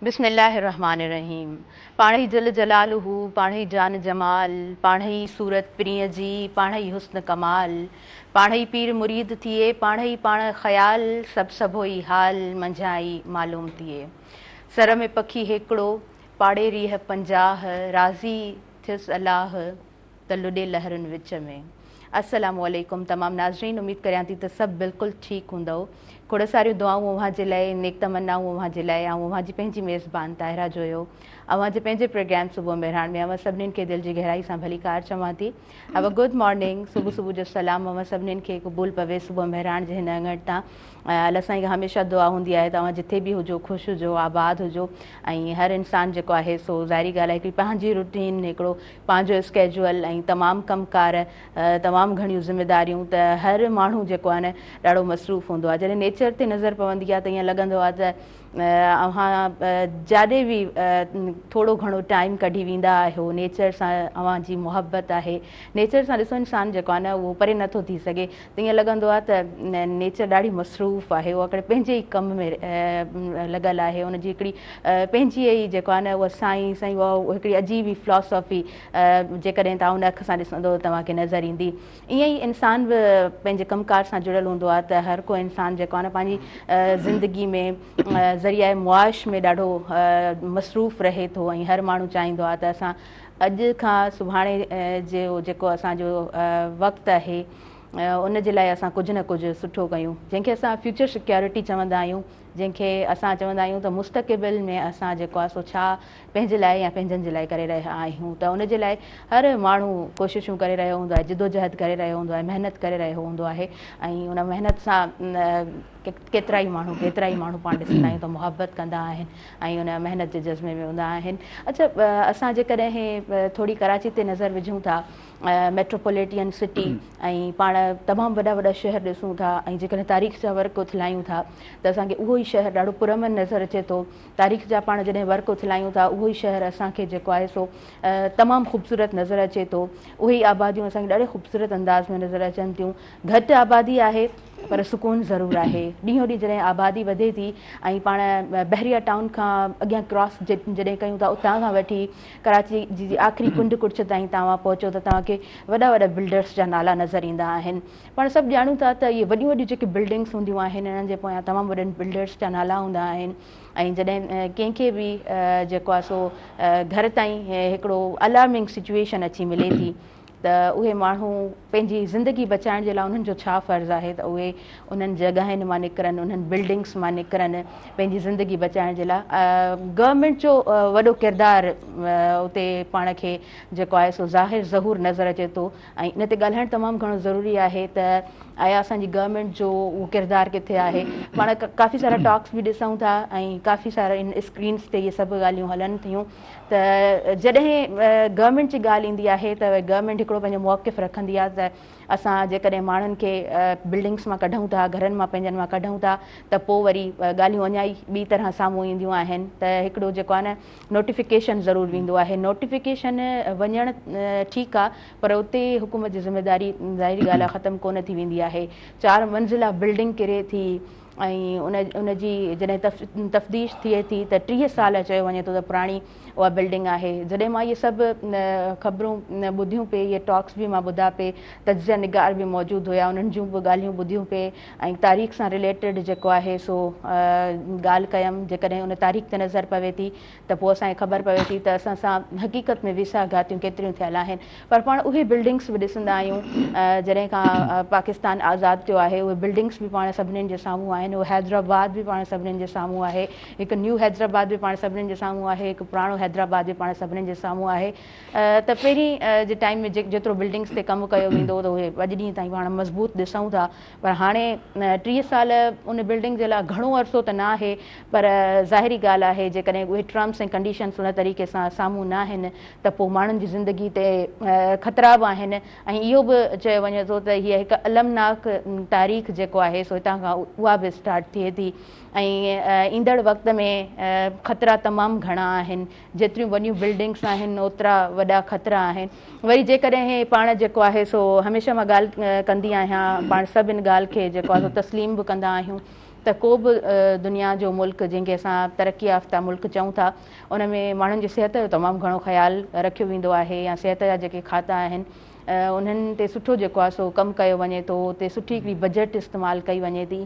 بسم الله الرحمٰن الرحيم پاڻهئي جل جلاله پاڻهئي جان جمال پاڻهئي صورت پرينء جي پاڻهئي حسن ڪمال پاڻهئي پير مريد ٿئي پاڻهئي پاڻ خيال سڀ سڀوئي حال منجهان ئي معلوم ٿئي سر ۾ پکي هيڪڙو پاڙي ريهه 50 راضي ٿيس الله ته لڏي لهرن وچ ۾. السلام عليڪم تمام ناظرين اميد ڪريان ٿي ته سڀ بلڪل ٺيڪ هوندؤ کوڙ ساريون دعائون اوهان جي لاء نيڪ تمنائون اوهان جي لاء آئون اوهان جي پنهنجي ميزبان طاهره جويو اوهان جي پنهنجي پروگرام صبح مهراڻ ۾ اوهان سڀنين کي دل جي گهرائي سان ڀليڪار چوان ٿي have a good morning صبح صبح جو سلام اوهان سڀنين کي قبول پوي صبح مهراڻ جي هن اڱڻ تان الله سائين کان هميشه دعا هوندي آهي ته اوهان جٿي به هجو خوش هجو آباد هجو ۽ هر انسان جيڪو آهي سو ظاهري ڳالهه آهي هڪڙي پنهنجي روٽين هڪڙو پنهنجو اسڪيجول ۽ تمام ڪم ڪار تمام گهڻيون ذميداريون ته هر ماڻهو جيڪو آهي نه ڏاڍو مصروف هوندو آهي جڏهن نيچر تي نظر پوندي آهي ته ائين لڳندو آهي ته اوهان جاڏي به ٿورو گهڻو ٽائيم ڪڍي ويندا آهيو نيچر سان اوهان جي محبت آهي نيچر سان ڏسو انسان جيڪو آهي نه اهو پري نٿو ٿي سگهي ته ائين لڳندو آهي ته نيچر ڏاڍي مصروف آهي اها هڪڙي پنهنجي ئي ڪم ۾ لڳل آهي ان جي هڪڙي پنهنجي ئي جيڪو آهي نه اها سائنس ۽ اها هڪڙي عجيب ئي فلاسافي جيڪڏهن توهان ان اک سان ڏسندو ته توهان کي نظر ايندي ائين ئي انسان به پنهنجي ڪم ڪار سان جڙيل هوندو آهي ته هر ڪو انسان جيڪو آهي نه پنهنجي زندگي ۾ ذريعه معاش ۾ ڏاڍو مصروف رهي ٿو ۽ هر ماڻهو چاهيندو آهي ته اسان اڄ کان سڀاڻي جو جيڪو اسان جو وقت آهي ان جي لاء اسان ڪجهه نه ڪجهه سٺو ڪيون جنهن کي اسان فيوچر سيڪيورٽي چوندا آهيون جنهن کي اسان چوندا آهيون ته مستقبل ۾ اسان جيڪو آهي سو ڇا پنهنجي لاء يا پنهنجن جي لاء ڪري رهيا آهيون ته ان جي لاء هر ماڻهو ڪوششون ڪري رهيو هوندو آهي جدوجهد ڪري رهيو هوندو آهي محنت ڪري رهيو هوندو آهي ۽ ان محنت سان ڪيترائي ماڻهو ڪيترائي ماڻهو پاڻ ڏسندا آهيون ته محبت ڪندا آهن ۽ ان محنت جي جذبي ۾ هوندا آهن. اڇا اسان جيڪڏهن ٿوري ڪراچي تي نظر وجهون ٿا ميٽروپوليٽين سٽي ۽ پاڻ تمام وڏا وڏا شهر ڏسون ٿا ۽ جيڪڏهن تاريخ جا ورق اٿلايون ٿا ته اسان کي اهو ئي شهر ڏاڍو پرامن نظر اچي ٿو. تاريخ جا پاڻ جڏهن ورق اٿلايون ٿا اهو ئي شهر اسان کي جيڪو آهي سو تمام خوبصورت نظر اچي ٿو. اهي ئي آباديون اسان کي ڏاڍي خوبصورت انداز ۾ نظر اچن ٿيون. گهٽ آبادي آهي پر سڪون ضرور آهي. ڏينهون ڏينهن جڏهن آبادي وڌي ٿي ۽ پاڻ بحريه ٽائون کان اڳيان ڪراس جڏهن ڪيون ٿا اتان کان وٺي ڪراچي جي آخري ڪنڊ ڪڙڇ تائين توهان پهچو ته توهان کي وڏا وڏا بلڊرس جا نالا نظر ايندا آهن. پاڻ سڀ ڄاڻون ٿا ته اهي وڏيون وڏيون جيڪي بلڊنگس هونديون آهن انهن جي پويان تمام وڏن بلڊرس جا نالا هوندا آهن ۽ جڏهن ڪنهن کي به جيڪو آهي سو گهر تائين هڪڙو الارمنگ سچويشن اچي ملي ٿي ته اهي ماڻهو پنهنجي زندگي بچائڻ جي لاء انهن جو ڇا فرض آهي ته اهي انهن جڳهين مان نڪرن انهن بلڊنگس مان نڪرن پنهنجي زندگي بچائڻ جي لاء گورنمينٽ جو وڏو ڪردار اتي پاڻ کي جيڪو آهي سو ظاهر ظهور نظر اچي ٿو ۽ ان تي ڳالهائڻ تمام گهڻو ضروري آهي ته آيا اسان جي گورنمينٽ جو اهو ڪردار ڪٿي آهي پاڻ ڪافي سارا ٽاڪس به ڏسون ٿا ۽ ڪافي سارا ان اسڪرينس تي اهي سڀ ڳالهيون هلن ٿيون ته جڏهن گورنمينٽ جي ڳالهه ايندي آهي ته گورنمينٽ هڪڙو پنهنجو موقف رکندي آهي ته اسان جيڪڏهن ماڻهن کي بلڊنگس مان ڪڍون ٿا گهرن مان پنهنجن مان ڪڍون ٿا ته پوء وري ڳالهيون اڃا ئي ٻي طرح سامهون اينديون آهن ته هڪڙو جيڪو آهي نه نوٽيفڪيشن ضرور ويندو آهي نوٽيفڪيشن وڃڻ ٺيڪ آهي پر اتي حڪومت جي ذميواري ظاهري ڳالهه آهي ختم ڪونه ٿي ويندي آهي چار منزله بلڊنگ ڪري ٿي ۽ ان جي جڏهن تفتيش ٿئي ٿي ته 30 سال چيو وڃي ٿو ته پراڻي اها بلڊنگ آهي. جڏهن مان اهي سڀ خبرون ٻڌيون پئي، اهي ٽاڪس به مان ٻڌا پئي، تجزيه نگار به موجود هيا انهن جون به ڳالهيون ٻڌيون پئي ۽ تاريخ سان رليٽيڊ جيڪو آهي سو ڳالهه ڪيم، جيڪڏهن ان تاريخ تي نظر پوي ٿي ته پوء اسان کي خبر پوي ٿي ته اسان سان حقيقت ۾ ويساهه گهاتيون ڪيتريون ٿيل آهن پر پاڻ اهي بلڊنگس به ڏسندا آهيون جڏهن کان پاڪستان آزاد ٿيو آهي اهي بلڊنگس به پاڻ سڀنين جي سامهون آهن اهو حيدرآباد به پاڻ سڀنين جي سامهون آهي هڪ نيو حيدرآباد به پاڻ سڀنين جي سامهون آهي هڪ پراڻو حيدرآباد به پاڻ سڀنين جي سامهون آهي ته پهرين جي ٽائيم ۾ جيترو بلڊنگس تي ڪم ڪيو ويندو هو ته اهي اڄ ڏينهن تائين پاڻ مضبوط ڏسون ٿا پر هاڻي 30 سال ان بلڊنگ جي لاء گهڻو عرصو ته نه آهي پر ظاهري ڳالهه آهي جيڪڏهن اهي ٽرمس ۽ ڪنڊيشنس ان طريقي سان سامهون نه آهن ته پوء ماڻهن جي زندگي تي خطرا به آهن ۽ اهو به چيو وڃي ٿو ته هيء هڪ المناڪ تاريخ جيڪو آهي سو هتان کان اها به اسٽارٽ ٿئي ٿي ۽ ايندڙ وقت ۾ خطرا تمام گهڻا آهن جيتريون وڏيون بلڊنگس آهن اوترا وڏا خطرا آهن وري جيڪڏهن پاڻ جيڪو آهي سو هميشه مان ڳالهه ڪندي آهيان پاڻ سڀ ان ڳالهه کي جيڪو آهي سو تسليم به ڪندا آهيون ته ڪو به دنيا جو ملڪ جنهن کي اسان ترقي يافته ملڪ چئون ٿا ان ۾ ماڻهن جي صحت جو تمام گهڻو خيال رکيو ويندو آهي يا صحت جا جيڪي کاتا آهن انهن تي سٺو جيڪو آهي سو ڪم ڪيو وڃي ٿو اتي سٺي هڪڙي بجيٽ استعمال ڪئي وڃي ٿي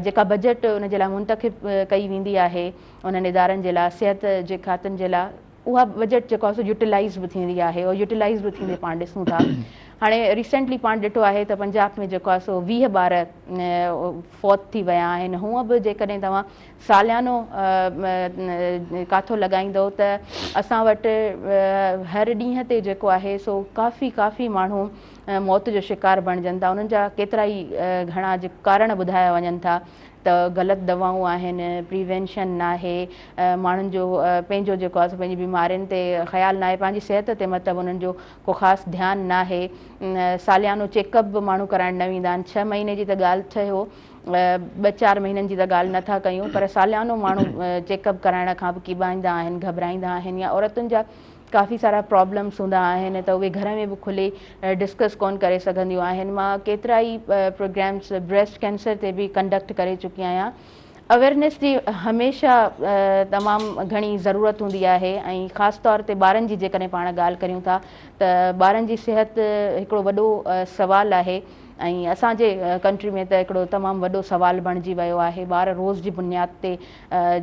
جيڪا بجيٽ ان جي لاء منتخب ڪئي ويندي آهي انهن ادارن جي لاء صحت جي کاتن جي لاء اها بجيٽ جيڪو آهي سو يوٽيلائيز به ٿيندي آهي اها يوٽيلائيز به ٿيندي پاڻ ڏسون ٿا هاڻي ريسينٽلي پاڻ ڏٺو آهي ته پنجاب ۾ جيڪو آهي سو 20 ٻار فوت ٿي ويا آهن هونء به جيڪڏهن توهان ساليانو ڪاٿو لڳائيندو ته اسان وٽ هر ڏينهن تي جيڪو آهي سو ڪافي ڪافي ماڻهو موت جو شڪار بڻجن ٿا انهن جا ڪيترا ئي گهڻا ڪارڻ ٻڌايا وڃن ٿا ته غلط دوائون آهن، پريوينشن ناهي، ماڻهن جو پنهنجو جيڪو آهي سو پنهنجي بيمارين تي خيال ناهي، پنهنجي صحت تي مطلب انهن جو ڪو خاص ڌيان ناهي، ساليانو چيڪ اپ به ماڻهو ڪرائڻ نه ويندا آهن، ڇهه مهيني جي ته ڳالهه ٺهيو ٻه چار مهينن جي ته ڳالهه نه ٿا ڪيون پر ساليانو ماڻهو چيڪ اپ ڪرائڻ کان به ڪيٻائيندا آهن، گهٻرائيندا آهن يا عورتن جا ڪافي سارا پرابلمس هوندا آهن ته اهي گهر ۾ به کلي ڊسڪس ڪون ڪري سگهنديون آهن مان ڪيترا ئي پروگرامس بريسٽ ڪينسر تي به ڪنڊڪٽ ڪري چڪي آهيان اويرنيس جي هميشه تمام گهڻي ضرورت هوندي آهي ۽ خاص طور تي ٻارن جي جيڪڏهن پاڻ ڳالهه ڪريون ٿا ته ٻارن جي صحت هڪڙو وڏو سوال آهي ۽ اسان جي ڪنٽري ۾ ته هڪڙو تمام وڏو سوال بڻجي ويو آهي ٻار روز جي بنياد تي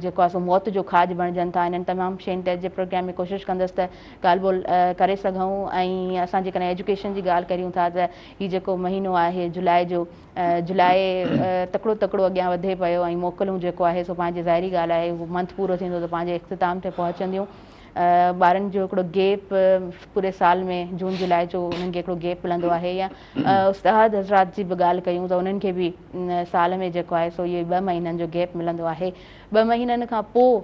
جيڪو آهي سو موت جو کاڄ بڻجن ٿا انهن تمام شين تي اڄ جي پروگرام ۾ ڪوشش ڪندس ته ڳالهه ٻولهه ڪري سگهون ۽ اسان جيڪڏهن ايجوڪيشن جي ڳالهه ڪريون ٿا ته هي جيڪو مهينو آهي جولاء جو جولاء تڪڙو تڪڙو اڳيان وڌي پيو ۽ موڪلون جيڪو آهي سو پنهنجي ظاهري ڳالهه آهي منٿ پورو ٿيندو ته پنهنجي اختتام تي پهچنديون ٻارن جو هڪڙو گيپ پوري سال ۾ جون جولاء جو انهن کي هڪڙو گيپ ملندو آهي يا استاد حضرات جي به ڳالهه ڪيون ته انهن کي به سال ۾ جيڪو آهي سو اهو ٻه مهينن جو گيپ ملندو آهي ٻه مهينن کان پوء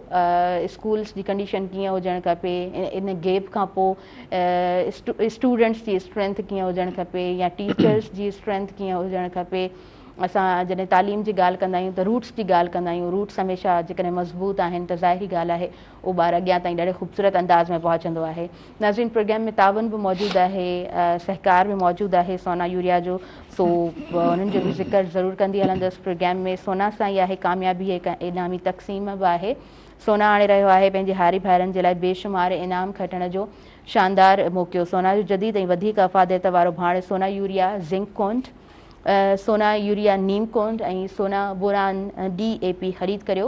اسڪولس جي ڪنڊيشن ڪيئن هجڻ کپي ان گيپ کان پوء اسٽوڊنٽس جي اسٽرينٿ ڪيئن هجڻ کپي يا ٽيچرس جي اسٽرينٿ ڪيئن هجڻ کپي اسان جڏهن تعليم جي ڳالهه ڪندا آهيون ته روٽس جي ڳالهه ڪندا آهيون روٽس هميشه جيڪڏهن مضبوط آهن ته ظاهري ڳالهه آهي اهو ٻار اڳيان تائين ڏاڍي خوبصورت انداز ۾ پهچندو آهي. ناظرين پروگرام ۾ تعاون به موجود آهي سهڪار به موجود آهي سونا يوريا جو سو انهن جو به ذڪر ضرور ڪندي هلندس پروگرام ۾ سونا سان ئي آهي ڪاميابي هڪ انعامي تقسيم به آهي سونا آڻي رهيو آهي پنهنجي هاري ڀائرن جي لاء بيشمار انعام کٽڻ جو شاندار موقعو سونا جو جديد ۽ وڌيڪ افاديت وارو ڀاڻ سونا يوريا زنڪ ڪونڊ سونا يوريا نيم ڪونڊ ۽ سونا بوران ڊي اي پي خريد ڪريو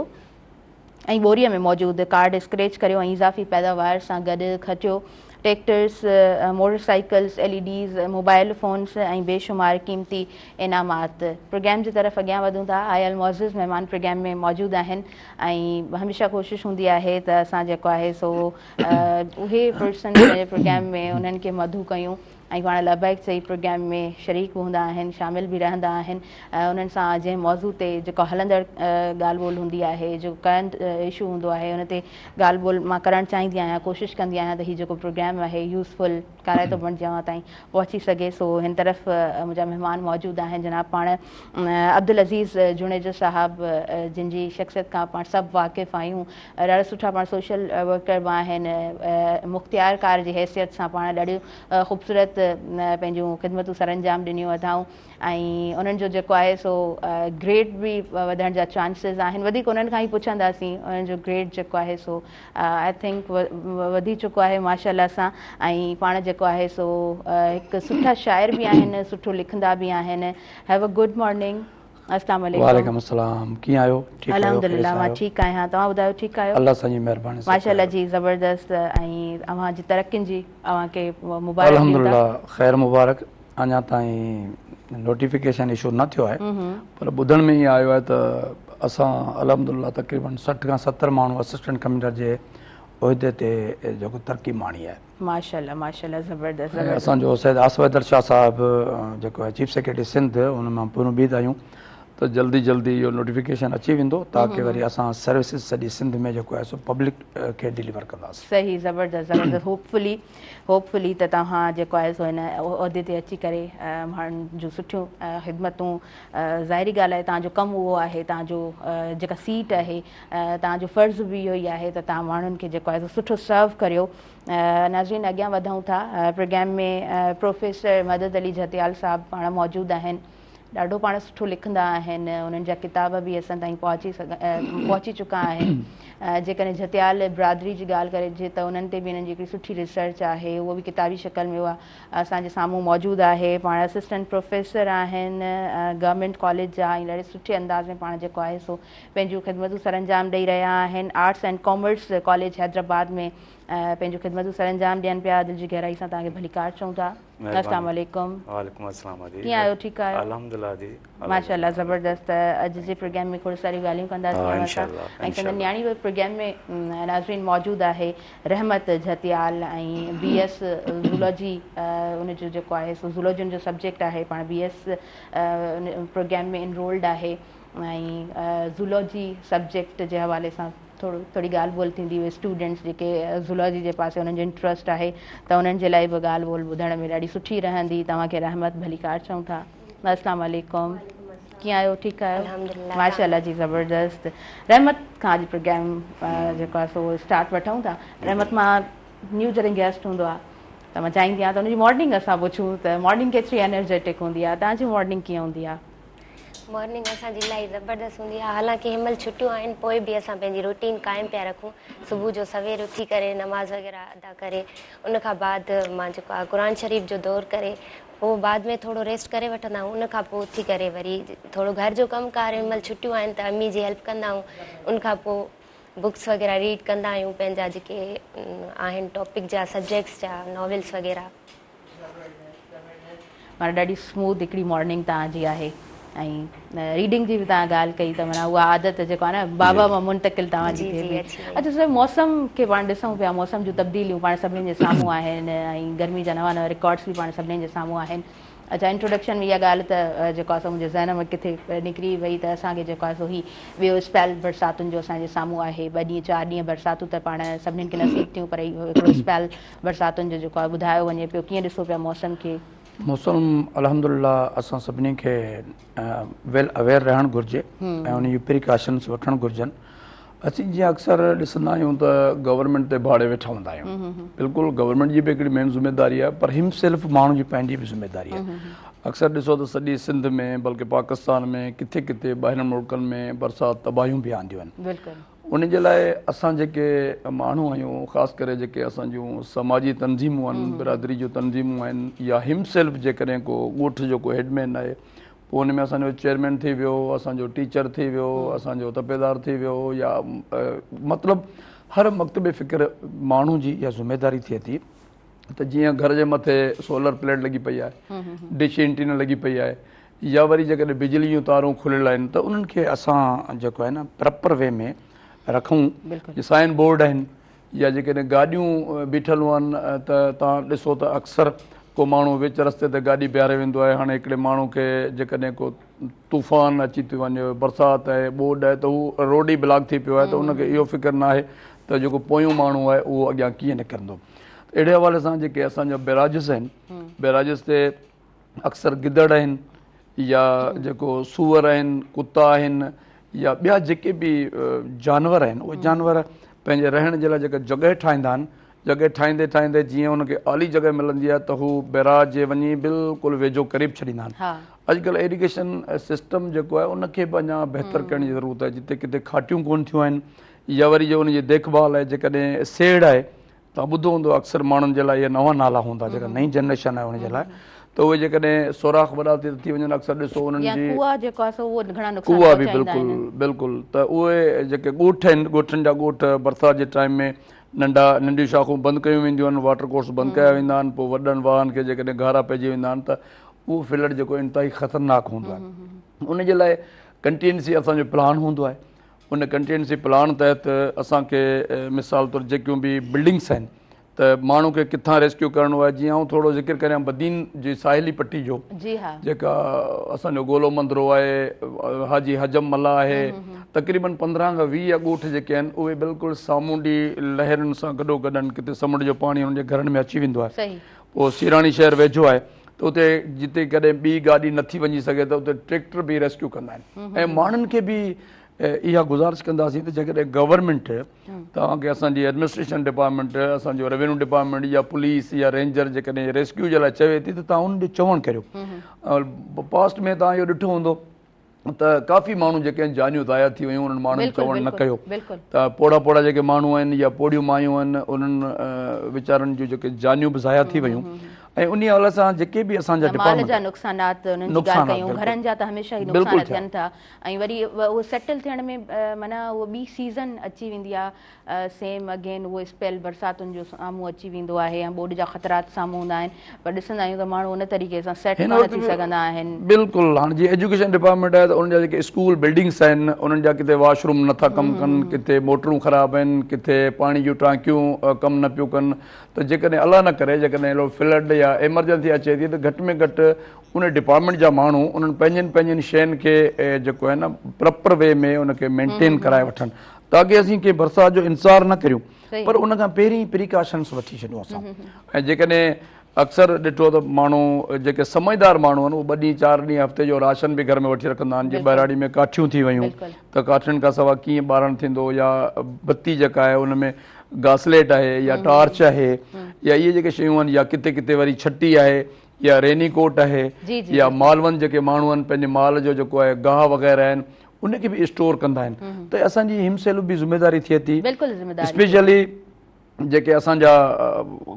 ۽ ٻوريء ۾ موجود ڪارڊ اسڪريچ ڪريو ۽ اضافي پيداوار سان گڏ کٽيو tractors, motor cycles, L E Ds, mobile phones ۽ بيشمار قيمتي انعامات. پروگرام جي طرف اڳيان وڌون ٿا. آيل معزز مهمان پروگرام ۾ موجود آهن ۽ هميشه ڪوشش هوندي آهي ته اسان جيڪو آهي سو اهي پرسن پنهنجي پروگرام ۾ انهن کي مدعو ڪيون ۽ پاڻ لبيڪ چئي پروگرام ۾ شريڪ به هوندا آهن شامل به رهندا آهن انهن سان جنهن موضوع تي جيڪو هلندڙ ڳالهه ٻولهه هوندي آهي جو ڪرنٽ اشو هوندو آهي ان تي ڳالهه ٻولهه مان ڪرڻ چاهيندي آهيان ڪوشش ڪندي آهيان ته هي جيڪو پروگرام آهي يوزفل ڪارائتو بڻجي اوهان تائين پهچي سگهي سو هن طرف منهنجا مهمان موجود آهن جناب پاڻ عبدالعزيز جوڻيجو صاحب جن جي شخصيت کان پاڻ سڀ واقف آهيون ڏاڍا سٺا پاڻ سوشل ورڪر به آهن مختيار ڪار جي حيثيت سان پاڻ ڏاڍيون خوبصورت پنهنجون خدمتون سرانجام ڏنيون اٿائون ۽ انهن جو جيڪو آهي سو گريڊ به وڌڻ جا چانسز آهن وڌيڪ انهن کان ئي پڇنداسين انهن جو گريڊ جيڪو آهي سو I think وڌي چڪو آهي ماشاء الله سان ۽ پاڻ جيڪو آهي سو هڪ سٺا شاعر به آهن سٺو لکندا به آهن هيو ا گڊ مارننگ السلام عليڪم. وعليڪم السلام ڪيئن آهيو ٺيڪ آهيو الحمدلله مان ٺيڪ آهيان توهان ٻڌايو ٺيڪ آهيو الله سائين جي مهرباني سان ماشاءالله جي زبردست ۽ اوهان جي ترقين جي اوهان کي مبارڪ ڏيون ٿا الحمدلله خير مبارڪ اڃا تائين نوٽيفڪيشن اشو نه ٿيو آهي پر ٻڌڻ ۾ ائين آيو آهي ته اسان الحمدلله تقريبن 60 کان 70 ماڻهو اسسٽنٽ ڪمشنر جي عهدي تي جيڪو ترقي ماڻي آهي ماشاءالله ماشاءالله زبردست زبردست. اسان جو سيد آصف حيدر شاهه صاحب جيڪو آهي چيف سيڪريٽري سنڌ ان مان پوري اميد آهيون ته جلدي جلدي اهو نوٽيفڪيشن اچي ويندو تاڪه وري اسان سروسز سڄي سنڌ ۾ جيڪو آهي سو پبلڪ کي ڊليور ڪنداسين. صحيح زبردست زبردست هوپ فلي هوپ فلي ته توهان جيڪو آهي سو هن عهدي تي اچي ڪري ماڻهن جون سٺيون خدمتون ظاهري ڳالهه آهي توهان جو ڪم اهو آهي توهان جو جيڪا سيٽ آهي توهان جو فرض به اهو ئي آهي ته توهان ماڻهن کي جيڪو آهي سو سٺو سرو ڪريو ناظرين اڳيان وڌون ٿا پروگرام ۾ پروفيسر مدد علي جهتيال صاحب پاڻ موجود آهن ڏاڍو پاڻ سٺو لکندا آهن انهن جا ڪتاب به اسان تائين پهچي پهچي چڪا آهن جيڪڏهن جهتيال برادري جي ڳالهه ڪرجي ته انهن تي به انهن جي هڪڙي سٺي ريسرچ آهي اهو به ڪتابي شڪل ۾ اها اسان جي سامهون موجود آهي پاڻ اسسٽنٽ پروفيسر آهن گورنمينٽ ڪاليج جا ۽ ڏاڍي سٺي انداز ۾ پاڻ جيڪو آهي سو پنهنجون خدمتون سرانجام ڏئي رهيا آهن arts and commerce college Hyderabad ۾ پنهنجون خدمتون سرانجام ڏين پيا دل جي گهرائي سان توهان کي ڀليڪار چئون ٿا السلام عليڪم. وعليڪم السلام ادي. ڪيئن آهيو ٺيڪ آهيو؟ الحمدلله ادي. ماشاءالله زبردست اڄ جي پروگرام ۾ کوڙ ساريون ڳالهيون ڪنداسين اوهان سان ۽ سندن نياڻي به پروگرام ۾ ناظرين موجود آهي رحمت جهتيال ۽ بي ايس زولوجي ان جو جيڪو آهي سو زولوجي ان جو سبجيڪٽ آهي پاڻ بي ايس پروگرام ۾ انرولڊ آهي ۽ زولوجي سبجيڪٽ جي حوالي سان ٿورو ٿوري ڳالهه ٻولهه ٿيندي اهي اسٽوڊنٽس جيڪي زولوجي جي پاسي انهن جو انٽرسٽ آهي ته انهن جي لاء به ڳالهه ٻولهه ٻڌڻ ۾ ڏاڍي سٺي رهندي توهان کي رحمت ڀليڪار چئون ٿا السلام عليڪم ڪيئن آهيو ٺيڪ آهيو الحمدلله ماشاء الله جي زبردست رحمت کان اڄ پروگرام جيڪو آهي سو اسٽارٽ وٺون ٿا رحمت مان نيو جڏهن گيسٽ هوندو آهي ته مان چاهيندي آهيان ته ان جي مارننگ اسان پڇون ته مارننگ ڪيتري انرجيٽڪ هوندي آهي توهان جي مارننگ ڪيئن هوندي آهي مارننگ اسان جي الاهي زبردست هوندي آهي حالانڪه هن مهل ڇٽيون آهن پوء به اسان پنهنجي روٽين قائم پيا رکون صبح جو سوير اٿي ڪري نماز وغيره ادا ڪري ان کان بعد مان جيڪو آهي قرآن شريف جو دور ڪري پوء بعد ۾ ٿورو ريسٽ ڪري وٺندا آهيون ان کان پوء اٿي ڪري وري ٿورو گهر جو ڪم ڪار هن مهل ڇٽيون آهن ته امي جي هيلپ ڪندا آهيون ان کان پوء بڪس وغيره ريڊ ڪندا آهيون پنهنجا جيڪي آهن ٽاپڪ جا سبجيڪٽس جا ناولس وغيره. معنيٰ ڏاڍي سموٿ هڪڙي مارننگ توهان جي آهي ۽ ريڊنگ جي به توهان ڳالهه ڪئي ته معنيٰ اها عادت جيڪو آهي نه بابا مان منتقل توهان جي ٿئي پئي اڇا سر موسم کي پاڻ ڏسون پيا موسم جون تبديليون پاڻ سڀني جي سامهون آهن ۽ گرمي جا نوان نوان رڪارڊس به پاڻ سڀني جي سامهون آهن اڇا انٽروڊڪشن ۾ اها ڳالهه ته جيڪو آهي سو منهنجي ذهن مان ڪٿي نڪري وئي ته اسان کي جيڪو آهي سو هي ٻيو اسپيل برساتن جو اسان جي سامهون آهي ٻه ڏينهن چار ڏينهن برساتون ته پاڻ سڀني کي نصيب ٿيون پر هي هڪڙو اسپيل برساتن جو جيڪو آهي ٻڌايو وڃي پيو ڪيئن ڏسو پيا موسم کي؟ موسم الحمدلله اسان سڀني کي ويل اويئر رهڻ گهرجي ۽ ان جون پريڪاشنس وٺڻ گهرجن اسين جيئن اڪثر ڏسندا آهيون ته گورنمينٽ تي ڀاڙي ويٺا هوندا آهيون بلڪل گورنمينٽ جي به هڪڙي مين ذميداري آهي پر هم سيلف ماڻهو جي پنهنجي به ذميداري آهي اڪثر ڏسو ته سڄي سنڌ ۾ بلڪه پاڪستان ۾ ڪٿي ڪٿي ٻاهرين ملڪن ۾ برسات تباهيون به آنديون آهن بلڪل ان جي لاء اسان جيڪي ماڻهو آهيون خاص ڪري جيڪي اسان جون سماجي تنظيمون آهن برادري جون تنظيمون آهن يا هم سيلف جيڪڏهن ڪو ڳوٺ جو ڪو هيڊمين آهي پوء ان ۾ اسان جو چيئرمين ٿي ويو اسان جو ٽيچر ٿي ويو اسان جو تپيدار ٿي ويو يا مطلب هر مڪتب فڪر ماڻهو جي اها ذميداري ٿئي ٿي ته جيئن گهر جي مٿي سولر پليٽ لڳي پئي آهي ڊش اينٽينا لڳي پئي آهي يا وري جيڪڏهن بجلي جون تارون کليل آهن ته انهن کي اسان جيڪو آهي نه پراپر وي ۾ رکون جي سائن بورڊ آهن يا جيڪڏهن گاڏيون بيٺل هئن ته توهان ڏسو ته اڪثر ڪو ماڻهو وچ رستي تي گاڏي بيهاري ويندو آهي هاڻي هڪڙي ماڻهو کي جيڪڏهن ڪو طوفان اچي ٿي وڃي برسات آهي ٻوڏ آهي ته هو روڊ ئي بلاڪ ٿي پيو آهي ته ان کي اهو فڪر نه آهي ته جيڪو پويون ماڻهو آهي اهو اڳيان ڪيئن نڪرندو اهڙي حوالي سان جيڪي اسان جا بيراجز آهن بيراجز تي اڪثر گدڙ آهن يا جيڪو سوئر آهن ڪتا آهن يا ٻيا جيڪي به جانور آهن اهي جانور پنهنجي رهڻ جي لاء جيڪا جڳهه ٺاهيندا آهن جڳهه ٺاهيندي ٺاهيندي جيئن ان کي آلي جڳهه ملندي آهي ته هو بئراج جي وڃي بلڪل ويجهو قريب ڇڏيندا آهن اڄڪلهه ايريگيشن سسٽم جيڪو آهي ان کي به اڃا بهتر ڪرڻ جي ضرورت آهي جتي ڪٿي کاٽيون ڪون ٿيون آهن يا وري جو ان جي ديک ڀال آهي جيڪڏهن سيڙ آهي توهان ٻڌو هوندو اڪثر ماڻهن جي لاء اهي نوان نالا هوندا جيڪا نئين جنريشن آهي ان جي لاء ته اهي جيڪڏهن سوراخ وڏا ٿي وڃن اڪثر ڏسو انهن يا جي ڪوئا جيڪو آهي سو اهو گهڻا نقصان ڪوئا به پهچائيندا بلڪل آهن. بلڪل ته اهي جيڪي ڳوٺ آهن ڳوٺن جا ڳوٺ برسات جي ٽائيم ۾ ننڍا ننڍيون شاخون بند ڪيون وينديون آهن واٽر ڪورس بند ڪيا ويندا آهن پوء وڏن واهن کي جيڪڏهن گهارا پئجي ويندا آهن ته اهو فلڊ جيڪو انتهائي خطرناڪ هوندو آهي ان جي لاء ڪنٽينسي اسان جو پلان هوندو آهي ان ڪنٽينسي پلان تحت اسان کي مثال طور جيڪيون به بلڊنگس آهن ته ماڻهو کي ڪٿان ريسڪيو ڪرڻو آهي جيئن آئون ٿورو ذڪر ڪريان بدين جي ساحلي پٽي جو جي ها جيڪا اسان جو گولو مندرو آهي حاجي حجم ملا آهي تقريبن 15 کان 20 ڳوٺ جيڪي آهن اهي بلڪل سامونڊي لهرن سان گڏو گڏ آهن ڪٿي سمنڊ جو پاڻي انهن جي گهرن ۾ اچي ويندو آهي صحيح پوء سيراڻي شهر ويجهو آهي ته اتي جتي ڪڏهن ٻي گاڏي نٿي وڃي سگهي ته اتي ٽريڪٽر به ريسڪيو ڪندا آهن ۽ ماڻهن کي به اها گذارش ڪنداسين ته جيڪڏهن گورنمينٽ توهان کي اسان جي ايڊمنسٽريشن ڊپارٽمينٽ اسان جو روينيو ڊپارٽمينٽ يا پوليس يا رينجر جيڪڏهن ريسڪيو جي لاء چوي ٿي ته توهان انهن جو چوڻ ڪريو. پاسٽ ۾ توهان اهو ڏٺو هوندو ته ڪافي ماڻهو جيڪي آهن جانيون ضايع ٿي ويون انهن ماڻهن چوڻ نه ڪيو ته پوڙها پوڙها جيڪي ماڻهو آهن يا پوڙهيون مايون آهن انهن ويچارن جون جيڪي جانيون به ضايع ٿي ويون ۽ انهي حوالي سان جيڪي به اسان جا مال جا نقصانات انهن جي ڳالهه ڪيون گهرن جا ته هميشه ئي نقصان ٿين ٿا ۽ وري اهو سيٽل ٿيڻ ۾ معنيٰ اهو ٻي سيزن اچي ويندي آهي سيم اگين اهو اسپيل برساتن جو سامهون اچي ويندو آهي ۽ ٻوڏ جا خطرات سامهون هوندا آهن پر ڏسندا آهيون ته ماڻهو ان طريقي سان سيٽ ڪونه ٿي سگهندا آهن. بلڪل هاڻ جيئن ايجوڪيشن ڊپارٽمينٽ آهي ته انهن جا جيڪي اسڪول بلڊنگس آهن انهن جا ڪٿي واش روم نٿا ڪم ڪن ڪٿي موٽرون خراب آهن ڪٿي پاڻي جون ٽانڪيون ڪم نه پيون ڪن ته جيڪڏهن الله نه ڪري جيڪڏهن اهڙو فلڊ يا ايمرجنسي اچي ٿي ته گهٽ ۾ گهٽ ان ڊپارٽمينٽ جا ماڻهو انهن پنهنجن پنهنجن شين کي جيڪو آهي نه پراپر وي ۾ ان کي مينٽين ڪرائي وٺن تاڪه اسين ڪنهن برسات جو انتظار نه ڪريون پر ان کان پهرين پريڪاشنس وٺي ڇڏيون اسان ۽ جيڪڏهن اڪثر ڏٺو ته ماڻهو جيڪي سمجهدار ماڻهو آهن اهي ٻه ڏينهن چار ڏينهن هفتي جو راشن به گهر ۾ وٺي رکندا آهن جي ٻهراڙي ۾ ڪاٺيون ٿي ويون ته ڪاٺين کان سواء ڪيئن ٻارڻ ٿيندو يا بتي جيڪا آهي ان ۾ گاسليٽ آهي يا ٽارچ آهي يا اهي جيڪي شيون آهن يا ڪٿي ڪٿي وري ڇٽي آهي يا ريني ڪوٽ آهي يا مالوند جيڪي ماڻهو آهن پنهنجي مال جو جيڪو آهي گاهه وغيره آهن ان کي به اسٽور ڪندا آهن ته اسان جي هم سيلف به ذميواري ٿئي ٿي اسپيشلي جيڪي اسان جا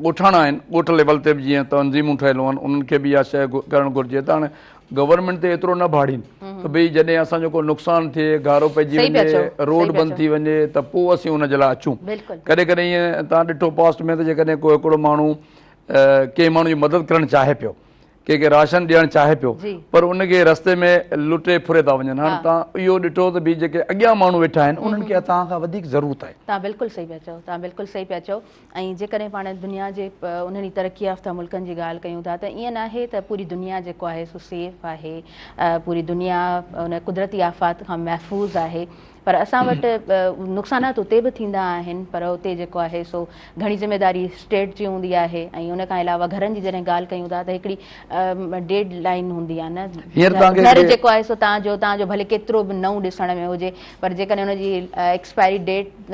ڳوٺاڻا آهن ڳوٺ ليول تي به جيئن تنظيمون ٺهيل آهن انهن کي به اها شيء ڪرڻ گهرجي ته هاڻي گورنمينٽ تي ايترو نه ڀاڙين ته ڀئي جڏهن اسان جو ڪو نقصان ٿئي گهارو پئجي وڃي روڊ بند ٿي وڃي ته پوء اسين ان جي لاء اچون ڪڏهن ڪڏهن ائين تان ڏٺو پاسٽ ۾ ته جيڪڏهن ڪو هڪڙو ماڻهو ڪنهن ماڻهو جي مدد ڪرڻ چاهي پيو ڪنهن کي راشن ڏيڻ چاهي پيو پر ان کي رستي ۾ لٽي ڦري ٿا وڃن هاڻ تان اهو ڏٺو ته ڀي جيڪي اڳيان ماڻهو ويٺا آهن انهن کي توهان کان وڌيڪ ضرورت آهي. توهان بلڪل صحيح پيا چئو توهان بلڪل صحيح پيا چئو ۽ جيڪڏهن پاڻ دنيا جي انهن ئي ترقي يافته ملڪن جي ڳالهه ڪيون ٿا ته ائين ناهي ته پوري دنيا جيڪو آهي سو سيف آهي پوري دنيا ان قدرتي آفات کان محفوظ آهي پر اسان وٽ نقصانات اتي به ٿيندا آهن پر اتي جيڪو آهي سو گهڻي ذميواري اسٽيٽ جي هوندي آهي ۽ ان کان علاوه گهرن جي جڏهن ڳالهه ڪيون ٿا ته هڪڙي ڊيڊ لائن هوندي آهي نه گهر جيڪو آهي سو تان جو تان جو ڀلي ڪيترو به نئون ڏسڻ ۾ هجي پر جيڪڏهن ان جي ايڪسپائري ڊيٽ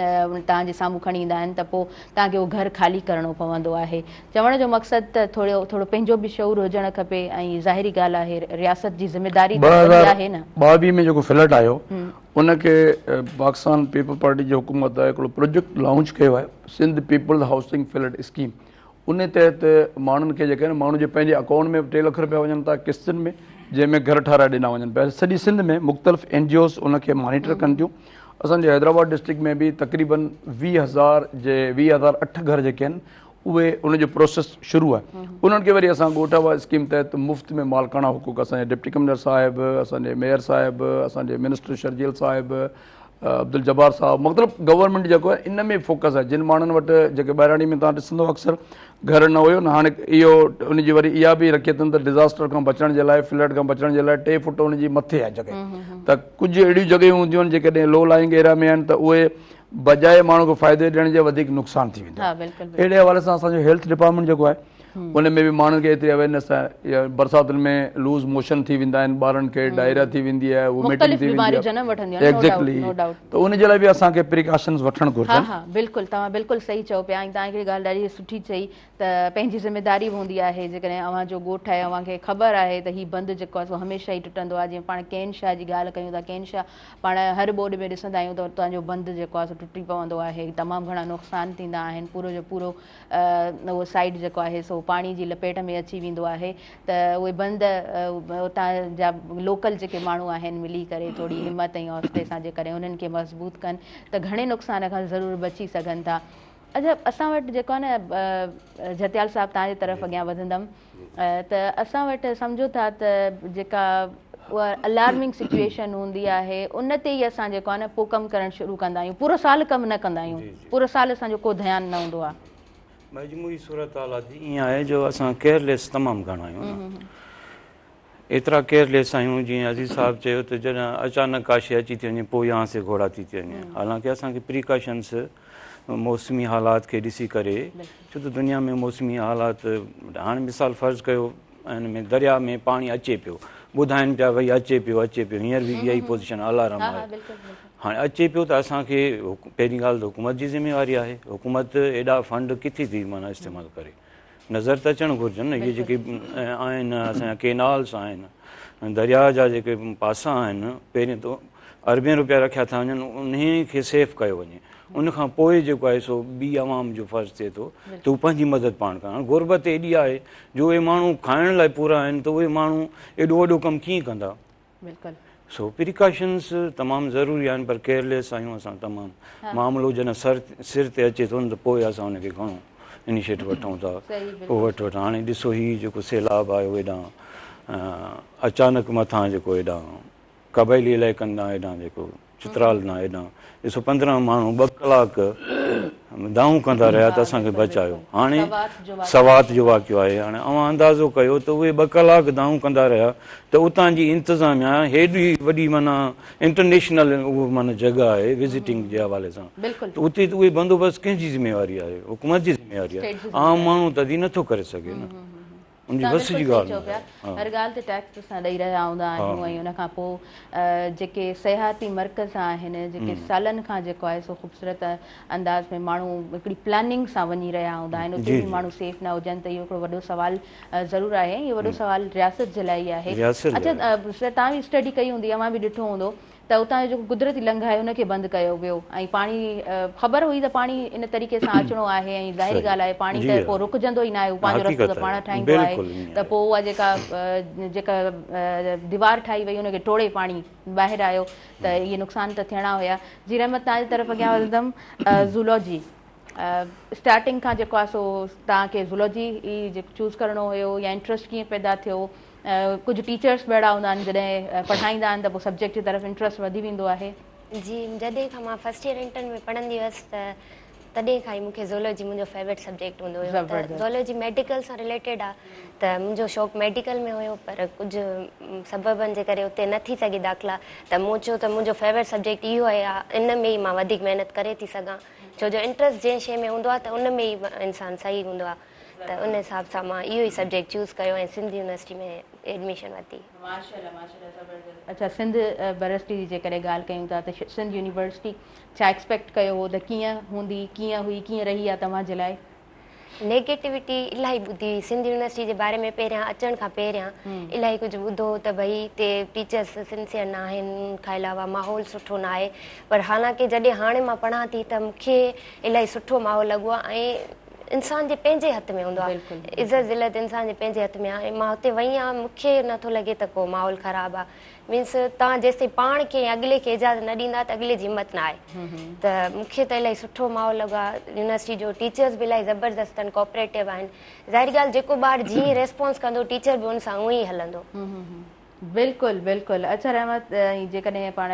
تان جي سامهون کڻي ايندا آهن ته پوء تان کي اهو گهر خالي ڪرڻو پوندو آهي چوڻ جو مقصد ته ٿورو ٿورو پنهنجو به شعور هجڻ کپي ۽ ظاهري ڳالهه آهي رياست جي ذميواري ته وڏي آهي نه. 2022 ۾ جيڪو فلڊ آيو ان کي پاڪستان پيپلز پارٽي جي حڪومت هڪڙو پروجيڪٽ لانچ ڪيو آهي Sindh peoples housing flood scheme ان تحت ماڻهن کي جيڪي آهن ماڻهو جي پنهنجي اڪائونٽ ۾ 3 لک روپيا وڃن ٿا قسطن ۾ جنهن ۾ گهر ٺهرائي ڏنا وڃن پيا سڄي سنڌ ۾ مختلف اين جي اوز ان کي مانيٽر ڪن ٿيون اسان جي حيدرآباد ڊسٽرڪٽ ۾ به تقريبن 20000 جي 20008 گهر جيڪي آهن اهي ان جو پروسيس شروع آهي انهن کي وري اسان ڳوٺ آباد اسڪيم تحت مفت ۾ مالڪاڻا حقوق اسان جي ڊپٽي ڪمشنر صاحب اسان جي ميئر صاحب اسان جي منسٽر شرجيل صاحب عبدالجبار صاحب مطلب گورنمينٽ جيڪو آهي ان ۾ فوڪس آهي جن ماڻهن وٽ جيڪي ٻهراڙي ۾ تان ڏسندو اڪثر گهر نه هيو نه هاڻي اهو ان جي وري اها به رکي اٿن ته ڊزاسٽر کان بچڻ جي لاء فلڊ کان بچڻ جي لاء 3 فوٽ ان جي مٿي آهي جڳهه ته ڪجهه اهڙيون جڳهيون هونديون آهن جيڪڏهن لو لائنگ ايريا ۾ آهن ته اهي بجاء ماڻهو کي فائدي ڏيڻ جي وڌيڪ نقصان ٿي ويندو آهي. اهڙي حوالي سان اسان جو هيلٿ ڊپارٽمينٽ جيڪو آهي ان ۾ به ماڻهن کي ايتري اويرنيس آهي يا برساتن ۾ لوز موشن ٿي ويندا آهن ٻارن کي ڊائريا ٿي ويندي آهي ووميٽنگ ٿي ويندي آهي ايگزيڪٽلي ته ان جي لاء به اسان کي پريڪاشنز وٺڻ گهرجن. ها ها بلڪل توهان بلڪل صحيح چئو پيا ۽ توهان هڪڙي ڳالهه ڏاڍي سٺي چئي ته پنهنجي ذميداري به هوندي آهي جيڪڏهن اوهان جو ڳوٺ آهي اوهان کي خبر آهي ته هي بند جيڪو آهي سو هميشه ئي ٽٽندو آهي جيئن پاڻ ڪين شاهه جي ڳالهه ڪيون ٿا ڪين شاهه پاڻ هر ٻوڏ ۾ ڏسندا آهيون ته اتان جو بند جيڪو آهي سو ٽٽي پوندو آهي تمام گهڻا نقصان ٿيندا آهن پورو جو پورو اهو سائيڊ جيڪو آهي سو پاڻي جي لپيٽ ۾ اچي ويندو آهي ته اهي بند اتان جا لوڪل جيڪي ماڻهو آهن ملي ڪري ٿوري همت ۽ حوصلي سان جيڪڏهن انهن کي مضبوط ڪن ته گهڻي نقصان کان ضرور بچي سگهن ٿا. اڇا اسان وٽ جيڪو آهي نه جهتيال صاحب توهان جي طرف اڳيان وڌندم ته اسان وٽ سمجهو ٿا ته جيڪا اها الارمنگ سچويشن هوندي آهي ان تي ئي اسان جيڪو آهي نه پوء ڪم ڪرڻ شروع ڪندا آهيون پورو سال ڪم نه ڪندا آهيون پورو سال اسان جو ڪو ڌيان نه هوندو آهي. مجموعي صورتحال ائين آهي جو اسان ڪيئرليس تمام گهڻا آهيون نه ايترا ڪيئرليس آهيون جيئن عزيز صاحب چيو ته جڏهن اچانڪ ڪا شيء اچي ٿي وڃي پوء يهان سي گهوڙا ٿي ٿي وڃي حالانڪه اسان کي پريڪاشنس موسمي حالات کي ڏسي ڪري ڇو ته دنيا ۾ موسمي حالات هاڻي مثال فرض ڪيو ان ۾ درياء ۾ پاڻي اچي پيو ٻڌائن پيا ڀئي اچي پيو اچي پيو هينئر به اها ئي پوزيشن الارم آهي هاڻي اچي پيو ته اسان کي پهرين ڳالهه ته حڪومت جي ذميواري آهي حڪومت ايڏا فنڊ ڪٿي ٿي معنيٰ استعمال ڪري نظر ته اچڻ گهرجن نه اهي جيڪي آهن اسان جا ڪينالس آهن درياء جا جيڪي پاسا آهن پهرين ته اربين روپيا رکيا ٿا وڃن انهي کي سيف ڪيو وڃي ان کان پوء جيڪو آهي سو ٻي عوام جو فرض ٿئي ٿو ته هو پنهنجي مدد پاڻ ڪن هاڻي غربت ايڏي آهي جو اهي ماڻهو کائڻ لاء پورا آهن ته اهي ماڻهو ايڏو وڏو ڪم ڪيئن ڪندا بلڪل سو پريڪاشنس تمام ضروري آهن پر ڪيئرليس آهيون اسان تمام معاملو جڏهن سر سر تي اچي ٿو نه ته پوء اسان ان کي گهڻو انيشيٽو وٺون ٿا پوء وٺ وٺ هاڻي ڏسو هي جيڪو سيلاب آيو هيڏانهن اچانڪ مٿان جيڪو هيڏانهن قبائلي علائقن ڏانهن هيڏانهن جيڪو چترال ڏانهن هيڏانهن ڏسو 15 ماڻهو 2 ڪلاڪ دانهون ڪندا رهيا ته اسان کي بچايو هاڻي سوات جو واقعو آهي هاڻي اوهان اندازو ڪيو ته اهي 2 ڪلاڪ دانهون ڪندا رهيا ته اتان جي انتظاميا هيڏي وڏي معنيٰ انٽرنيشنل اهو معنيٰ جڳهه آهي وزيٽنگ جي حوالي سان ته اتي ته اهي بندوبست ڪنهن جي ذميواري آهي حڪومت جي ذميواري آهي عام ماڻهو ته نٿو ڪري سگهي نه ان جي توهان وس جي بلڪل صحيح ڳالهه چئو نه پيا آهي. هر ڳالهه تي ٽيڪس اسان ڏئي رهيا هوندا آهيون ۽ ان کان پوء جيڪي سياحتي مرڪز آهن جيڪي سالن کان جيڪو آهي سو خوبصورت انداز ۾ ماڻهو هڪڙي پلاننگ سان وڃي رهيا هوندا آهن اتي به ماڻهو سيف نه هجن ته اهو هڪڙو وڏو سوال ضرور آهي ۽ اهو وڏو سوال رياست جي لاء ئي آهي اڇا سر توهان به اسٽڊي ڪئي هوندي اوهان به ڏٺو هوندو ته اتان جو جيڪو قدرتي لنگهه آهي ان کي بند ڪيو ويو ۽ پاڻي خبر هئي ته پاڻي ان طريقي سان اچڻو آهي ۽ ظاهري ڳالهه آهي پاڻي ته پوء رڪجندو ئي ناهي هو پنهنجو رستو ته پاڻ ٺاهيندو آهي ته پوء اها جيڪا جيڪا ديوار ٺاهي وئي ان کي ٽوڙي پاڻي ٻاهر آيو ته اهي نقصان ته ٿيڻا هيا. جي رحمت توهان جي طرف اڳيان وڌندم زولوجي اسٽارٽنگ کان جيڪو آهي سو توهان کي زولوجي ئي چوز ڪرڻو هيو يا انٽرسٽ ڪيئن پيدا ٿيو ڪجهه ٽيچرس به اهڙا هوندا آهن جڏهن پڙهائيندا آهن ته پوء سبجيڪٽ جي طرف انٽرسٽ وڌي ويندو آهي. جي جڏهن کان مان فرسٽ ييئر انٽر ۾ پڙهندي هيس ته تڏهن کان ئي مون کي زولوجي منهنجو فيورٽ سبجيڪٽ هوندو هيو ته زولوجي ميڊيڪل سان رليٽيڊ آ ته منهنجو شوق ميڊيڪل ۾ هيو پر ڪجهه سببن جي ڪري اتي نه ٿي سگهي داخلا ته مون چيو ته منهنجو فيورٽ سبجيڪٽ اهو آهي ان ۾ ئي مان وڌيڪ محنت ڪري ٿي سگهان ڇو جو انٽرسٽ جنهن شي ۾ هوندو آ ته ان ۾ ئي انسان صحيح هوندو آ ته ان حساب سان مان اهو ئي سبجيڪٽ چوز ڪيو ۽ سنڌ يونيورسٽي ۾ ايڊميشن ورتي. ماشاءالله ماشاءالله زبردست اڇا سنڌ يونيورسٽي جي جيڪڏهن ڳالهه ڪيون ٿا ته سنڌ يونيورسٽي ڇا ايڪسپيڪٽ ڪيو هو ته ڪيئن هوندي ڪيئن هئي ڪيئن رهي آ توهان جي لاء؟ نيگيٽوٽي الاهي ٻڌي هئي سنڌ يونيورسٽي جي باري ۾ پهريان اچڻ کان پهريان الاهي ڪجهه ٻڌو هو ته ڀئي هتي ٽيچرس سنسيئر نه آهن ان کان علاوه ماحول سٺو نه آهي پر حالانڪه جڏهن هاڻي مان پڙهان ٿي ته مون کي الاهي سٺو ماحول لڳو آهي ۽ انسان جي پنهنجي هٿ ۾ هوندو آهي عزت ذلت انسان جي پنهنجي هٿ ۾ آهي ۽ مان هتي وئي آهيان مون کي نٿو لڳي ته ڪو ماحول خراب آهي مينس توهان جيستائين پاڻ کي يا اڳلي کي اجازت نه ڏيندا ته اڳلي جي همت نه آهي ته مون کي ته الاهي سٺو ماحول لڳو آهي يونيورسٽي جو ٽيچرس به الاهي زبردست آهن ڪوآپريٽو آهن ظاهري ڳالهه جيڪو ٻار جيئن ريسپانس ڪندو ٽيچر به ان سان اونئين ئي هلندو. بلڪل بلڪل اڇا رحمت جيڪڏهن پاڻ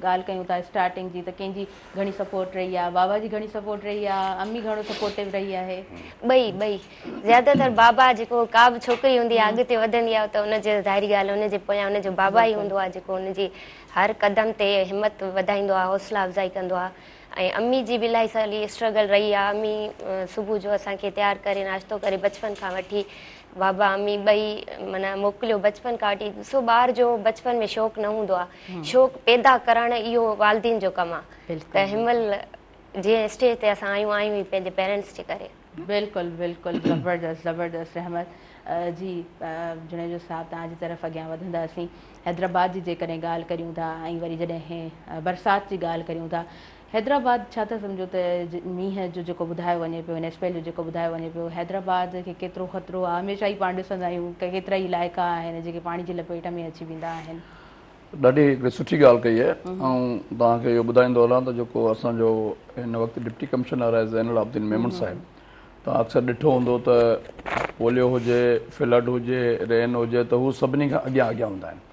ڳالهه ڪيون ٿا اسٽارٽنگ جي ته ڪنهن جي گهڻي سپورٽ رهي آهي بابا جي گهڻي سپورٽ رهي آهي امي گهڻو سپورٽو رهي آهي. ٻئي ٻئي زياده تر بابا جيڪو ڪا به ڇوڪري هوندي آهي اڳتي وڌندي آهي ته ان جي ظاهري ڳالهه ان جي پويان ان جو بابا ئي هوندو آهي جيڪو ان جي هر قدم تي همت وڌائيندو آهي حوصلا افزائي ڪندو آهي ۽ امي جي به الاهي سالي اسٽرگل رهي آهي امي صبح جو اسان کي تيار ڪري ناشتو ڪري بچپن کان وٺي بابا امي ٻئي معنيٰ موڪليو بچپن کان وٺي ڏسو ٻار جو بچپن ۾ شوق نه هوندو آهي شوق پيدا ڪرڻ اهو والدين جو ڪم آهي ته هن مهل جنهن اسٽيج تي اسان آهيون آهيون ئي پنهنجي پيرنٽس جي ڪري. بلڪل بلڪل زبردست زبردست رحمت جي جوڻيجو صاحب توهان جي طرف اڳيان وڌنداسين حيدرآباد جي جيڪڏهن ڳالهه ڪريون ٿا ۽ وري جڏهن برسات جي ڳالهه ڪريون ٿا حيدرآباد ڇا ٿا سمجهو ته مينهن جو جيڪو ٻڌايو وڃي پيو هن اسپيل جو جيڪو ٻڌايو وڃي پيو حيدرآباد کي ڪيترو خطرو آهي هميشه ئي پاڻ ڏسندا آهيون ته ڪيترا ئي علائقا آهن جيڪي پاڻي جي لپيٽ ۾ اچي ويندا آهن. ڏاڍي هڪڙي سٺي ڳالهه ڪئي آهي آئون توهان کي اهو ٻڌائيندو هلان ته جيڪو اسان جو هن وقت ڊپٽي ڪمشنر آهي زين العابدين ميمڻ صاحب توهان اڪثر ڏٺو هوندو ته پوليو هجي فلڊ هجي رين هجي ته هو سڀني کان اڳيان اڳيان هوندا آهن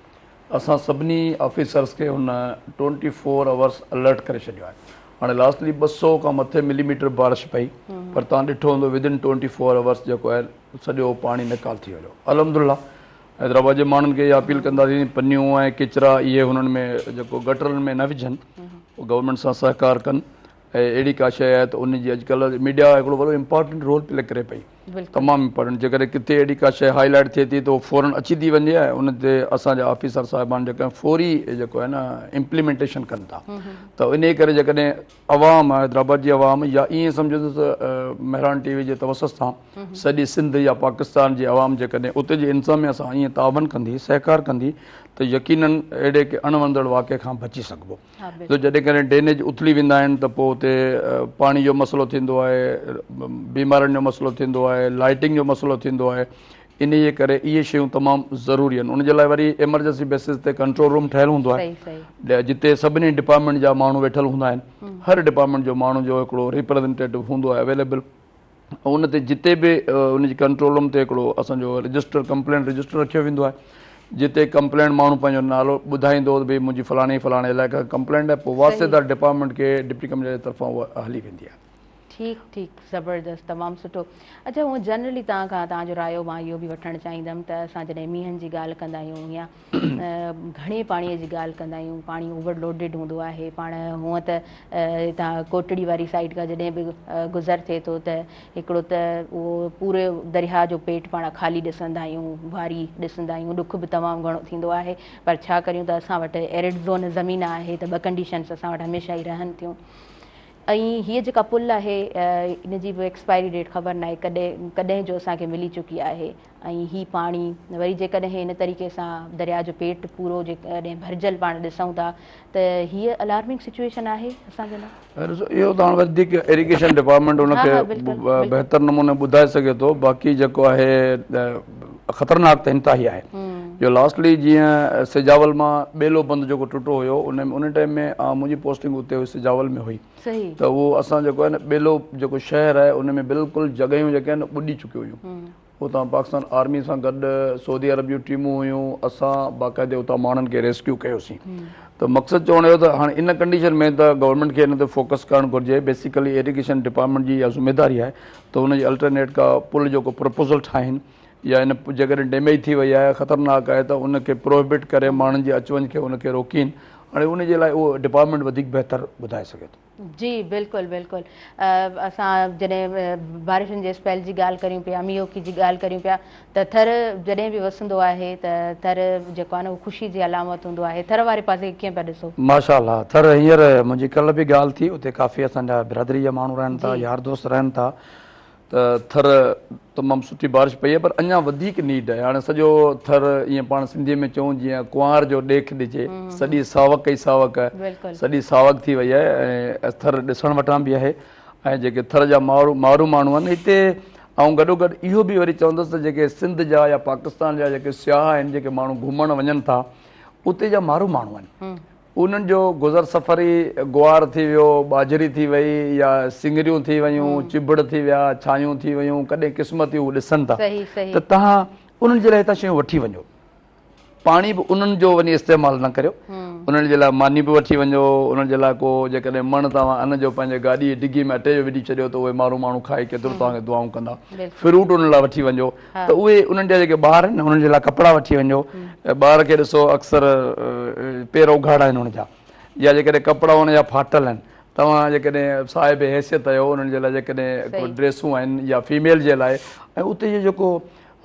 اسان سڀني آفيسرس کي هن ٽوئنٽي فور آورس الرٽ ڪري ڇڏيو آهي هاڻي لاسٽلي 200 کان مٿي ملي ميٽر بارش پئي پر توهان ڏٺو هوندو within twenty four hours جيڪو آهي سڄو پاڻي نيڪال ٿي ويو الحمدلله حيدرآباد جي ماڻهن کي اها اپيل ڪنداسين پنيون ۽ ڪچرا اهي هنن ۾ جيڪو گٽرن ۾ نه وجهن گورنمينٽ سان سهڪار ڪن ۽ اهڙي ڪا شيء آهي ته ان جي اڄڪلهه ميڊيا هڪڙو وڏو امپارٽنٽ رول پلي ڪري پئي. تمام امپارٽنٽ جيڪڏهن ڪٿي اهڙي ڪا شيء هائي لائيٽ ٿئي ٿي ته اهو فورن اچي ٿي وڃي ۽ ان تي اسان جا آفيسر صاحبان جيڪا فوري جيڪو آهي نه امپليمينٽيشن ڪن ٿا ته انهي ڪري جيڪڏهن عوام حيدرآباد جي عوام يا ائين سمجهو ته مهراڻ ٽي وي جي توسط سان سڄي سنڌ يا پاڪستان جي عوام جيڪڏهن اتي جي انتظاميا سان ائين تعاون ڪندي سهڪار ڪندي ته يقينن اهڙي اڻوڻندڙ واقعي کان بچي سگهبو. جو جڏهن ڪڏهن ڊرينيج اٿلي ويندا آهن ته پوء اتي پاڻي جو مسئلو ٿيندو آهي بيمارين جو مسئلو ٿيندو آهي لائٽنگ جو مسئلو ٿيندو آهي انهي جي ڪري اهي شيون تمام ضروري آهن ان جي لاء وري ايمرجنسي بيسز تي ڪنٽرول روم ٺهيل هوندو آهي جتي سڀني ڊپارٽمينٽ جا ماڻهو ويٺل هوندا آهن هر ڊپارٽمينٽ جو ماڻهو جو هڪڙو ريپريزنٽيٽو هوندو آهي اويليبل ان تي جتي به ان جي ڪنٽرول روم تي هڪڙو اسان جو رجسٽر ڪمپلينٽ رجسٽر رکيو ويندو آهي جتي ڪمپلينٽ ماڻهو پنهنجو نالو ٻڌائيندو ته ڀئي منهنجي فلاڻي فلاڻي علائقي کان ڪمپلينٽ آهي پوء واسطيدار ڊپارٽمينٽ کي ڊپٽي ڪمشنر جي طرفان اها هلي ويندي آهي. ٺيڪ ٺيڪ زبردست تمام سٺو اڇا هونء جنرلي توهان کان توهان جو رايو مان اهو به وٺڻ چاهيندم ته اسان جڏهن مينهن جي ڳالهه ڪندا آهيون يا گهڻي پاڻي جي ڳالهه ڪندا آهيون پاڻي اوور لوڊيڊ هوندو آهي پاڻ هونء ته هتان ڪوٽڙي واري سائيڊ کان جڏهن به گذر ٿئي ٿو ته هڪڙو ته اهو پورو درياهه جو پيٽ پاڻ خالي ڏسندا آهيون واري ڏسندا آهيون ڏک به تمام گهڻو ٿيندو آهي پر ڇا ڪريون ته اسان وٽ ايرڊ زون زمين آهي ته ٻه ڪنڊيشنس اسان وٽ هميشه ئي رهن ٿيون ۽ هيء جيڪا پل آهي ان جي به ايڪسپائري ڊيٽ خبر ناهي ڪڏهن ڪڏهن جو اسان کي ملي چڪي آهي ۽ هي پاڻي وري جيڪڏهن هن طريقي سان درياء جو پيٽ پورو جيڪڏهن ڀرجل پاڻ ڏسون ٿا ته هيء الارمنگ سچوئيشن آهي اسان جي لاء. ڏسو اهو ته هاڻ وڌيڪ ايريگيشن ڊپارٽمينٽ ان کي بهتر نموني ٻڌائي سگهي ٿو باقي جيڪو آهي خطرناڪ ته انتهائي آهي جو لاسٽلي جيئن سجاول مان ٻيلو بند جيڪو ٽٽو هيو ان ان ٽائيم ۾ منهنجي پوسٽنگ اتي هئي سجاول ۾ هئي ته اهو اسان جيڪو آهي نه ٻيلو جيڪو شهر آهي ان ۾ بلڪل جڳهيون جيڪي آهن ٻڏي چڪيون هيون اتان پاڪستان آرمي سان گڏ سعودي عرب جون ٽيمون هيون اسان باقاعدي اتان ماڻهن کي ريسڪيو ڪيوسين ته مقصد چوڻ جو ته هاڻي ان ڪنڊيشن ۾ ته گورنمينٽ کي ان تي فوڪس ڪرڻ گهرجي بيسيڪلي ايريگيشن ڊپارٽمينٽ جي اها ذميداري آهي ته ان جي الٽرنيٽ ڪا پل جو ڪو پروپوزل ٺاهين يا ان جيڪڏهن ڊيميج ٿي وئي آهي خطرناڪ آهي ته ان کي پروهبٽ ڪري ماڻهن جي اچ وڃ کي ان کي روڪين هاڻي ان جي لاء اهو ڊپارٽمينٽ وڌيڪ بهتر ٻڌائي سگهي ٿو. جي بلڪل بلڪل اسان جڏهن بارشن جي اسپيل جي ڳالهه ڪريون پيا مينهوڪي جي ڳالهه ڪريون پيا ته ٿر جڏهن به وسندو آهي ته ٿر جيڪو آهي نه اهو خوشي جي علامت هوندو آهي ٿر واري پاسي کي ڪيئن پيا ڏسو؟ ماشاء الله ٿر هينئر منهنجي ڪلهه به ڳالهه ٿي اتي ڪافي اسان جا برادري جا ماڻهو رهن ٿا يار دوست رهن ٿا ته ٿر تمام سٺي بارش پئي آهي پر اڃا وڌيڪ نيڊ آهي هاڻي سڄو ٿر ائين پاڻ سنڌي ۾ چئون جيئن ڪنوار جو ڏيک ڏجي سڄي ساوڪ ئي ساوڪ آهي سڄي ساوڪ ٿي وئي آهي ۽ ٿر ڏسڻ وٽان به آهي ۽ جيڪي ٿر جا مارو مارو ماڻهو آهن هتي آئون گڏو گڏ اهو به وري چوندس ته جيڪي سنڌ جا يا پاڪستان جا جيڪي سياح آهن جيڪي ماڻهو گهمڻ وڃن ٿا اتي جا مارو ماڻهو آهن انهن جو گذر سفر ئي گوار ٿي ويو، ٻاجهري ٿي وئي يا سڱريون ٿي ويون، چڀڙ ٿي ويا، ڇانيون ٿي ويون، ڪڏهن قسمتي هو ڏسن ٿا ته توهان انهن جي لاء هتان شيون وٺي وڃو. پاڻي به انهن جو وڃي استعمال نه ڪريو. انهن جي لاء ماني به وٺي وڃو، انهن جي لاء ڪو جيڪڏهن مڻ توهان ان جو پنهنجي گاڏي جي ڊگي ۾ اٽي جو وجهي ڇڏيو ته اهي مارو ماڻهو کائي ڪيترو توهان کي دعائون ڪندا. فروٽ انهن لاء وٺي وڃو. ته اهي انهن جا جيڪي ٻار آهن انهن جي لاء ڪپڙا وٺي وڃو ٻار کي ڏسو اڪثر پير اگهاڙا آهن ان جا يا جيڪڏهن ڪپڙا ان جا ڦاٽل آهن توهان جيڪڏهن صاحب حيثيت آهيو انهن جي لاء جيڪڏهن ڪو ڊريسون آهن يا فيميل جي لاء ۽ اتي جو جيڪو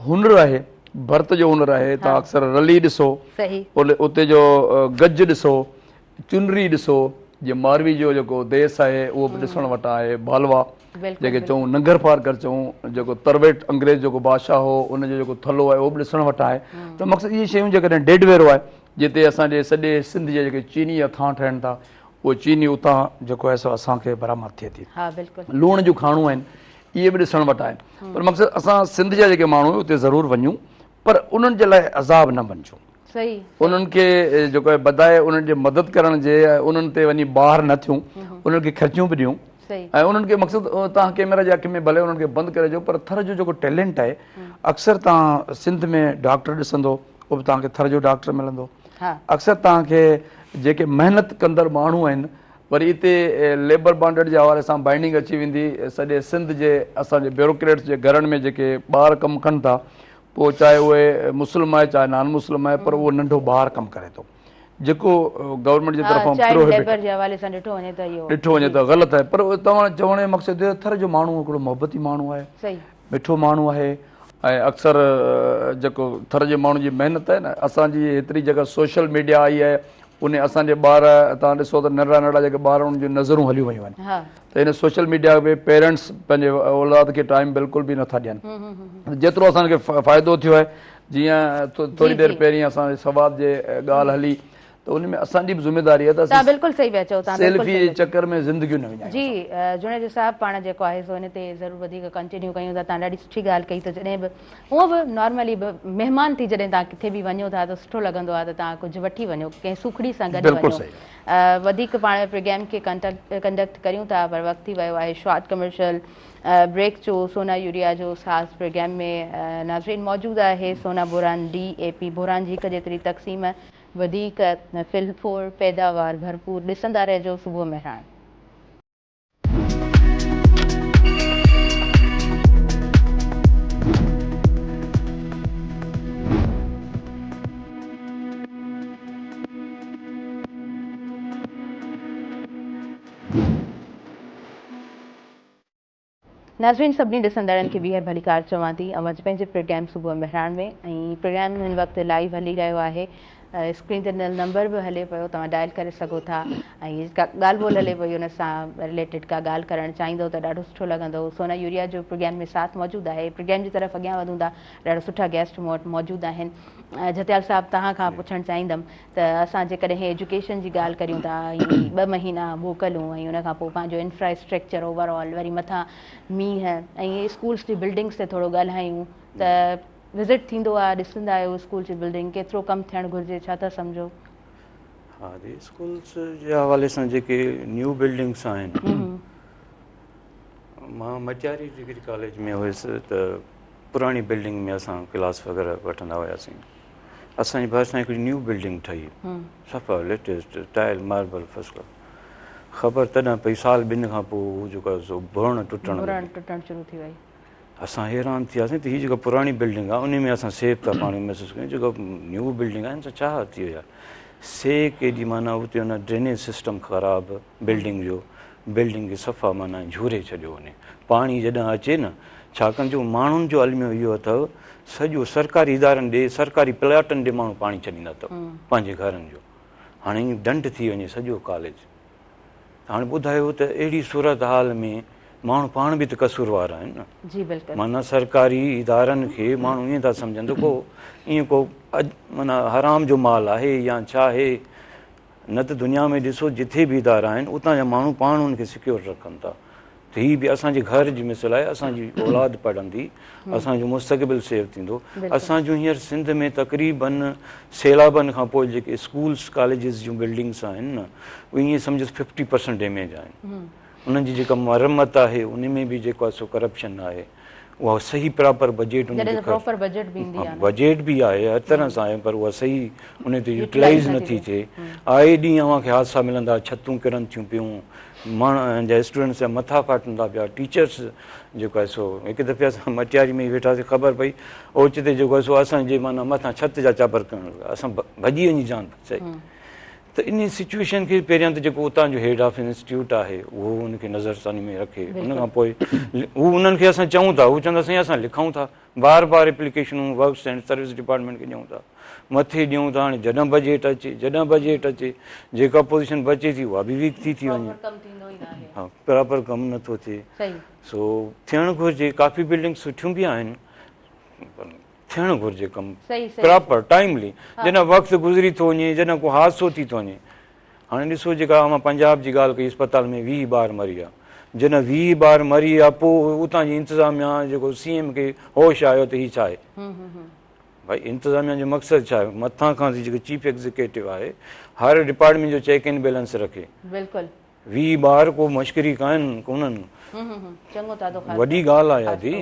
هنر آهي ڀرت جو هنر آهي توهان اڪثر رلي ڏسو اتي جو گج ڏسو چنري ڏسو جيئن ماروي جو جيڪو ديس آهي اهو به ڏسڻ وٽان آهي ڀالوا جيڪي چئون ننگر پارڪر چئون جيڪو ترويٽ انگريز جيڪو بادشاهه هو ان جو جيڪو ٿلهو آهي اهو به ڏسڻ وٽان آهي ته مقصد اهي شيون جيڪڏهن ڊيڊ ويرو آهي جتي اسان جي سڄي سنڌ جا جيڪي چيني جا ٿان ٺهن ٿا اهو چيني اتان جيڪو آهي سو اسان کي برآمد ٿئي ٿي لوڻ جون کاڻون آهن اهي به ڏسڻ وٽان آهن پر مقصد اسان سنڌ جا جيڪي ماڻهو اتي ضرور وڃون پر انهن جي لاء عذاب نه بنجون انهن کي جيڪو آهي بداء انهن جي مدد ڪرڻ جي انهن تي وڃي بار نه ٿيون انهن کي خرچيون به ڏيون ۽ انهن کي مقصد توهان ڪيمرا جي اک ۾ ڀلي انهن کي بند ڪري جو پر ٿر جو جيڪو ٽيلنٽ آهي اڪثر توهان سنڌ ۾ ڊاڪٽر ڏسندو اهو به توهان کي ٿر جو ڊاڪٽر ملندو اڪثر توهان کي جيڪي محنت ڪندڙ ماڻهو آهن وري اتي ليبر بانڊڊ جي حوالي سان بائنڊنگ اچي ويندي سڄي سنڌ جي اسان جي بيوروڪريٽس جي گهرن ۾ جيڪي ٻار ڪم ڪن ٿا پوء چاهي اهي مسلم آهي چاهي نان مسلم آهي پر اهو ننڍو ٻار ڪم ڪري ٿو جيڪو گورنمينٽ جي طرفان پروهبٽ جي حوالي سان ڏٺو وڃي ته اهو ڏٺو وڃي ته غلط آهي پر توهان چوڻ جو مقصد اهو ٿر جو ماڻهو هڪڙو محبتي ماڻهو آهي. مٺو ماڻهو آهي ۽ اڪثر جيڪو ٿر جي ماڻهن جي محنت آهي نه اسان جي هيتري جيڪا سوشل ميڊيا آئي آهي ان اسان جي ٻار توهان ڏسو ته ننڍڙا ننڍڙا جيڪي ٻار انهن جون نظرون هليون ويون آهن ته ان سوشل ميڊيا ۾ پيرنٽس پنهنجي اولاد کي ٽائيم بلڪل به نٿا ڏين جيترو اسان کي فائدو ٿيو آهي جيئن ٿوري دير پهرين اسان سواد جي ڳالهه هلي ته ان ۾ اسان جي به ذميداري آهي ته اسين بلڪل صحيح پيا چئو توهان سيلفي جي چڪر ۾ زندگيون نه وڃايون. جي جوڻيجو صاحب پاڻ جيڪو آهي سو ان تي ضرور وڌيڪ ڪنٽينيو ڪيون ٿا توهان ڏاڍي سٺي ڳالهه ڪئي ته جڏهن به هونء به نارملي به مهمان ٿي جڏهن توهان ڪٿي به وڃو ٿا ته سٺو لڳندو آهي ته توهان ڪجهه وٺي وڃو ڪنهن سوکڙي سان گڏ وڃو وڌيڪ پاڻ پروگرام کي ڪنڊڪٽ ڪريون ٿا پر وقت ٿي ويو آهي شارٽ ڪمرشل بريڪ جو سونا يوريا جو ساز پروگرام ۾ ناظرين موجود آهي سونا بوران ڊي اي پي بوران جي هڪ جيتري تقسيم وڌيڪ فلفور پيداوار ڀرپور ڏسندا رهجو صبح مهراڻ. ناظرين سڀني ڏسندڙن کي ٻيهر ڀليڪار چوان ٿي اوهان جي پنهنجي پروگرام صبح مهراڻ ۾ ۽ پروگرام هن وقت لائيو هلي رهيو آهي اسڪرين تي ڏنل نمبر به هلي پيو توهان ڊائل ڪري سگهو ٿا ۽ ڪا ڳالهه ٻولهه هلي پئي ان سان رليٽيڊ ڪا ڳالهه ڪرڻ چاهيندو ته ڏاڍو سٺو لڳندو سونا يوريا جو پروگرام ۾ ساٿ موجود آهي پروگرام جي طرف اڳيان وڌون ٿا ڏاڍا سٺا گيسٽ مون وٽ موجود آهن جتيال صاحب توهان کان پڇڻ چاهيندم ته اسان جيڪڏهن ايجوڪيشن جي ڳالهه ڪريون ٿا ۽ ٻه مهينا موڪلون ۽ ان کان پوء پنهنجو انفراسٽرڪچر اوور آل وري مٿان مينهن ۽ اسڪولس جي بلڊنگس تي ٿورو ڳالهايون ته وزٽ ٿيندو آهي ڏسندا آهيو اسڪول جي بلڊنگ ڪيترو ڪم ٿيڻ گهرجي ڇا ٿا سمجهو؟ ها جي اسڪولس جي حوالي سان جيڪي نيو بلڊنگس آهن مان مٽياري ڊگري ڪاليج ۾ هيس ته پراڻي بلڊنگ ۾ اسان ڪلاس وغيره وٺندا هياسين اسان جي ڀرسان هڪڙي نيو بلڊنگ ٺهي صفا latest tile marble first class خبر تڏهن پئي سال ٻن کان پوء هو جيڪو آهي سو ڀرڻ ٽٽڻ ڀرڻ ٽٽڻ شروع ٿي وئي اسان حيران ٿياسين ته هي جيڪا پراڻي بلڊنگ آهي ان ۾ اسان سيف ٿا پاڻ محسوس ڪيون جيڪا نيو بلڊنگ آهي ان سان ڇا ٿي ويو آهي سي ڪيڏي معنيٰ اتي ان ڊرينيج سسٽم خراب بلڊنگ جو بلڊنگ کي صفا معنيٰ جهوري ڇڏيو وڃي پاڻي جڏهن اچي نه ڇاڪاڻ جو ماڻهن جو الميو اهو اٿو سڄو سرڪاري ادارن ڏي سرڪاري پلاٽن ڏي ماڻهو پاڻي ڇڏيندا اٿو پنهنجي گهرن جو هاڻي ائين ڍنڍ ٿي وڃي سڄو ڪاليج هاڻي ٻڌايو ته اهڙي صورت حال ۾ ماڻهو پاڻ به ته قصوروار آهن نه جي بلڪل معنيٰ سرڪاري ادارن کي ماڻهو ائين ٿا سمجهن ته ڪو ائين ڪو معنيٰ حرام جو مال آهي يا ڇا آهي نه ته دنيا ۾ ڏسو جٿي به ادارا آهن اتان جا ماڻهو پاڻ ان کي سيڪيور رکن ٿا ته هي به اسان جي گهر جي مثل آهي اسان جي اولاد پڙهندي اسان جو مستقبل سيو ٿيندو اسان جون هينئر سنڌ ۾ تقريبن سيلابن کان پوء جيڪي اسڪولس ڪاليجز جون بلڊنگس آهن نه اهي ائين سمجهو 50% ڊيميج آهن انهن جي جيڪا مرمت آهي ان ۾ به جيڪو آهي سو ڪرپشن آهي اها صحيح پراپر بجيٽ ان جڏهن ته پراپر بجيٽ به ايندي آهي بجيٽ به آهي هر طرح سان آهي پر اها صحيح ان تي يوٽيلائز نه ٿي ٿئي آئي ڏينهن اوهان کي حادثا ملندا ڇتون ڪرن ٿيون پيون ماڻهن جا اسٽوڊنٽس جا مٿا ڦاٽن ٿا پيا ٽيچرس جيڪو آهي سو هڪ دفعي اسان مٽياري ۾ ويٺاسين خبر پئي اوچتي جيڪو آهي سو اسان جي معنيٰ مٿان ڇت جا چاپر ڪرڻ لڳا اسان ڀڄي وڃي جان بچائي ته انهي سچويشن کي پهريان ته جيڪو اتان جو هيڊ آف انسٽيٽيوٽ آهي اهو ان کي نظر ثاني ۾ رکي ان کان پوء هو انهن کي اسان چئون ٿا هو چوندا سائين اسان لکون ٿا بار بار اپليڪيشنون ورڪس اينڊ سروس ڊپارٽمينٽ کي ڏيون ٿا مٿي ڏيون ٿا هاڻي جڏهن بجيٽ اچي جڏهن بجيٽ اچي جيڪا پوزيشن بچي ٿي اها به ويڪ ٿي ٿي وڃي ها پراپر ڪم نٿو ٿئي سو ٿيڻ گهرجي ڪافي بلڊنگ سٺيون به آهن ٿيڻ گهرجي ڪم پراپر ٽائملي جڏهن وقت گذري ٿو وڃي جڏهن ڪو حادثو ٿي ٿو وڃي هاڻي ڏسو جيڪا اوهان پنجاب جي ڳالهه ڪئي اسپتال ۾ 20 ٻار مري ويا جڏهن 20 ٻار مري ويا پوء اتان جي انتظاميا جيڪو سي ايم کي هوش آيو ته هي ڇا آهي ڀائي انتظاميا جو مقصد ڇا آهي مٿان کان جيڪو چيف ايگزيڪيٽو آهي هر ڊپارٽمينٽ جو چيڪ اينڊ بيلنس رکي بلڪل 20 ٻار ڪو مشڪري ڪانهن ڪونهن وڏي ڳالهه آهي ادي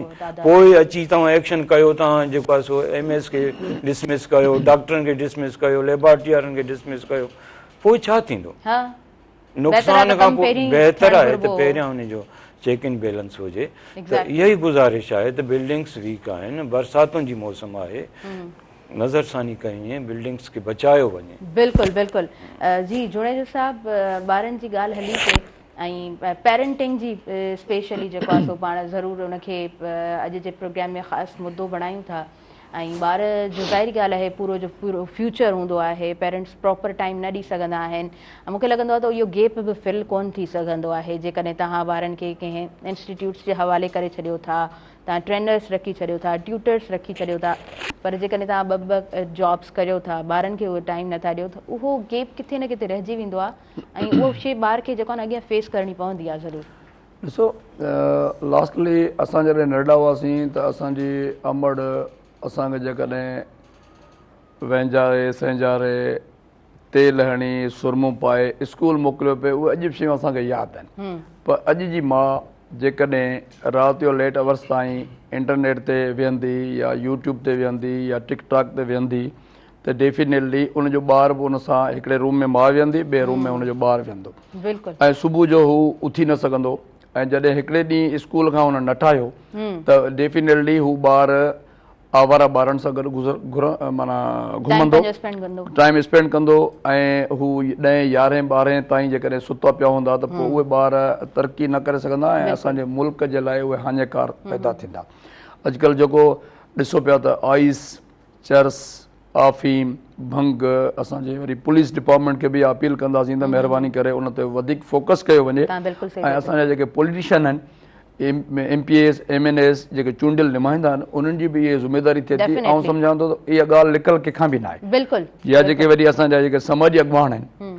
پوء اچي توهان ايڪشن ڪيو توهان جيڪو آهي سو ايم ايس کي ڊسمس ڪيو ڊاڪٽرن کي ڊسمس ڪيو ليبارٽري وارن کي ڊسمس ڪيو پوء ڇا ٿيندو نقصان کان پوء بهتر آهي ته پهريان ان جو چيڪ اينڊ بيلنس هجي ته اها ئي گذارش آهي ته بلڊنگس ويڪ آهن برساتن جي موسم آهي نظر ثاني ڪئي وڃي بلڊنگس کي بچايو وڃي. بلڪل بلڪل جي جوڻيجو صاحب ٻارن جي ڳالهه هلي پئي ۽ پيرنٽنگ جي اسپيشلي جيڪو آهي سو پاڻ ضرور ان کي اڄ جي پروگرام ۾ خاص مدو بڻايون ٿا ۽ ٻار جو ظاهري ڳالهه آهي پورو جو پورو فيوچر هوندو آهي پيرنٽس پراپر ٽائيم نه ڏئي سگهندا آهن ۽ مونکي لڳندو آهي ته اهو گيپ به فل ڪون ٿي سگهندو آهي جيڪڏهن توهان ٻارن کي ڪنهن انسٽيٽيوٽس جي حوالي ڪري ڇڏيو ٿا توهان ٽرينرس رکي ڇڏيو ٿا ٽيوٽرس رکي ڇڏيو ٿا پر جيڪڏهن توهان ٻه ٻه جابس ڪريو ٿا ٻارن کي اهو ٽائيم نٿا ڏيو ته اهو گيپ ڪٿي نه ڪٿي رهجي ويندو آهي ۽ اهو شي ٻار کي جيڪو آهي نه اڳيان فيس ڪرڻي پوندي آهي ضرور. ڏسو لاسٽلي اسان جڏهن ننڍڙا هئاسين ته اسان جي امڙ اسان کي جيڪڏهن وهنجاري سهنجاري تيل هڻي سرمو پائي اسڪول موڪليو پئي اهي اڄ به شيون اسان کي ياد آهن پر اڄ جي ماء جيڪڏهن رات جو ليٽ اورس تائين انٽرنيٽ تي ويهندي يا يوٽيوب تي ويهندي يا ٽڪ ٽاڪ تي ويهندي ته ڊيفينيٽلي ان جو ٻار به ان سان هڪڙي روم ۾ ماء ويهندي ٻئي روم ۾ ان جو ٻار ويهندو ۽ صبح جو هو اٿي نه سگهندو ۽ جڏهن هڪڙي ڏينهن اسڪول کان هن نٽايو ته ڊيفينيٽلي هو ٻار آواره ٻارن سان گڏ گذر معنيٰ گهمندو ٽائيم اسپينڊ ڪندو ۽ هو ڏهين يارهين ٻارهين تائين جيڪڏهن ستا پيا هوندا ته پوء اهي ٻار ترقي نه ڪري سگهندا ۽ اسان جي ملڪ جي لاء اهي هاڃيڪار پيدا ٿيندا اڄڪلهه جيڪو ڏسو پيا ته آئس چرس، آفيم، ڀنگ، اسان جي وري پوليس ڊپارٽمينٽ کي به اها اپيل ڪنداسين ته مهرباني ڪري ان تي وڌيڪ فوڪس ڪيو وڃي ۽ اسان جا جيڪي پوليٽيشن آهن M P As M N As جيڪي چونڊيل نمائندا آهن انهن جي به اها ذميواري ٿئي ٿي آئون سمجهان ٿو ته اها ڳالهه لڪل ڪنهن کان به ناهي يا جيڪي وري اسان جا جيڪي سماجي اڳواڻ آهن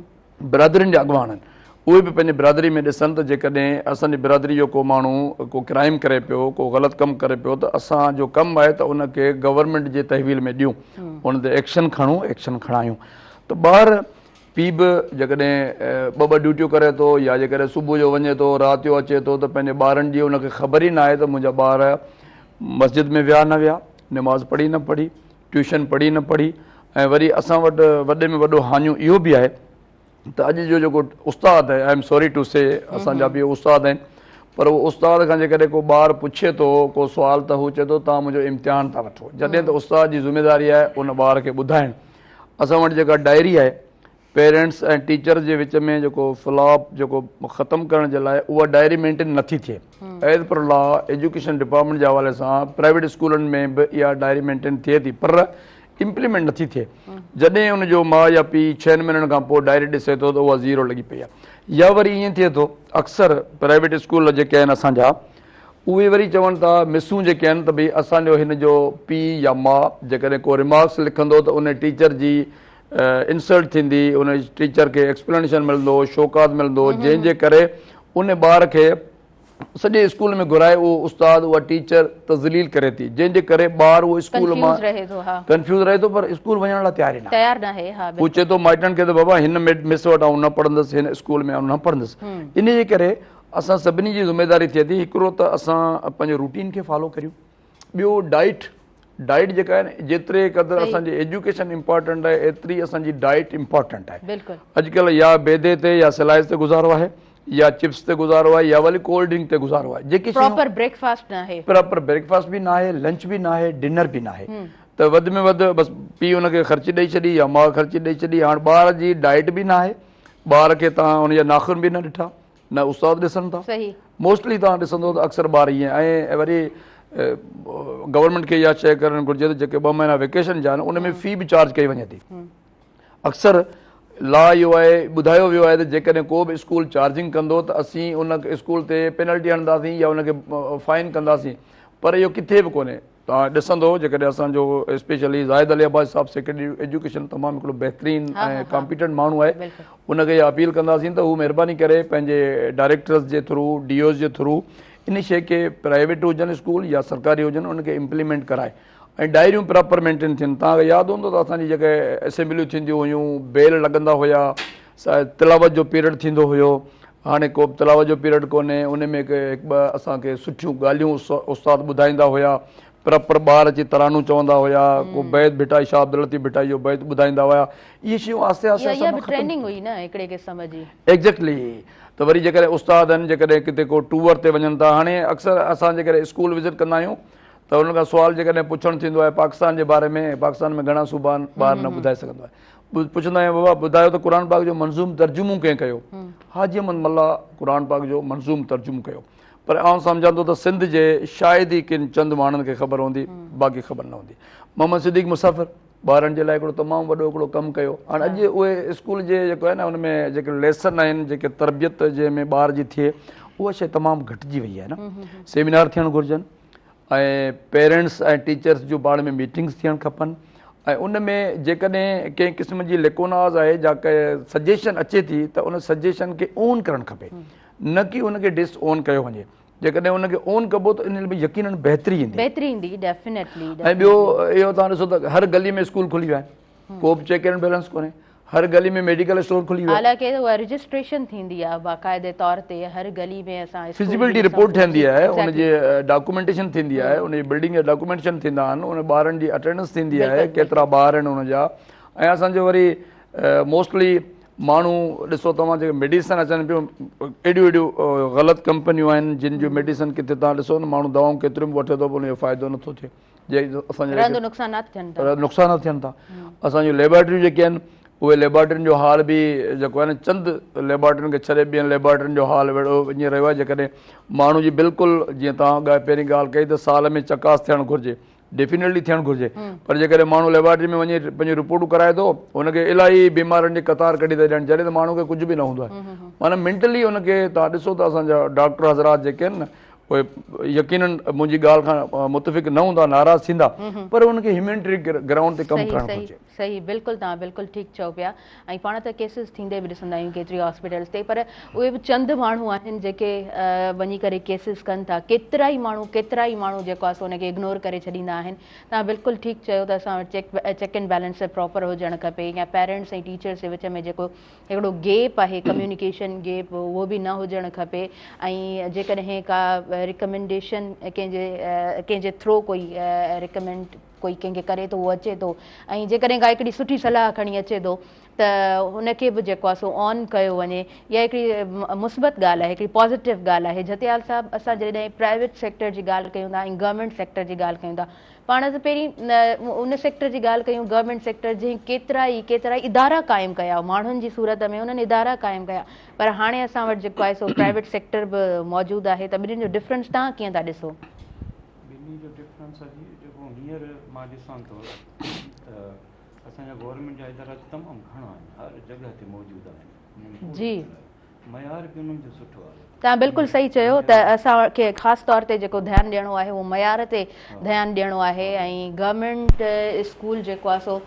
برادرين جا اڳواڻ آهن اهي به پنهنجي برادري ۾ ڏسن ته جيڪڏهن اسان جي برادري جو ڪو ماڻهو ڪو ڪرائيم ڪري پيو ڪو غلط ڪم ڪري پيو ته اسان جو ڪم آهي ته ان کي گورنمينٽ جي تحويل ۾ ڏيون ان تي ايڪشن کڻون ايڪشن کڻايون ته ٻار پي به جيڪڏهن ٻه ٻه ڊيوٽيون ڪري ٿو يا جيڪڏهن صبح جو وڃي ٿو رات جو اچي ٿو ته پنهنجي ٻارن جي ان کي خبر ئي نه آهي ته منهنجا ٻار مسجد ۾ ويا نه ويا نماز پڙهي نه پڙهي ٽيوشن پڙهي نه پڙهي ۽ وري اسان وٽ وڏي ۾ وڏو هاڃو اهو به آهي ته اڄ جو جيڪو استاد آهي I am sorry to say اسان جا به استاد آهن پر اهو استاد کان جيڪڏهن ڪو ٻار پڇي ٿو ڪو سوال ته هو چئي ٿو توهان منهنجو امتحان ٿا وٺو جڏهن ته استاد جي ذميواري آهي ان ٻار کي ٻڌائڻ اسان وٽ جيڪا ڊائري آهي پيرنٽس ۽ ٽيچرز جي وچ ۾ جيڪو فلاپ جيڪو ختم ڪرڻ جي لاء اها ڊائري مينٽين نٿي ٿئي as per law education department جي حوالي سان پرائيويٽ اسڪولن ۾ به اها ڊائري مينٽين ٿئي ٿي پر امپليمينٽ نٿي ٿئي جڏهن ان جو ماء يا پيء ڇهن مهينن کان پوء ڊائري ڏسي ٿو ته اها زيرو لڳي پئي آهي يا وري ائين ٿئي ٿو اڪثر پرائيويٽ اسڪول جيڪي آهن اسان جا اهي وري چون ٿا مسون جيڪي آهن ته ڀئي اسان جو هن جو پيء يا ماء جيڪڏهن ڪو ريمارڪس لکندو ته ان ٽيچر جي انسلٽ ٿيندي ان ٽيچر کي ايڪسپلينيشن ملندو شوڪاز ملندو جنهن جي ڪري ان ٻار کي سڄي اسڪول ۾ گهرائي اهو استاد اها ٽيچر تذليل ڪري ٿي جنهن جي ڪري ٻار اهو اسڪول مان ڪنفيوز رهي ٿو پر اسڪول وڃڻ لاء تيار ئي ناهي تيار ناهي ها هو چئي ٿو مائٽن کي ته بابا هن مس وٽ آئون نه پڙهندس هن اسڪول ۾ آئون نه پڙهندس ان جي ڪري اسان سڀني جي ذميواري ٿئي ٿي هڪڙو ته اسان پنهنجي روٽين کي فالو ڪريون ٻيو ڊائيٽ ڊائيٽ جيڪا آهي نه جيتري قدر اسان جي ايجوڪيشن امپارٽنٽ آهي ايتري اسان جي ڊائيٽ امپارٽنٽ آهي اڄڪلهه يا بيدي تي يا سلائس تي گذارو آهي يا چپس تي گذارو آهي يا وري ڪولڊ ڊرنڪ تي گذارو آهي جيڪي پراپر بريڪ فاسٽ نه آهي پراپر بريڪ فاسٽ به نه آهي لنچ به نه آهي ڊنر به نه آهي ته وڌ ۾ وڌ بس پيء ان کي خرچي ڏئي ڇڏي يا ماء خرچي ڏئي ڇڏي هاڻ ٻار جي ڊائيٽ به نه آهي ٻار کي توهان ان جا ناخن به نه ڏٺا نه استاد ڏسن ٿا موسٽلي توهان ڏسندو ته اڪثر ٻار ائين ۽ وري گورنمينٽ کي اها شيء ڪرڻ گهرجي ته جيڪي ٻه مهينا ويڪيشن جا آهن ان ۾ في به چارج ڪئي وڃي ٿي اڪثر لا اهو آهي ٻڌايو ويو آهي ته جيڪڏهن ڪو به اسڪول چارجنگ ڪندو ته اسين ان اسڪول تي پينلٽي هڻنداسين يا ان کي فائن ڪنداسين پر اهو ڪٿي به ڪونهي توهان ڏسندو جيڪڏهن اسان جو اسپيشلي زاهد علي عباسي صاحب سيڪريٽري ايجوڪيشن تمام هڪڙو بهترين ۽ ڪامپيٽنٽ ماڻهو آهي ان کي اها اپيل ڪنداسين ته هو مهرباني ڪري پنهنجي ڊائريڪٽرز جي ٿرو ڊي اوز جي ٿرو ان شيء کي پرائيويٽ هجن اسڪول يا سرڪاري هجن ان کي امپليمينٽ ڪرائي ۽ ڊائريون پراپر مينٽين ٿين توهان کي ياد هوندو ته اسان جي جيڪي اسيمبليون ٿينديون هيون بيل لڳندا هيا تلاوت جو پيريڊ ٿيندو هيو هاڻي ڪو به تلاوت جو پيريڊ ڪونهي ان ۾ هڪ ٻه اسان کي سٺيون ڳالهيون استاد ٻڌائيندا هيا پراپر ٻار اچي ترانو چوندا هيا ڪو بيت ڀٽائي شاهه عبداللطيف ڀٽائي جو بيت ٻڌائيندا هيا اهي شيون آهستي آهستي اها به ٽريننگ هئي نه هڪڙي قسم جي. ايگزيڪٽلي ته وري جيڪڏهن استاد آهن جيڪڏهن ڪٿي ڪو ٽوئر تي وڃن ٿا هاڻي اڪثر اسان جيڪڏهن اسڪول وزٽ ڪندا آهيون ته انهن کان سوال جيڪڏهن پڇڻ ٿيندو آهي پاڪستان جي باري ۾ پاڪستان ۾ گهڻا صوبا آهن ٻار نه ٻڌائي سگهندو آهي. پڇندا آهيون بابا ٻڌايو ته قرآن پاڪ جو منظوم ترجمو ڪنهن ڪيو؟ حاجي احمد ملاح قرآن پاڪ جو منظوم ترجمو ڪيو. پر آئون سمجهان ٿو ته سنڌ جي شايد ئي ڪن چند ماڻهن کي خبر هوندي باقي خبر نه هوندي. محمد صديق مسافر ٻارن جي لاء هڪڙو تمام وڏو هڪڙو ڪم ڪيو. هاڻ اڄ اهي اسڪول جي جيڪو آهي نه ان ۾ جيڪي ليسن آهن جيڪي تربيت جنهن ۾ ٻار جي ٿئي اها شيء تمام گهٽجي وئي آهي نه. سيمينار ٿيڻ گهرجن. ۽ پيرنٽس ۽ ٽيچرس جون پاڻ ۾ ميٽنگس ٿيڻ کپن ۽ ان ۾ جيڪڏهن ڪنهن قسم جي ليڪوناز آهي جا سجيشن اچي ٿي ته ان سجيشن کي اون ڪرڻ کپي نه ڪي ان کي ڊس اون ڪيو وڃي جيڪڏهن ان کي اون ڪبو ته ان ۾ يقينن بهتري ايندي بهتري ايندي ڊيفينيٽلي ۽ ٻيو اهو توهان ڏسو ته هر گلي ۾ اسڪول کلي ويا آهن ڪو به چيڪ اينڊ بيلنس ڪونهي هر گلي ۾ ميڊيڪل اسٽور کلي ويو آهي. حالانڪه اها رجسٽريشن ٿيندي آهي باقاعدي طور تي هر گلي ۾ اسان اسڪول فزيبلٽي رپورٽ ٺهندي آهي ان جي ڊاڪومينٽيشن ٿيندي آهي ان جي بلڊنگ جا ڊاڪومينٽيشن ٿيندا آهن ان ٻارن جي اٽينڊنس ٿيندي آهي ڪيترا ٻار آهن ان جا ۽ اسان جو وري موسٽلي ماڻهو ڏسو توهان جيڪي ميڊيسن اچن پيون ايڏيون ايڏيون غلط ڪمپنيون آهن جن جون ميڊيسن ڪٿي توهان ڏسو نه ماڻهو دوائون ڪيتريون به وٺي ٿو پر ان جو فائدو نٿو ٿئي رهندو نقصانات ٿين ٿا. نقصانات ٿين ٿا. اسان جون ليبارٽريون جيڪي آهن اهي ليبارٽرين جو حال به جيڪو آهي نه چند ليبارٽرين کي ڇڏي ٻين ليبارٽرين جو حال اهڙو وڃي رهيو آهي جيڪڏهن ماڻهو جي بلڪل جيئن توهان پهرين ڳالهه ڪئي ته سال ۾ چڪاس ٿيڻ گهرجي ڊيفينيٽلي ٿيڻ گهرجي پر جيڪڏهن ماڻهو ليبارٽري ۾ وڃي پنهنجون رپورٽون ڪرائي ٿو ان کي الاهي بيمارين جي قطار ڪڍي ٿا ڏين جڏهن ته ماڻهو کي ڪجهه به نه هوندو آهي معنيٰ مينٽلي ان کي توهان ڏسو ته اسان جا ڊاڪٽر حضرات جيڪي آهن نه اهي يقينن منهنجي ڳالهه کان متفق نه هوندا ناراض ٿيندا پر انهن کي هيومينٽرين گرائونڊ تي ڪم ڪرڻ گهرجي. صحيح بلڪل توهان بلڪل ٺيڪ چئو پيا ۽ پاڻ ته ڪيسز ٿيندي به ڏسندا آهيون ڪيتري هاسپيٽلز تي پر اهي به چند ماڻهو آهن جيڪي وڃي ڪري ڪيسز ڪن ٿا ڪيترا ئي ماڻهو ڪيترا ئي ماڻهو جيڪو آهي سو ان کي اگنور ڪري ڇڏيندا آهن توهان بلڪل ٺيڪ چيو ته اسان وٽ چيڪ اينڊ بيلنس پراپر هجڻ کپي يا پيرنٽس ۽ ٽيچرس جي وچ ۾ جيڪو هڪڙو گيپ آهي ڪميونيڪيشن گيپ اهو به نه هجڻ کپي ۽ جيڪڏهن ڪا رڪمينڊيشن ڪنهن جي ڪنهن جي ٿرو ڪوئي رڪمينڊ ڪوئي ڪنهن کي ڪري ٿو اهو اچي ٿو ۽ جيڪڏهن ڪا هڪڙي سٺي صلاح کڻي اچي ٿو ته ان کي به جيڪو آهي سو آن ڪيو وڃي اها هڪڙي مثبت ڳالهه آهي هڪڙي پازيٽو ڳالهه آهي جتيال صاحب اسان جڏهن پرائيويٽ سيڪٽر جي ڳالهه ڪيون ٿا ۽ گورنمينٽ سيڪٽر جي ڳالهه ڪيون ٿا پاڻ ته پهرين ان سيڪٽر جي ڳالهه ڪيون گورنمينٽ سيڪٽر جنهن ڪيترا ئي ڪيترا ئي ادارا قائم ڪيا ماڻهن جي صورت ۾ انهن ادارا قائم ڪيا پر هاڻي اسان وٽ جيڪو آهي سو پرائيويٽ سيڪٽر به موجود آهي ته ٻنهين جو ڊفرنس توهان ڪيئن ٿا ڏسو؟ ٻنهي جو ڊفرنس اڄ جيڪو هينئر مان ڏسان ٿو ته اسان جا گورنمينٽ جا ادارا تمام گهڻا آهن هر جڳهه تي موجود آهن جي معيار به انهن جو سٺو آهي. توهان بلڪل صحيح چيو ته اسان کي خاص طور تي جيڪو ڌيان ڏيڻو آهي اهو معيار تي ڌيان ڏيڻو آهي ۽ گورنمينٽ اسڪول جيڪو آهي سو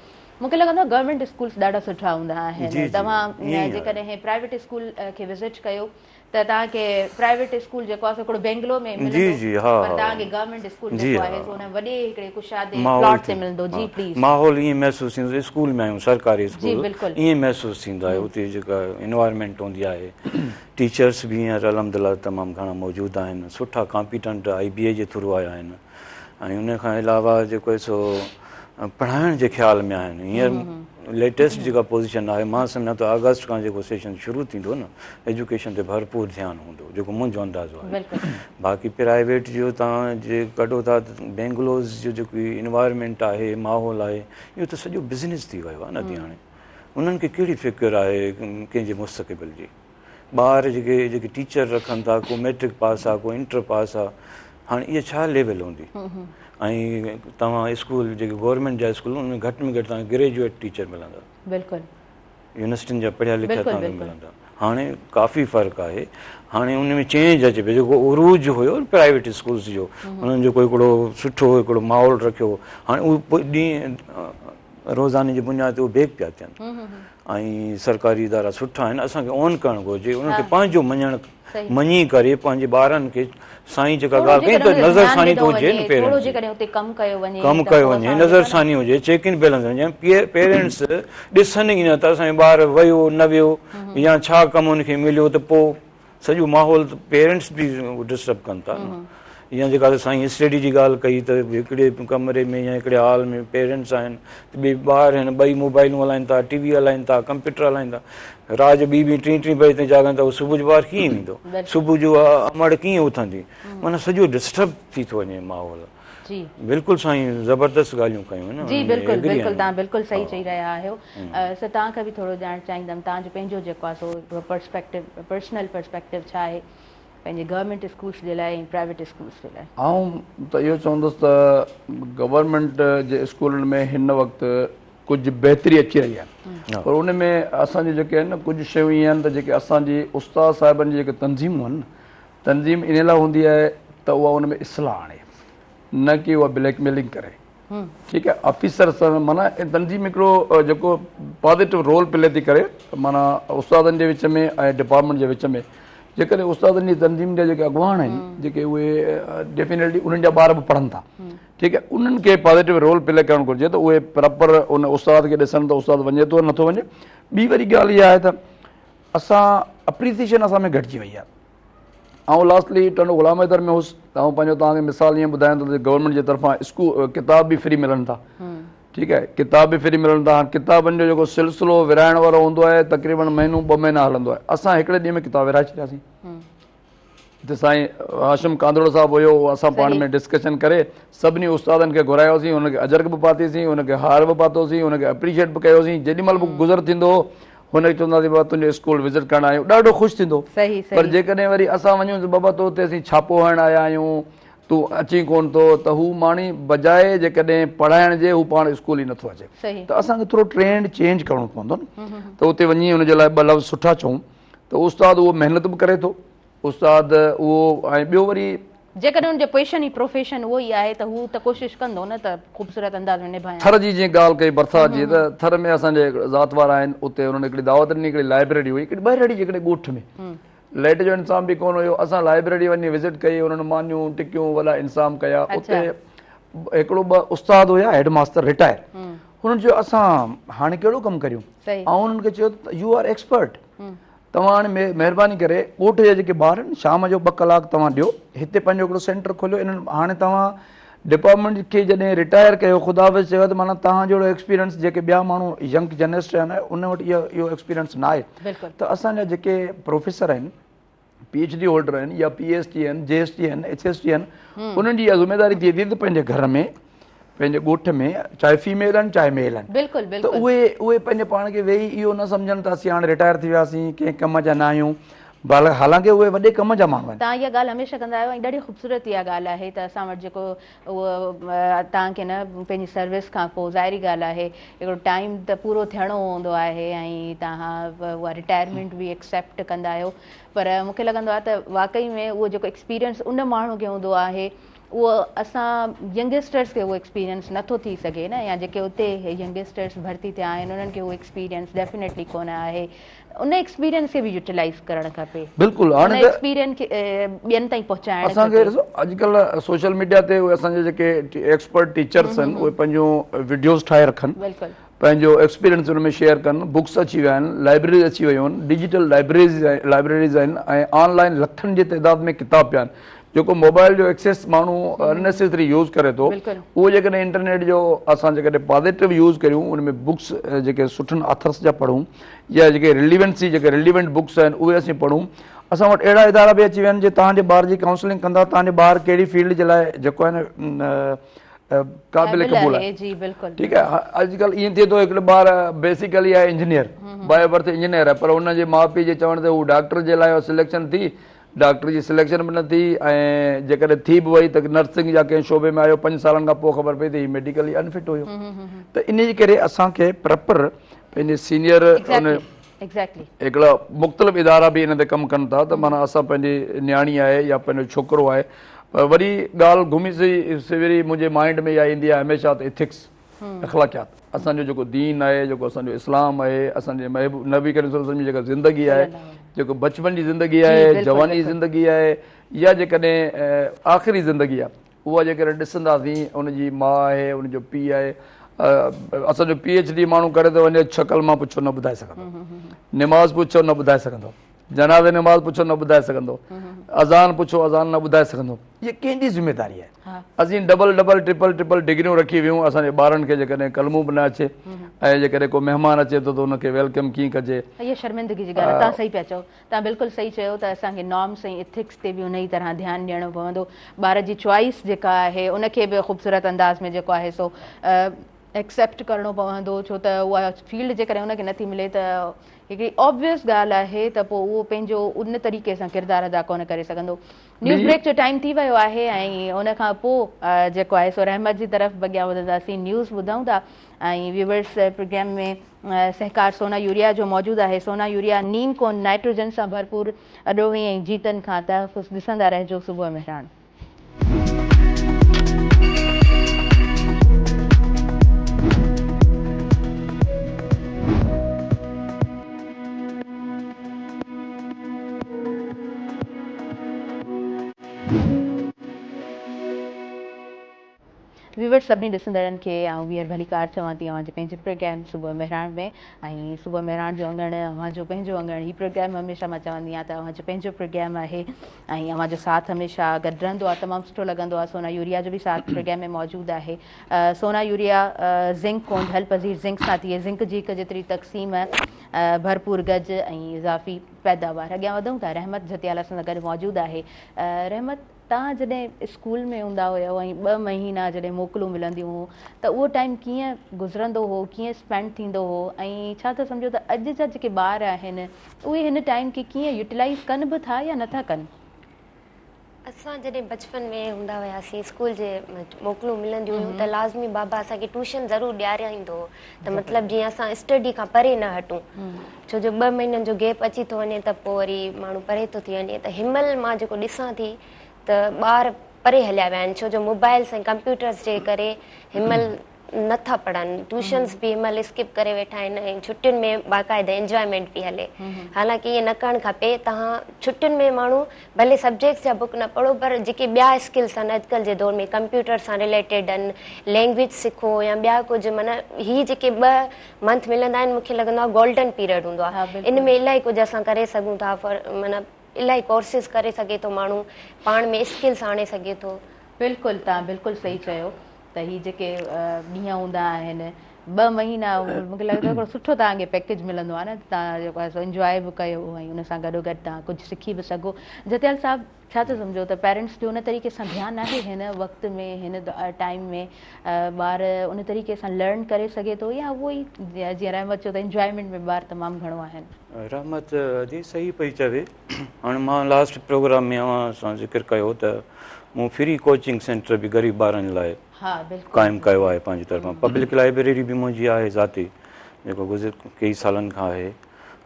مون کي لڳندو آهي گورنمينٽ اسڪولس ڏاڍا سٺا هوندا آهن توهان جيڪڏهن پرائيويٽ اسڪول کي وزٽ ڪيو ته توهان کي پرائيويٽ اسڪول جيڪو آهي سو هڪڙو بينگلو ۾ ملندو پر توهان کي گورنمينٽ اسڪول جيڪو آهي سو ان وڏي هڪڙي ڪشادي پلاٽ تي ملندو جي پليز. ماحول ائين محسوس ٿيندو اسڪول ۾ آهيون سرڪاري اسڪول ائين محسوس ٿيندو آهي اتي جيڪا انوائرمينٽ هوندي آهي ٽيچرس به هينئر الحمد لله تمام گهڻا موجود آهن سٺا ڪامپيٽنٽ آئي بي اي جي ٿرو آيا آهن ۽ ان کان علاوه جيڪو آهي سو پڙهائڻ جي خيال ۾ آهن هينئر ليٽيسٽ جيڪا پوزيشن آهي مان سمجهان ٿو آگسٽ کان جيڪو سيشن شروع ٿيندو نه ايجوڪيشن تي ڀرپور ڌيان هوندو جيڪو منهنجو اندازو آهي باقي پرائيويٽ جو توهان جي ڪڍو ٿا ته بينگلوز جو جيڪو انوائرمينٽ آهي ماحول آهي اهو ته سڄو بزنس ٿي ويو آهي نه ادي هاڻي انهن کي ڪهڙي فڪر آهي ڪنهن جي مستقبل جي ٻار جيڪي جيڪي ٽيچر رکن ٿا ڪو ميٽرڪ پاس آ ڪو انٽر پاس آ هاڻي اها ڇا ليول هوندي ۽ توهان اسڪول جيڪي گورنمينٽ جا اسڪول ان ۾ گهٽ ۾ گهٽ توهان گريجوئيٽ ٽيچر ملندا بلڪل يونيورسٽين جا پڙهيا لکيا توهان کي ملندا هاڻي ڪافي فرق آهي هاڻي ان ۾ چينج اچي پيو جيڪو عروج هيو پرائيويٽ اسڪولس جو انهن جيڪو هڪڙو سٺو هڪڙو ماحول رکيو هاڻي اهو ڏينهن روزاني جي بنياد تي اهي بيڪ پيا ٿين ۽ سرڪاري ادارا سٺا آهن اسان کي اون ڪرڻ گهرجي انهن کي پنهنجو مڃڻ مڃي ڪري پنهنجي ٻارن کي سائين جيڪا ڳالهه ڪئي ته نظر ثاني ته هجي نه پيرنٽس جي ڪم ڪيو وڃي ڪم ڪيو وڃي نظر ثاني هجي چيڪ ان بيلنس هجي پيرنٽس ڏسن ئي نه ته اسان جو ٻار ويو نه ويو يا ڇا ڪم ان کي مليو ته پوء سڄو ماحول پيرنٽس به ڊسٽرب ڪن ٿا نه. يا جيڪا سائين اسٽڊي جي ڳالهه ڪئي ته هڪڙي ڪمري ۾ يا هڪڙي هال ۾ پيرنٽس آهن ته ٻئي ٻار آهن، ٻئي موبائلون هلائن ٿا، ٽي وي هلائن ٿا، ڪمپيوٽر هلائن ٿا، رات جو ٻي ٻي ٽين ٽين بجي تائين جاڳن ٿا، صبح جو ٻار ڪيئن ويندو، صبح جو امڙ ڪيئن اٿندي، معنيٰ سڄو ڊسٽرب ٿي ٿو وڃي ماحول. جي بلڪل سائين زبردست ڳالهيون ڪيون آهن. جي بلڪل بلڪل توهان بلڪل صحيح چئي رهيا آهيو. سر توهان کان به ٿورو ڄاڻڻ چاهيندم توهان جو پنهنجو جيڪو آهي سو پرسپيڪٽو پرسنل پرسپيڪٽو ڇا آهي پنهنجي گورنمينٽ اسڪولس جي لاء ۽ پرائيويٽ اسڪولس جي لاء. آئون ته اهو چوندس ته گورنمينٽ جي اسڪولن ۾ هن وقت ڪجهه بهتري اچي رهي آهي پر ان ۾ اسان جون جيڪي آهن نه ڪجهه شيون ائين آهن ته جيڪي اسان جي استاد صاحبن جي جيڪي تنظيمون آهن نه تنظيم ان لاء هوندي آهي ته اها ان ۾ اصلاح آڻي نه ڪي اها بليڪ ميلنگ ڪري ٺيڪ آهي آفيسر سان معنيٰ تنظيم هڪڙو جيڪو پازيٽو رول پلي ٿي ڪري معنيٰ استادن جي وچ ۾ ۽ ڊپارٽمينٽ جي وچ ۾ جيڪڏهن استادن جي تنظيم جا جيڪي اڳواڻ آهن جيڪي اهي ڊيفينيٽلي انهن جا ٻار به پڙهن ٿا ٺيڪ آهي انهن کي پازيٽو رول پلي ڪرڻ گهرجي ته اهي پراپر ان استاد کي ڏسن ته استاد وڃي ٿو نٿو وڃي ٻي وري ڳالهه اها آهي ته اسان اپريسيشن اسان ۾ گهٽجي وئي آهي آئون لاسٽلي ٽنڊو غلام حيدر ۾ هوس ته آئون پنهنجو توهان کي مثال ائين ٻڌايان ٿو ته گورنمينٽ جي طرفان اسڪول ڪتاب به فري ملن ٿا ٺيڪ آهي ڪتاب به فري ملن ٿا هاڻ ڪتابن جو جيڪو سلسلو ورهائڻ وارو هوندو آهي تقريبن مهينو ٻه مهينا هلندو آهي اسان هڪڙي ڏينهن ۾ ڪتاب ورهائي ڇڏياسين هتي سائين هاشم ڪانڌڙو صاحب هيو اسان پاڻ ۾ ڊسڪشن ڪري سڀني استادن کي گهرايوسين انهن کي اجرڪ به پاتيسين انهن کي هار به پاتوسين انهن کي اپريشيٽ به ڪيوسين جيڏي مهل به گذر ٿيندو هو هن کي چونداسين بابا تنهنجو اسڪول وزٽ ڪرڻ آيا آهيون ڏاڍو خوش ٿيندو پر جيڪڏهن وري اسان وڃون ته بابا تو اتي اسين ڇاپو هڻڻ آيا آهيون تون اچين ڪون ٿو ته هو ماڻي بجاء جيڪڏهن پڙهائڻ جي هو پاڻ اسڪول ئي نٿو اچي ته اسان کي ٿورو ٽرينڊ چينج ڪرڻو پوندو نه ته اتي وڃي ان جي لاء ٻه لفظ سٺا چئون ته استاد اهو محنت به ڪري ٿو استاد اهو ۽ ٻيو وري. جيڪڏهن ان جو پيشن ئي پروفيشن اهو ئي آهي ته هو ته ڪوشش ڪندو نه ته خوبصورت انداز ۾ نڀايان. ٿر جي جيئن ڳالهه ڪئي برسات جي ته ٿر ۾ اسان جي ذات وارا آهن اتي انهن هڪڙي دعوت ڏني هڪڙي لائبريري هئي هڪڙي ٻهراڙي جي هڪڙي ڳوٺ ۾ لائٽ جو انتظام به ڪونه هيو اسان لائبريري وڃي وزٽ ڪئي انهن مانيون ٽڪيون وڏا انتظام ڪيا اتي هڪڙو ٻه استاد هيا هيڊ ماستر رٽائر هنن چيو اسان هاڻي ڪهڙو ڪم ڪريون آئون انهن کي چيو ته يو آر ايڪسپرٽ توهان هاڻي مهرباني ڪري ڳوٺ جا جيڪي ٻار آهن شام جو ٻه ڪلاڪ توهان ڏيو هتي پنهنجو هڪڙو سينٽر کوليو انهن هاڻي توهان ڊپارٽمينٽ کي جڏهن رٽائر ڪيو خدا حافظ چيو ته معنيٰ توهان جهڙو ايڪسپيرينس جيڪي ٻيا ماڻهو ينگ جنريشن آهي ان وٽ اهو ايڪسپيرينس نه آهي ته اسان جا جيڪي پروفيسر آهن پي ايڇ ڊي هولڊر آهن يا پي ايس ٽي آهن جي ايس ٽي آهن ايڇ ايس ٽي آهن انهن جي اها ذميواري ٿئي ٿي ته پنهنجي گهر ۾ پنهنجي ڳوٺ ۾ چاهي فيميل آهن چاهي ميل آهن بلڪل ته اهي اهي پنهنجي پاڻ کي ويهي اهو نه سمجهن ته اسين هاڻي رٽائر ٿي وياسين ڪنهن ڪم جا نه آهيون حالانڪه اهي وڏي ڪم جا ماڻهو آهن. توهان اها ڳالهه هميشه ڪندا آهيو ۽ ڏاڍي خوبصورت اها ڳالهه آهي ته اسان وٽ جيڪو اهو توهان کي نه پنهنجي سروس کان پوء ظاهري ڳالهه آهي هڪڙو ٽائيم ته پورو ٿيڻو هوندو آهي ۽ توهان اها رٽائرمينٽ به ايڪسيپٽ ڪندا آهيو پر مون کي لڳندو آهي ته واقعي ۾ اهو جيڪو ايڪسپيرينس ان ماڻهو کي هوندو آهي اهو اسان ينگسٽرس کي اهو ايڪسپيرينس نٿو ٿي سگهي نه يا جيڪي اتي ينگسٽرس ڀرتي ٿيا آهن انهن کي اهو ايڪسپيرينس ڊيفينيٽلي ڪونه آهي ان ايڪسپيرينس کي به يوٽيلائز ڪرڻ کپي. بلڪل هاڻي ته ان ايڪسپيرينس کي ٻين تائين پهچائڻ کپي. اسان کي ڏسو اڄڪلهه سوشل ميڊيا تي اهي اسان جا جيڪي ايڪسپرٽ ٽيچرس آهن اهي پنهنجون وڊيوز ٺاهي رکن بلڪل پنهنجو ايڪسپيرينس ان ۾ شيئر ڪن بڪس اچي ويا آهن لائبريريز اچي ويون آهن ڊجيٽل لائبريريز لائبريريز آهن ۽ آن لائن لکن جي تعداد ۾ ڪتاب پيا آهن جيڪو موبائل جو ايڪسيس ماڻهو ان نيسيسري يوز ڪري ٿو اهو جيڪڏهن انٽرنيٽ جو اسان جيڪڏهن پازيٽو يوز ڪريون ان ۾ بڪس جيڪي سٺن آٿرس جا پڙهون يا جيڪي رليونسي جيڪي رليونٽ بڪس آهن اهي اسين پڙهون اسان وٽ اهڙا ادارا به اچي ويا آهن جي توهان جي ٻار جي ڪائونسلنگ ڪندا توهان جي ٻار ڪهڙي فيلڊ جي لاء جيڪو آهي نه قابل قبول آهي جي بلڪل ٺيڪ آهي اڄڪلهه ائين ٿئي ٿو هڪڙو ٻار بيسيڪلي آهي انجنيئر باء برٿ انجنيئر آهي پر ان جي ماء پيء جي چوڻ تي هو ڊاڪٽر جي لاء سليڪشن ٿي ڊاڪٽر جي سليڪشن به نه ٿي ۽ جيڪڏهن ٿي به وئي ته نرسنگ يا ڪنهن شعبي ۾ آيو پنج سالن کان پوء خبر پئي ته هي ميڊيڪلي انفٽ هيو ته ان جي ڪري اسان کي پراپر پنهنجي سينيئر ان هڪڙا مختلف ادارا به ان تي ڪم ڪن ٿا ته معنيٰ اسان پنهنجي نياڻي آهي يا پنهنجو ڇوڪرو آهي پر وري ڳالهه گهمي سوري منهنجي مائنڊ ۾ اها ايندي آهي هميشه ته ايٿڪس اخلاقيات اسان جو جيڪو دين آهي جيڪو اسان جو اسلام آهي اسان جي محبوب نبي ڪريم صلي الله عليه وسلم جي جيڪا زندگي آهي جيڪو بچپن جي زندگي آهي جواني جي زندگي آهي يا جيڪڏهن آخري زندگي آهي اها جيڪڏهن ڏسنداسين ان جي ماء آهي ان جو پيء آهي اسان جو پي ايڇ ڊي ماڻهو ڪري ٿو وڃي ڇهه ڪلما پڇو نه ٻڌائي سگهندو نماز پڇو نه ٻڌائي سگهندو. جنازي نماز پڇو نه ٻڌائي سگهندو، اذان پڇو اذان نه ٻڌائي سگهندو. هيء ڪنهن جي ذميداري آهي؟ اسين ڊبل ڊبل ٽرپل ٽرپل ڊگريون رکي ويهون اسان جي ٻارن کي جيڪڏهن ڪلمو به نه اچي ۽ جيڪڏهن ڪو مهمان اچي ٿو ته ان کي welcome ڪيئن ڪجي. اها شرمندگي جي ڳالهه آهي. توهان صحيح پيا چئو. توهان بلڪل صحيح چيو ته اسان کي نارمس ۽ ايٿڪس تي به انهي طرح ڌيان ڏيڻو پوندو. ٻار جي چوائس جيڪا آهي ان کي به خوبصورت انداز ۾ جيڪو آهي سو ايڪسيپٽ ڪرڻو پوندو ڇو ته اها فيلڊ جيڪڏهن ان کي نٿي ملي ته هڪڙي آبويس ڳالهه آهي ته پوء اهو پنهنجو ان طريقي سان ڪردار ادا ڪونه ڪري سگهندو. نيوز بريڪ جو ٽائيم ٿي ويو آهي ۽ ان کان پوء جيڪو آهي سو رحمت جي طرف به اڳيان وڌنداسين. نيوز ٻڌون ٿا ۽ ويورس پروگرام ۾ سهڪار سونا يوريا جو موجود آهي. سونا يوريا نيم ڪون نائٽروجن سان ڀرپور اڏوهي ۽ جيتن کان تحفظ. ڏسندا رهجو صبح مهراڻ. ويورس سڀني ڏسندڙن کي آئون ٻيهر ڀليڪار چوان ٿي اوهان جي پنهنجي پروگرام صبح مهراڻ ۾ ۽ صبح مهراڻ جو اڱڻ اوهان جو پنهنجو اڱڻ هي پروگرام هميشه مان چوندي آهيان ته اوهان جو پنهنجو پروگرام آهي ۽ اوهان جو ساٿ هميشه گڏ رهندو آهي تمام سٺو لڳندو آهي سونا يوريا جو به ساٿ پروگرام ۾ موجود آهي سونا يوريا زنڪ ڪونڊ حل پذير زنڪ سان ٿئي زنڪ جي هڪ جيتري تقسيم ڀرپور گج ۽ اضافي پيداوار اڳيان وڌون ٿا رحمت جتيال اسان سان گڏ موجود آهي رحمت توهان جڏهن اسڪول ۾ هوندا هيؤ ۽ ٻه مهينا جڏهن موڪلون ملنديون هيون ته اهو ٽائيم ڪيئن گذرندو هو ڪيئن اسپينڊ ٿيندو هو ۽ ڇا ٿا سمجهو ته اڄ جا جيڪي ٻار آهن اهي هن ٽائيم کي ڪيئن يوٽيلائيز ڪن به ٿا يا نٿا ڪن؟ اسان جڏهن بچپن ۾ هوندا هياسين اسڪول جي موڪلون ملنديون هيون ته لازمي بابا اسان کي ٽيوشن ضرور ڏيارائيندو هو ته مطلب جيئن اسان اسٽڊي کان پري نه هٽون ڇو جو ٻه مهينن جو گيپ اچي ٿو وڃي ته پوء وري ماڻهو پري ٿو ٿي وڃي ته هن مهل مان جيڪو ڏسان ٿي ته ٻار پري هليا ويا آهن ڇو جو موبائلس ۽ ڪمپيوٽرس جي ڪري هن مهل نٿا پڙهن ٽيوشنس به هن مهل اسڪپ ڪري ويٺا آهن ۽ ڇٽين ۾ باقاعده انجوائمينٽ پئي هلي حالانڪه ائين نه ڪرڻ کپي توهان ڇٽين ۾ ماڻهو ڀلي سبجيڪٽس جا بڪ نه پڙهو پر جيڪي ٻيا اسڪلس آهن اڄڪلهه جي دور ۾ ڪمپيوٽر سان رليٽيڊ آهن لينگويج سکو يا ٻيا ڪجهه معنيٰ هي جيڪي ٻه منٿ ملندا آهن مونکي لڳندو آهي گولڊن پيريڊ هوندو آهي ان ۾ الاهي ڪجهه اسان ڪري سگهون ٿا معنيٰ الاهي ڪورسز ڪري سگهي ٿو ماڻهو پاڻ ۾ اسڪلس آڻي سگهي ٿو. بلڪل توهان بلڪل صحيح چيو ته هي جيڪي ڏينهن هوندا آهن ٻه مهينا مونکي لڳي ٿو هڪڙو سٺو توهان کي پيڪيج ملندو آهي نه توهان جيڪو آهي سو انجواء به ڪيو ۽ ان سان گڏو گڏ توهان ڪجهه سکي به سگهو جتيال صاحب ڇا ٿا سمجهو ته پيرنٽس جو ان طريقي سان ڌيان آهي هن وقت ۾ هن ٽائيم ۾ ٻار ان طريقي سان لرن ڪري سگهي ٿو يا اهو ئي جيئن رحمت چيو ته انجوائمينٽ ۾ ٻار تمام گهڻو آهن. رحمت ادي صحيح پئي چوي هاڻي مان لاسٽ پروگرام ۾ اوهان سان ذڪر ڪيو ته مون فري ڪوچنگ سينٽر به غريب ٻارن لاء قائم ڪيو آهي پنهنجي طرفان پبلڪ لائبريري به منهنجي آهي ذاتي جيڪو گذريل ڪيئي سالن کان آهي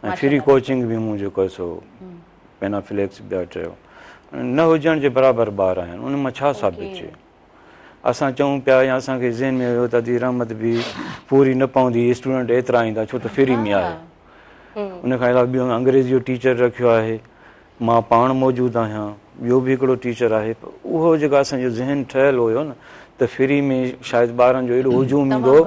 ۽ فري ڪوچنگ به مون جيڪو سو پينا فليڪس ٻيا چيو نه هجڻ جي برابر ٻار آهن ان مان ڇا ثابت ٿئي اسان چئون پيا يا اسان کي ذهن ۾ هيو ته ادي رحمت به پوري نه پوندي اسٽوڊنٽ ايترا ايندا ڇو ته فري ۾ آهي ان کان علاوه ٻيو انگريزي جو ٽيچر رکيو آهي مان پاڻ موجود آهيان ٻيو به هڪڙو ٽيچر آهي اهو جيڪا اسان جو ذهن ٺهيل هيو نه ته فري ۾ شايد ٻارن جو ايڏو هجوم ايندو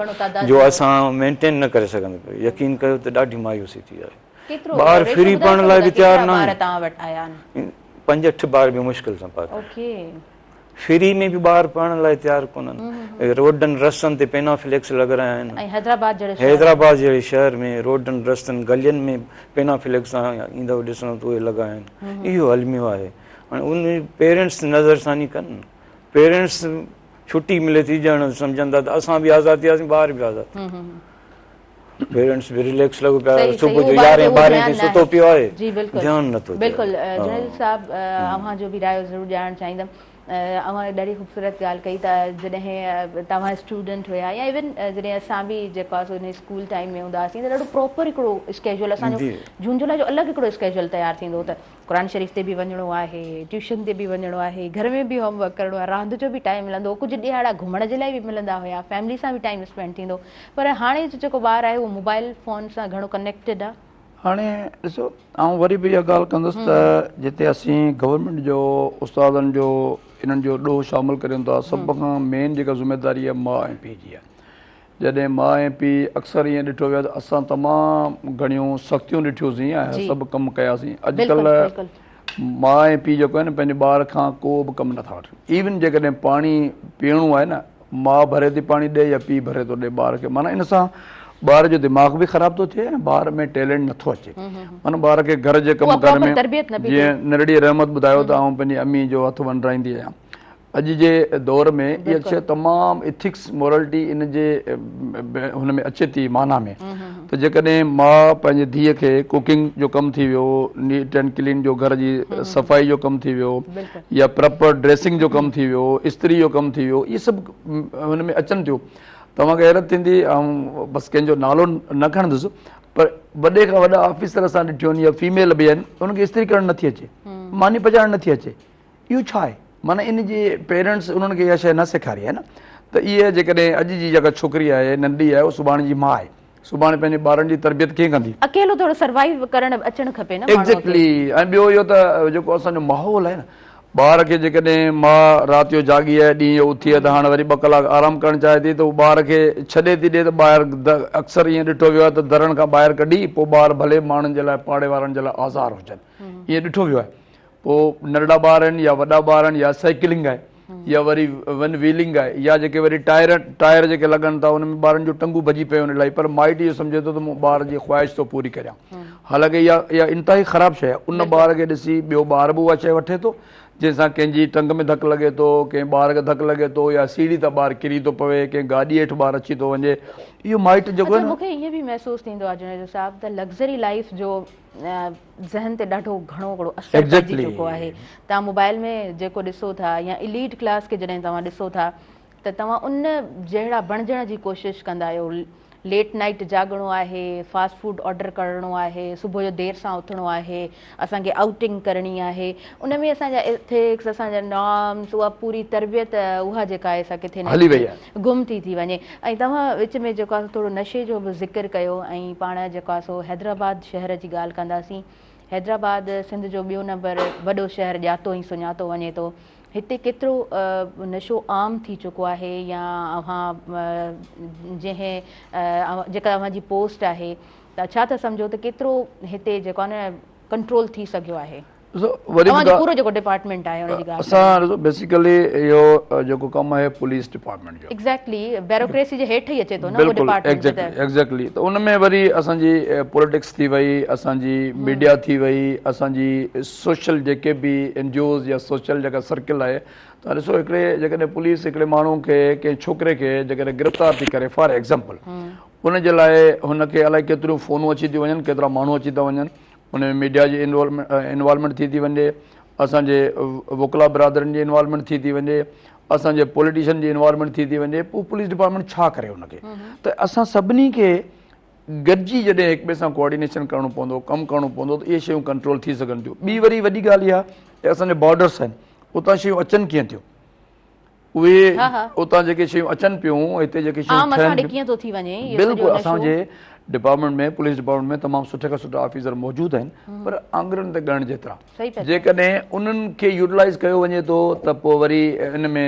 جو اسان مينٽين نه ڪري سگهندو يقين ڪيو ته ڏاڍي مايوسي ٿي آهي ٻار فري پڙهڻ لاء به تيار نه آهن. پنج اٺ ٻار به مشڪل سان پاتا. فري ۾ به ٻار پڙهڻ لاء تيار ڪونهن. روڊن رستن تي پينا فليڪس لڳرايا آهن. حيدرآباد جهڙي شهر ۾ روڊن رستن گلين ۾ پينا فليڪس توهان ايندؤ ڏسندؤ ته اهي لڳا آهن. اهو الميو آهي. هاڻي ان پيرنٽس نظر ثاني ڪن. پيرنٽس ڇٽي ملي ٿي ڄڻ سمجهن ٿا ته اسان به آزاد ٿياسين ٻار به آزاد ٿيا. پيرنٽس به رليڪس لڳو پيو آهي صبح جو يارهين ٻارهين تائين ستو پيو آهي جي بلڪل ڌيان نٿو ڏي بلڪل جنيد صاحب اوهان جو به رايو ضرور ڄاڻڻ چاهيندم اوهان ڏاڍي خوبصورت ڳالهه ڪئي ته جڏهن توهان اسٽوڊنٽ هيا يا ايون جڏهن اسان به جيڪو آهي سو ان اسڪول ٽائيم ۾ هوندا هئاسين ته ڏاڍو پراپر هڪڙو اسڪيجول اسان جو جون جولاء جو الڳ هڪڙو اسڪيجول تيار ٿيندو هو ته قرآن شريف تي به وڃڻو آهي، ٽيوشن تي به وڃڻو آهي، گهر ۾ به هوم ورڪ ڪرڻو آهي، راند جو به ٽائيم ملندو هو، ڪجهه ڏهاڙا گهمڻ جي لاء به ملندا هيا، فيملي سان به ٽائيم اسپينڊ ٿيندو هو، پر هاڻي جو جيڪو ٻار آهي اهو موبائل فون سان گهڻو ڪنيڪٽيڊ آهي. هاڻي ڏسو آئون وري به اها ڳالهه ڪندس ته جتي اسين گورنمينٽ جو استادن جو انهن جو ڏوهه شامل ڪريون ٿا سڀ کان مين جيڪا ذميداري آهي ماء ۽ پيء جي آهي. جڏهن ماء ۽ پيء اڪثر ائين ڏٺو ويو ته اسان تمام گهڻيون سختيون ڏٺيوسين ۽ سڀ ڪم ڪياسين. اڄڪلهه ماء ۽ پيء جيڪو آهي نه پنهنجي ٻار کان ڪو به ڪم نٿا وٺن. ايون جيڪڏهن پاڻي پيئڻو آهي نه ماء ڀري ٿي پاڻي ڏي يا پيء ڀري ٿو ڏي ٻار کي معنيٰ ان سان ٻار جو دماغ به خراب ٿو ٿئي ۽ ٻار ۾ ٽيلنٽ نٿو اچي. معنيٰ ٻار کي گهر جي ڪم ڪار ۾ جيئن نرڙي رحمت ٻڌايو ته آئون پنهنجي امي جو هٿ ونڊرائيندي آهيان. اڄ جي دور ۾ اها شيء تمام ايٿڪس مورلٽي ان جي هن ۾ اچي ٿي معنيٰ ۾ ته جيڪڏهن ماء پنهنجي ڌيء کي ڪوڪنگ جو ڪم ٿي ويو نيٽ اينڊ ڪلين جو گهر جي صفائي جو ڪم ٿي ويو يا پراپر ڊريسنگ جو ڪم ٿي ويو استري جو ڪم ٿي ويو اهي سڀ هن ۾ اچن ٿيون توهان کي حيرت ٿيندي آئون بس ڪنهن جو نالو نه کڻندس پر وڏي کان وڏا آفيسر اسان ڏٺيون آهن يا فيميل به آهن انهن کي استري ڪرڻ نٿي اچي ماني پچائڻ نٿي اچي اهو ڇا آهي؟ معنيٰ ان جي پيرنٽس انهن کي اها شيء نه سيکاري آهي نه ته اها جيڪڏهن اڄ جي جيڪا ڇوڪري آهي ننڍي آهي اها سڀاڻي جي ماء آهي سڀاڻي پنهنجي ٻارن جي تربيت ڪيئن ڪندي؟ اڪيلو ٿورو سروائيو ڪرڻ اچڻ کپي نه ماڻهوء کي. ايگزيڪٽلي ۽ ٻيو اهو ته جيڪو اسان جو ماحول آهي نه ٻار کي جيڪڏهن ماء رات جو جاڳي آهي ڏينهن جو اٿي آهي ته هاڻ وري ٻه ڪلاڪ آرام ڪرڻ چاهي ٿي ته هو ٻار کي ڇڏي ٿي ڏي ته ٻاهر اڪثر ائين ڏٺو ويو آهي ته درن کان ٻاهر ڪڍي پوء ٻار ڀلي ماڻهن جي لاء پاڙي وارن جي لاء آزار هجن ائين ڏٺو ويو آهي پوء ننڍڙا ٻار آهن يا وڏا ٻار آهن يا سائيڪلنگ آهي يا وري ون ويلنگ آهي يا جيڪي وري ٽائر ٽائر جيڪي لڳن ٿا ان ۾ ٻارن جون ٽنگون ڀڄي پيون آهن الاهي پر مائٽ اهو سمجهي ٿو ته مون ٻار جي خواهش ٿو پوري ڪريان حالانڪه اها اها انتهائي خراب شيء آهي ان ٻار کي ڏسي ٻيو ٻار به اها شيء وٺي ٿو جنهن سان ڪنهن جي ٽنگ ۾ ڌڪ لڳي ٿو ڪنهن ٻار کي ڌڪ لڳي ٿو يا سيڙهي تان ٻار ڪري ٿو پوي ڪنهن گاڏي هيٺ ٻار اچي ٿو وڃي اهو مائٽ جيڪو اڇا مون کي ائين به محسوس ٿيندو آهي جوڻيجو صاحب ته لگزري لائيف جو ذهن تي ڏاڍو گهڻو هڪڙو اثر پئجي چڪو آهي توهان موبائل ۾ جيڪو ڏسو ٿا يا اليٽ ڪلاس کي جڏهن توهان ڏسو ٿا ته توهان ان جهڙا بڻجڻ جي ڪوشش ڪندا آهيو ليٽ نائٽ جاڳڻو آهي فاسٽ فوڊ آرڊر ڪرڻو آهي صبح جو دير سان اٿڻو آهي اسان کي آئوٽنگ ڪرڻي آهي ان ۾ اسان جا ايٿڪس اسان جا نارمس اها پوري تربيت اها جيڪا آهي سا ڪٿي نه ڪٿي گم ٿي ٿي وڃي ۽ توهان وچ ۾ جيڪو آهي سو ٿورو نشي جو به ذڪر ڪيو ۽ پاڻ جيڪو آهي سو حيدرآباد شهر جي ڳالهه ڪنداسين. حيدرآباد سنڌ جو ٻيو نمبر وڏو شهر ڄاتو ۽ سڃاتو وڃي ٿو. هتي ڪيترو نشو عام ٿي چڪو آهي يا اوهان جنهن جيڪا اوهان جي پوسٽ آهي ته ڇا ٿا سمجهو ته ڪيترو هتي جيڪو آهي نه ڪنٽرول ٿي سگهيو آهي؟ ڏسو وري اوهان جو پورو جيڪو ڊپارٽمينٽ آهي ان جي ڳالهه اسان ڏسو بيسيڪلي اهو جيڪو ڪم آهي پوليس ڊپارٽمينٽ جو ايگزيڪٽلي بيوروڪريسي جي هيٺ ئي اچي ٿو نه اهو ڊپارٽمينٽ ته ايگزيڪٽلي ته ان ۾ وري اسان جي پوليٽڪس ٿي وئي اسان جي ميڊيا ٿي وئي اسان جي سوشل جيڪي به اين جي اوز يا سوشل جيڪا سرڪل آهي ته ڏسو هڪڙي جيڪڏهن پوليس هڪڙي ماڻهو کي ڪنهن ڇوڪري کي جيڪڏهن گرفتار ٿي ڪري فار ايگزامپل ان جي لاء هن کي الائي ڪيتريون فونون اچي ٿيون وڃن ڪيترا ماڻهو اچي ٿا وڃن ان ۾ ميڊيا جي انوالومينٽ ٿي ٿي وڃي، اسان جي وڪلا برادرين جي انوالومينٽ ٿي ٿي وڃي، اسان جي پوليٽيشن جي انوالومينٽ ٿي ٿي وڃي، پوء پوليس ڊپارٽمينٽ ڇا ڪري ان کي؟ ته اسان سڀني کي گڏجي جڏهن هڪ ٻئي سان ڪوآرڊينيشن ڪرڻو پوندو، ڪم ڪرڻو پوندو ته اهي شيون ڪنٽرول ٿي سگهن ٿيون. ٻي وري وڏي ڳالهه اها ته اسان جا بارڊرس آهن، اتان شيون اچن ڪيئن ٿيون؟ اهي اتان جيڪي شيون اچن پيون هتي جيڪي شيون ٺهن پيون ڪيئن ٿو ٿي وڃي بلڪل اسان جي ڊپارٽمينٽ ۾ پوليس ڊپارٽمينٽ ۾ تمام سٺي کان سٺا آفيسر موجود آهن پر آڱرين تي ڳڻڻ جيترا جيڪڏهن انهن کي يوٽيلائز ڪيو وڃي ٿو ته پوء وري ان ۾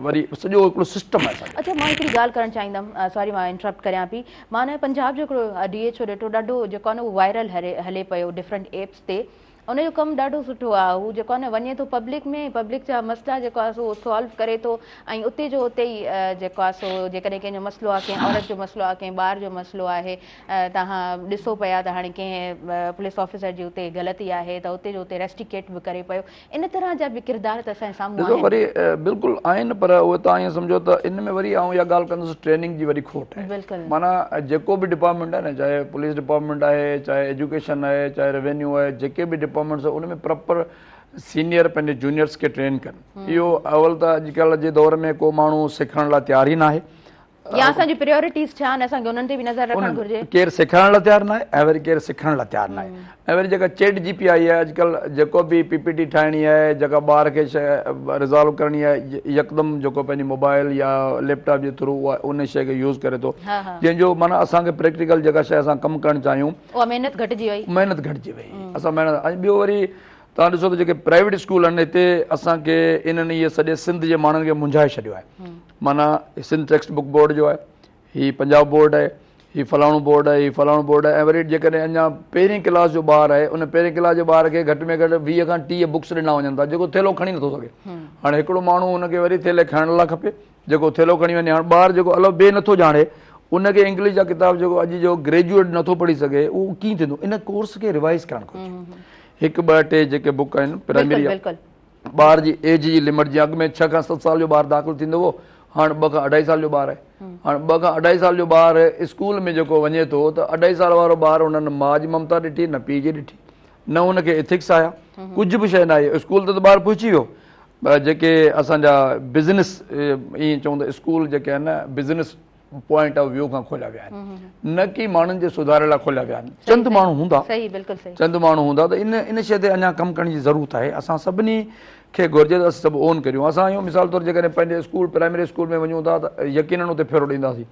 وري سڄو هڪڙو سسٽم آهي. اڇا مان هڪڙي ڳالهه ڪرڻ چاهيندم سوري مان انٽرپٽ ڪريان پئي مان نه پنجاب جو هڪڙو ڊي ايڇ او ڏٺو ڏاڍو جيڪو آهي نه اهو وائرل هلي پيو ڊفرنٽ ايپس تي ان جو ڪم ڏاڍو سٺو آ هو جيڪو آ نه وڃي ٿو پبلڪ ۾ پبلڪ جا مسئلا جيڪو آ سو سالو ڪري ٿو ۽ اتي جو اتي ئي جيڪو آ سو جيڪڏهن ڪنهن جو مسئلو آ ڪنهن عورت جو مسئلو آ ڪنهن ٻار جو مسئلو آهي توهان ڏسو پيا ته هاڻي ڪنهن پوليس آفيسر جي اتي غلطي آهي ته اتي جو اتي ريسٽيڪيٽ به ڪري پيو ان طرح جا به ڪردار ته اسان جي سامهون آهن. ڏسو وري بلڪل آهن پر اهي توهان ائين سمجهو ته ان ۾ وري آئون اها ڳالهه ڪندس ٽريننگ جي وڏي کوٽ آهي. بلڪل. معنيٰ جيڪو به ڊپارٽمينٽ آهي نه چاهي پوليس ڊپارٽمينٽ آهي چاهي ايجوڪيشن آهي چاهي روينيو آهي جيڪي به ڊپارٽمينٽس آهن ان ۾ پراپر سينيئر پنهنجي جونيئرس کي ٽرين ڪن اهو اول ته اڄڪلهه جي دور ۾ ڪو ماڻهو سکڻ لاء تيار ئي ناهي يا اسان جون پريورٽيز ڇا آهن اسان کي انهن تي به نظر رکڻ گهرجي. ڪير سيکارڻ لاء تيار ناهي ۽ وري ڪير سکڻ لاء تيار ناهي ۽ وري جيڪا چيٽ جي پي آئي آهي اڄڪلهه جيڪو به پي پي ٽي ٺاهڻي آهي جيڪا ٻار کي شيء ريزالو ڪرڻي آهي يڪدم جيڪو پنهنجي موبائل يا ليپ ٽاپ جي ٿرو اها ان شيء کي يوز ڪري ٿو جنهن جو معنيٰ اسان کي پريڪٽيڪل جيڪا شيء اسان ڪم ڪرڻ چاهيون اها محنت گهٽجي وئي محنت گهٽجي وئي اسان محنت ۽ ٻيو وري توهان ڏسو ته جيڪي پرائيويٽ اسڪول آهن هتي اسان کي انهن اهي سڄي سنڌ جي ماڻهن کي منجهائي ڇڏيو آهي معنيٰ سنڌ ٽيڪسٽ بڪ بورڊ جو آهي هي پنجاب بورڊ آهي، هي فلاڻو بورڊ آهي، هي فلاڻو بورڊ آهي ۽ وري جيڪڏهن اڃا پهرين ڪلاس جو ٻار آهي ان پهرين ڪلاس جي ٻار کي گهٽ ۾ گهٽ 20 کان 30 بڪس ڏنا وڃن ٿا جيڪو ٿيلهو کڻي نٿو سگهي. هاڻي هڪڙو ماڻهو ان کي وري ٿيلهي کڻڻ لاء کپي جيڪو ٿيلهو کڻي وڃي. هاڻي ٻار جيڪو الف بي نٿو ڄاڻي ان کي انگلش جا ڪتاب جيڪو اڄ جو گريجوئيٽ نٿو پڙهي سگهي اهو ڪيئن ٿيندو؟ ان ڪورس کي ريوائز ڪرڻ گهرجي. هڪ ٻه ٽي جيڪي بڪ آهن پرائمري جا ٻار جي ايج جي لمٽ جيئن اڳ ۾ ڇهه کان ست سال جو ٻار داخل ٿيندو هو هاڻ ٻه کان اڍائي سال جو ٻار آهي هاڻ ٻه کان اڍائي سال جو ٻار اسڪول ۾ جيڪو وڃي ٿو ته اڍائي سال وارو ٻار ان نه ماء جي ممتا ڏٺي نه پيء جي ڏٺي نه ان کي ايٿڪس آيا ڪجهه به شيء نه آئي اسڪول تي ته ٻار پهچي ويو جيڪي اسان جا بزنس ائين چئون ته اسڪول جيڪي آهن نه بزنس پوائنٽ آف ويو کان کوليا ويا آهن نه ڪي ماڻهن جي سڌاري لاء کوليا ويا آهن چند ماڻهو هوندا صحيح بلڪل صحيح چند ماڻهو هوندا ته ان ان شيء تي اڃا ڪم ڪرڻ جي ضرورت آهي اسان سڀني کي گهرجي ته اسين سڀ اون ڪريون اسان آهيون مثال طور جيڪڏهن پنهنجي اسڪول پرائمري اسڪول ۾ وڃون ٿا ته يقينن اتي ڦيرو ڏينداسين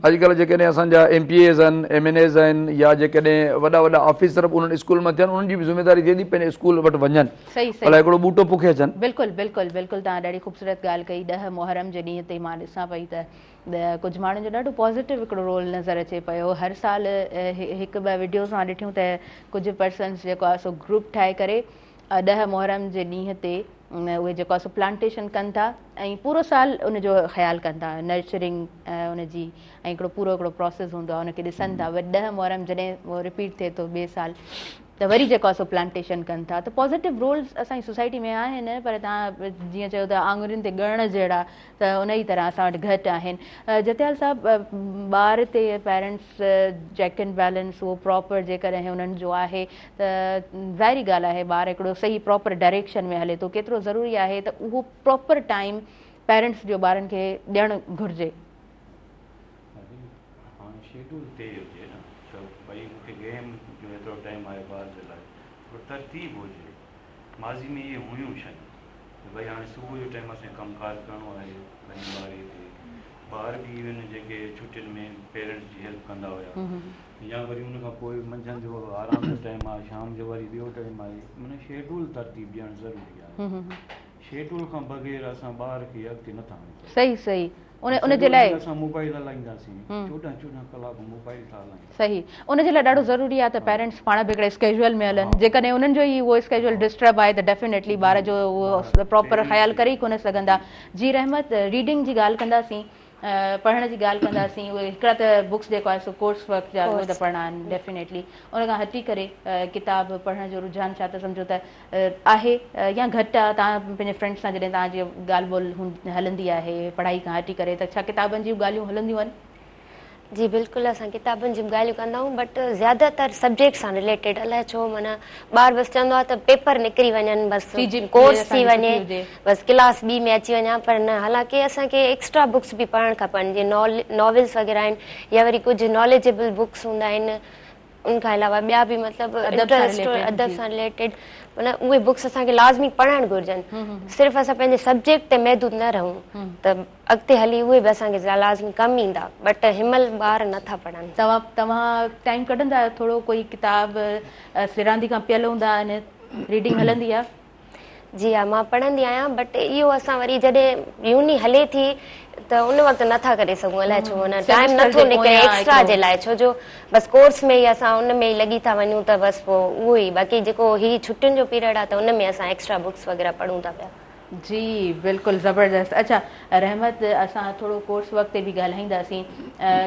اڄڪلهه جيڪڏهن اسان جا ايم پي ايز آهن ايم اين ايز آهن يا جيڪڏهن وڏا وڏا آفيسر به انهن اسڪول مان ٿين انهن جي به ذميواري ٿئي ٿي پنهنجي اسڪول وٽ وڃن ڀلا هڪڙو ٻوٽو پوکي اچن. بلڪل بلڪل بلڪل توهان ڏاڍي خوبصورت ڳالهه ڪئي ڏهه محرم جي ڏينهن تي مان ڏسان پئي ته ڪجهه ماڻهن جو ڏاڍو پازيٽو هڪڙو رول نظر اچي پيو هر سال هڪ ٻه وڊيوز مان ڏٺيون ته ڪجهه پرسنس جيڪو آهي سو گروپ ٺاهي ڪري ڏهه محرم جي ڏينهن تي اهي جيڪو آهي سو پلانٽيشن ڪن ٿا ۽ پورو سال ان جو خيال ڪن ٿا نرچرنگ ان جي ۽ هڪڙو پورو هڪڙو پروسيس هوندو آهي ان کي ڏسن ٿا وري ڏهه محرم جڏهن رپيٽ ٿئي ٿو ٻئي سال ته وري جيڪو آهي سو پلانٽيشن ڪن ٿا ته پازيٽو رولز اسان جي سوسائٽي ۾ آهن پر توهان جيئن چيو ته آڱرين تي ڳڻڻ جهڙا ته ان ئي طرح اسان وٽ گهٽ آهن. جتيال صاحب ٻار تي پيرنٽس چيڪ اينڊ بيلنس اهو پراپر جيڪڏهن انهن جو آهي ته ظاهري ڳالهه آهي ٻار هڪڙو صحيح پراپر ڊائريڪشن ۾ هلي ٿو ڪيترو ضروري آهي ته اهو پراپر ٽائيم پيرنٽس جو ٻارن کي ڏيڻ گهرجي. هاڻي شيڊول طئي هجي نه ڇو ڀئي مون کي گيم جو ايترو ٽائيم آهي ٻار جي لاء ٿورو ترتيب هجي ماضي ۾ اهي هيون شيون ته ڀئي هاڻي صبح جو ٽائيم اسان کي ڪم ڪار ڪرڻو آهي ٻني ٻاري تي ٻار به ايون جيڪي ڇٽين ۾ پيرنٽس جي هيلپ ڪندا هيا يا وري ان کان پوء منجهند جو آرام جو ٽائيم آهي شام جو وري ٻيو ٽائيم آهي معنيٰ شيڊول ترتيب ڏيڻ ضروري آهي شيڊول کان بغير اسان ٻار کي اڳتي نٿا آڻي سگهون. صحيح صحيح ان ان جي لاء اسان موبائل هلائينداسين 14 14 ڪلاڪ موبائل ٿا هلائين. صحيح ان جي لاء ڏاڍو ضروري آهي ته پيرنٽس پاڻ به هڪڙي اسڪيجوئل ۾ هلن جيڪڏهن انهن جو ئي اهو اسڪيجوئل ڊسٽرب آهي ته ڊيفينيٽلي ٻار جو اهو پراپر خيال ڪري ئي ڪونه سگهندا. جي رحمت ريڊنگ جي ڳالهه ڪنداسين پڙهڻ جي ڳالهه ڪنداسين اهي هڪڙا ته بڪس جيڪو آهي سو ڪورس ورڪ جا اهي ته پڙهڻا آهن ڊيفينيٽلي ان کان هٽي ڪري ڪتاب پڙهڻ جو رجحان ڇا ٿا سمجهو ته آهي يا گهٽ آ توهان پنهنجي فرينڊس سان جڏهن توهان جي ڳالهه ٻولهه هلندي آهي پڙهائي کان هٽي ڪري ته ڇا ڪتابن جون ڳالهيون هلنديون آهن؟ جي بلڪل اسان ڪتابن جون ڳالهيون ڪندا آهيون بٽ زياده تر سبجيڪٽ سان رليٽيڊ الائي ڇو معنيٰ ٻار بس چوندو آهي ته پيپر نڪري وڃن بس ڪورس ٿي وڃي بس ڪلاس ٻي ۾ اچي وڃان پر نه حالانڪه اسان کي ايڪسٽرا بڪس به پڙهڻ کپن جيئن ناولس وغيره آهن يا وري ڪجهه ناليجبل بڪس هوندا آهن ان کان علاوه ٻيا به مطلب انٽرسٽ ادب سان رليٽيڊ معنيٰ اهي بڪس اسان کي لازمي پڙهڻ گهرجن صرف اسان پنهنجي سبجيڪٽ تي محدود نه رهون ته اڳتي هلي اهي به اسان کي لازمي ڪم ايندا بٽ هن مهل ٻار نٿا پڙهن. توهان ٽائيم ڪڍندا آهيو ٿورو ڪوئي ڪتاب سراندي کان پيل هوندا آهن ريڊنگ هلندي آهي؟ جي ها مان پڙهندي آهيان بٽ اهو اسان وري جڏهن يوني هلي ٿي ته ان وقت نٿا ڪري سگهون الائي ڇو معنيٰ ٽائيم نٿو نڪري ايڪسٽرا جي لاء ڇو جو بس ڪورس ۾ ئي اسان ان ۾ ئي لڳي ٿا وڃون ته بس پوء اهو ئي باقي جيڪو هي ڇٽين جو پيريڊ آهي ته ان ۾ اسان ايڪسٽرا بڪس وغيره پڙهون ٿا پيا. جي بلڪل زبردست اڇا رحمت اسان ٿورو ڪورس ورڪ تي به ڳالهائينداسين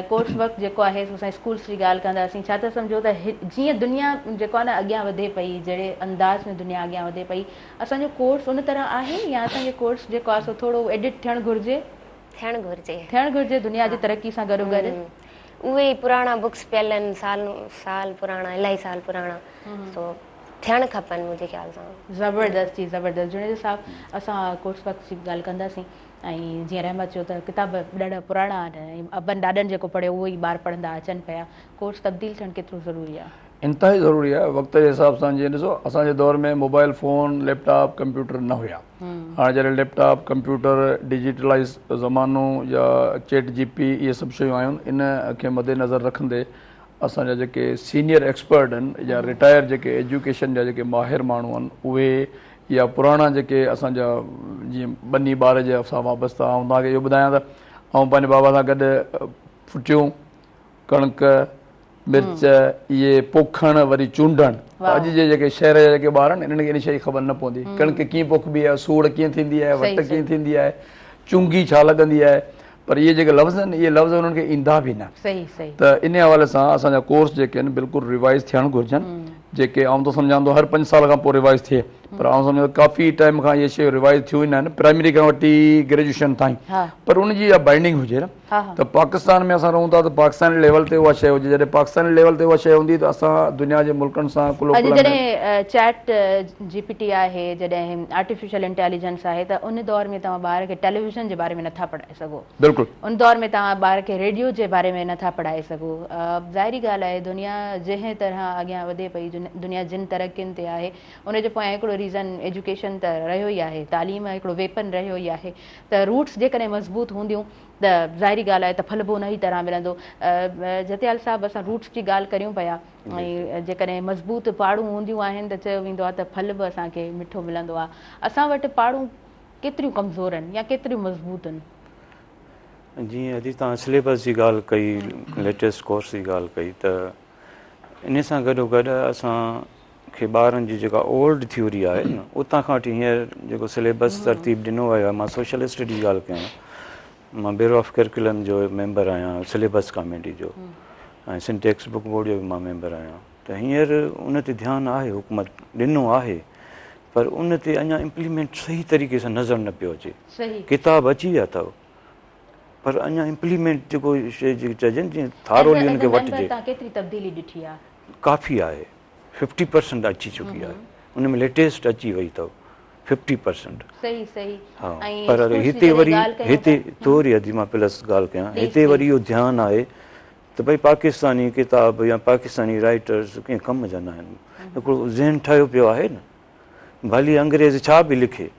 ڪورس ورڪ جيڪو آهي سو اسان اسڪولس جي ڳالهه ڪنداسين ڇا ٿا سمجهو ته جيئن دنيا جيڪو آهي نه اڳيان وڌي پئي جهڙي انداز ۾ دنيا اڳيان وڌي پئي اسان جو ڪورس ان طرح آهي يا اسان جو ڪورس جيڪو آهي سو ٿورو ايڊٽ ٿيڻ گهرجي. ٿيڻ گهرجي. ٿيڻ گهرجي دنيا جي ترقي سان گڏو گڏ. اهي ئي پراڻا بڪس پيل آهن سال سال پراڻا الاهي سال پراڻا سو ٿيڻ کپن منهنجي خيال سان. زبردست جي زبردست جوڻيجو صاحب اسان ڪورس ورڪ جي به ڳالهه ڪنداسين ۽ جيئن رحمت چيو ته ڪتاب ڏاڍا پراڻا آهن ۽ ابن ڏاڏن جيڪو پڙهيو اهو ئي ٻار پڙهندا اچن پيا ڪورس تبديل ٿيڻ ڪيترو ضروري آهي؟ انتهائي ضروري آهي وقت جي حساب سان جيئن ڏسو اسان جي دور ۾ mobile phone lap top computer نه هيا هاڻي جڏهن ليپ ٽاپ ڪمپيوٽر ڊجيٽلائز زمانو يا چيٽ جي پي اهي سڀ شيون آيون ان کي مد نظر رکندي اسان جا جيڪي سينيئر ايڪسپرٽ آهن يا رٽائر جيڪي ايجوڪيشن جا جيڪي ماهر ماڻهو آهن اهي يا پراڻا جيڪي اسان جا جيئن ٻني ٻار جي سان وابسته آئون توهان کي اهو ٻڌايان ته آئون پنهنجي بابا سان گڏ ڦٽيون، ڪڻڪ، مرچ اهي پوکڻ وري چونڊڻ. اڄ جي جيڪي شهر جا جيڪي ٻار آهن انهن کي ان شيء جي خبر نه پوندي. ڪڻڪ ڪيئن پوکبي آهي، سوڙ ڪيئن ٿيندي آهي، وٽ ڪيئن ٿيندي آهي، چونگي ڇا لڳندي آهي. پر اهي جيڪي لفظ آهن اهي لفظ انهن کي ايندا به نه. ته ان حوالي سان اسان جا ڪورس جيڪي آهن بلڪل ريوائز ٿيڻ گهرجن. جيڪي آئون ته سمجهان ٿو هر پنج سال کان پوء ريوائز ٿئي پر آئون سمجهان ٿو ڪافي ٽائيم کان اهي شيون ريوائز ٿيون ئي نه آهن پرائمري کان وٺي گريجوئيشن تائين پر ان جي اها بائنڊنگ هجي نه ته پاڪستان ۾ اسان رهون ٿا ته پاڪستاني ليول تي اها شيء هجي جڏهن پاڪستاني ليول تي اها شيء هوندي ته اسان دنيا جي ملڪن سان ڪلهو اڄ ڪلهي ۾ جڏهن چيٽ جي پي ٽي آهي جڏهن آرٽيفيشل انٽيليجنس آهي ته ان دور ۾ توهان ٻار کي ٽيليويزن جي باري ۾ نٿا پڙهائي سگهو بلڪل ان دور ۾ توهان ٻار کي ريڊيو جي باري ۾ نٿا پڙهائي سگهو ظاهري ڳالهه آهي دنيا جنهن طرح اڳيان وڌي پئي دنيا جن ترقين تي آهي ان جي پويان هڪڙو ريزن ايجوڪيشن ته رهيو ئي آهي تعليم هڪڙو ويپن رهيو ئي آهي ته روٽس جيڪڏهن مضبوط هونديون ته ظاهري ڳالهه آهي ته ڦل به انهي طرح ملندو. جتيال صاحب اسان روٽس جي ڳالهه ڪريون پيا ۽ جيڪڏهن مضبوط پاڙون هونديون آهن ته چيو ويندو آهي ته ڦل به اسان کي مٺو ملندو آهي. اسان وٽ پاڙون ڪيتريون ڪمزور آهن يا ڪيتريون مضبوط آهن؟ جيئن ادي توهان سليبس جي ڳالهه ڪئي ليٽيسٽ ڪورس جي ڳالهه ڪئي ته انهي سان گڏو گڏ اسان کي ٻارن جي جيڪا اولڊ ٿيوري آهي نه اتان کان وٺي هينئر جيڪو سليبس ترتيب ڏنو ويو آهي مان سوشل اسٽڊي جي ڳالهه ڪيان مان بيورو آف ڪريڪولم جو ميمبر آهيان سليبس ڪاميٽي جو ۽ سنڌ ٽيڪسٽ بڪ بورڊ جو به مان ميمبر آهيان ته هينئر ان تي ڌيان آهي حڪومت ڏنو آهي پر ان تي اڃا امپليمينٽ صحيح طريقي سان نظر نه پيو اچي ڪتاب اچي ويا اٿو پر اڃا امپليمينٽ جيڪو شيء جيڪي چئجي نه جيئن ٿارولي ان کي وٺجي ڪيتري تبديلي ڏٺي آهي ڪافي آهي ففٽي پرسنٽ اچي چڪي آهي ان ۾ ليٽيسٽ اچي وئي اٿو ففٽي پرسنٽ صحيح صحيح ها پر هتي وري هتي ٿوري ادي مان پلس ڳالهه ڪيان هتي وري اهو ڌيان آهي ته ڀئي پاڪستاني ڪتاب يا پاڪستاني رائٽرز ڪنهن ڪم جا نه آهن هڪڙو ذهن ٺهيو پيو آهي نه ڀلي انگريز ڇا به لکي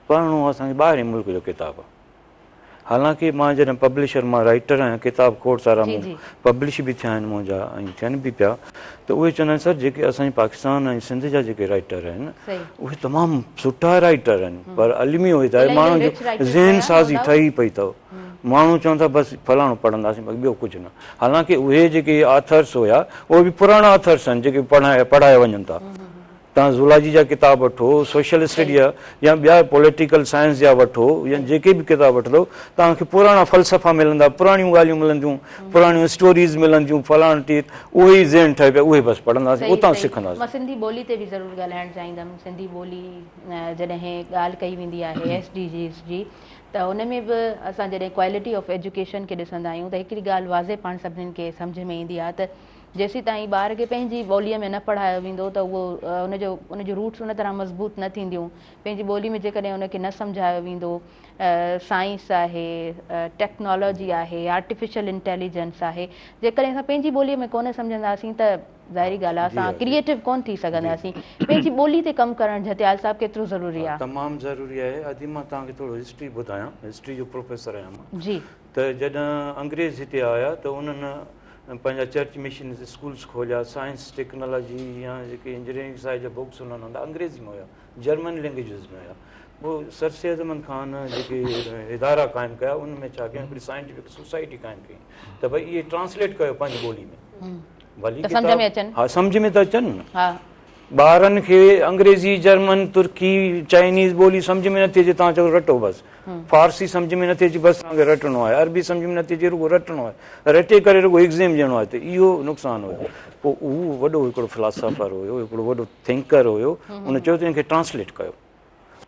پڙهڻو اسان کي ٻاهرين ملڪ جو ڪتاب آهي حالانڪه مان جڏهن پبلشر مان رائيٽر آهيان ڪتاب کوڙ سارا مون پبلش به ٿيا آهن منهنجا ۽ ٿين به پيا ته اهي چوندا آهن سر جيڪي اسان جي پاڪستان ۽ سنڌ جا جيڪي رائيٽر آهن اهي تمام سٺا رائيٽر آهن پر الميو هي آهي ماڻهن جو ذهن سازي ٺهي پئي اٿو ماڻهو چون ٿا بس فلاڻو پڙهنداسين باقي ٻيو ڪجهه نه حالانڪه اهي جيڪي آٿرس هيا اهي به پراڻا آٿرس آهن جيڪي پڙهايا پڙهايا وڃن ٿا توهان زولاجي جا ڪتاب وٺو، سوشل اسٽڊي جا يا ٻيا پوليٽيڪل سائنس جا وٺو يا جيڪي به ڪتاب وٺندؤ توهان کي پراڻا فلسفا ملندا، پراڻيون ڳالهيون ملنديون، پراڻيون اسٽوريز ملنديون، فلاڻ ٽير اهي ئي ذهن ٺهي پيا اهي بس پڙهنداسين اتان سکنداسين. مان سنڌي ٻولي تي به ضرور ڳالهائڻ چاهيندم، سنڌي ٻولي جڏهن ڳالهه ڪئي ويندي آهي ايس ڊي جيز جي ته ان ۾ به اسان جڏهن ڪوالٽي آف ايجوڪيشن کي ڏسندا آهيون ته هڪڙي ڳالهه واضح پاڻ سڀني کي سمجهه ۾ ايندي آهي ته جيسيتائين ٻار کي پنهنجي ٻوليء ۾ نه پڙهايو ويندو ته اهو ان جو ان جون روٽس ان طرح مضبوط نه ٿينديون. پنهنجي ٻولي ۾ جيڪڏهن ان کي نه سمجهايو ويندو، سائنس آهي، ٽيڪنالاجي آهي، آرٽيفيشل انٽيليجنس آهي، جيڪڏهن اسان پنهنجي ٻوليء ۾ ڪونه سمجهنداسين ته ظاهري ڳالهه آهي اسان ڪريئيٽو ڪونه ٿي سگهنداسين. پنهنجي ٻولي تي ڪم ڪرڻ جهتيال صاحب ڪيترو ضروري آهي؟ تمام ضروري آهي. ادي مان توهان کي ٿورو هسٽري ٻڌايان، هسٽري جو پروفيسر آهيان مان. جي. ته جڏهن انگريز هتي آيا ته انهن پنهنجا چرچ مشنز اسڪولز کوليا، سائنس ٽيڪنالاجي يا جيڪي انجنيئرنگ سائيڊ جا بڪس انهن آندا انگريزي ۾ هيا، جرمن لينگويجز ۾ هيا. پوء سر سيد احمد خان جيڪي ادارا قائم ڪيا ان ۾ ڇا ڪيائون هڪڙي سائنٽيفڪ سوسائٽي قائم ڪئي ته ڀئي اهي ٽرانسليٽ ڪيو پنهنجي ٻولي ۾ ڀلي ته سمجهه ۾ اچن. ها سمجهه ۾ ته اچن نه. ٻارن کي انگريزي، جرمن، ترڪي، چائنيز ٻولي سمجهه ۾ نٿي اچي توهان چئو رٽو بس. فارسي سمجهه ۾ نٿي اچي بس توهان کي رٽڻو آهي. عربي سمجهه ۾ نٿي اچي رڳو رٽڻو آهي. رٽي ڪري رڳو ايگزيم ڏيڻو آهي ته اهو نقصان هيو. پوء هو وڏو هڪڙو فلاسافر هيو، هڪڙو وڏو ٿنڪر هيو، ان چيو ته ان کي ٽرانسليٽ ڪيو.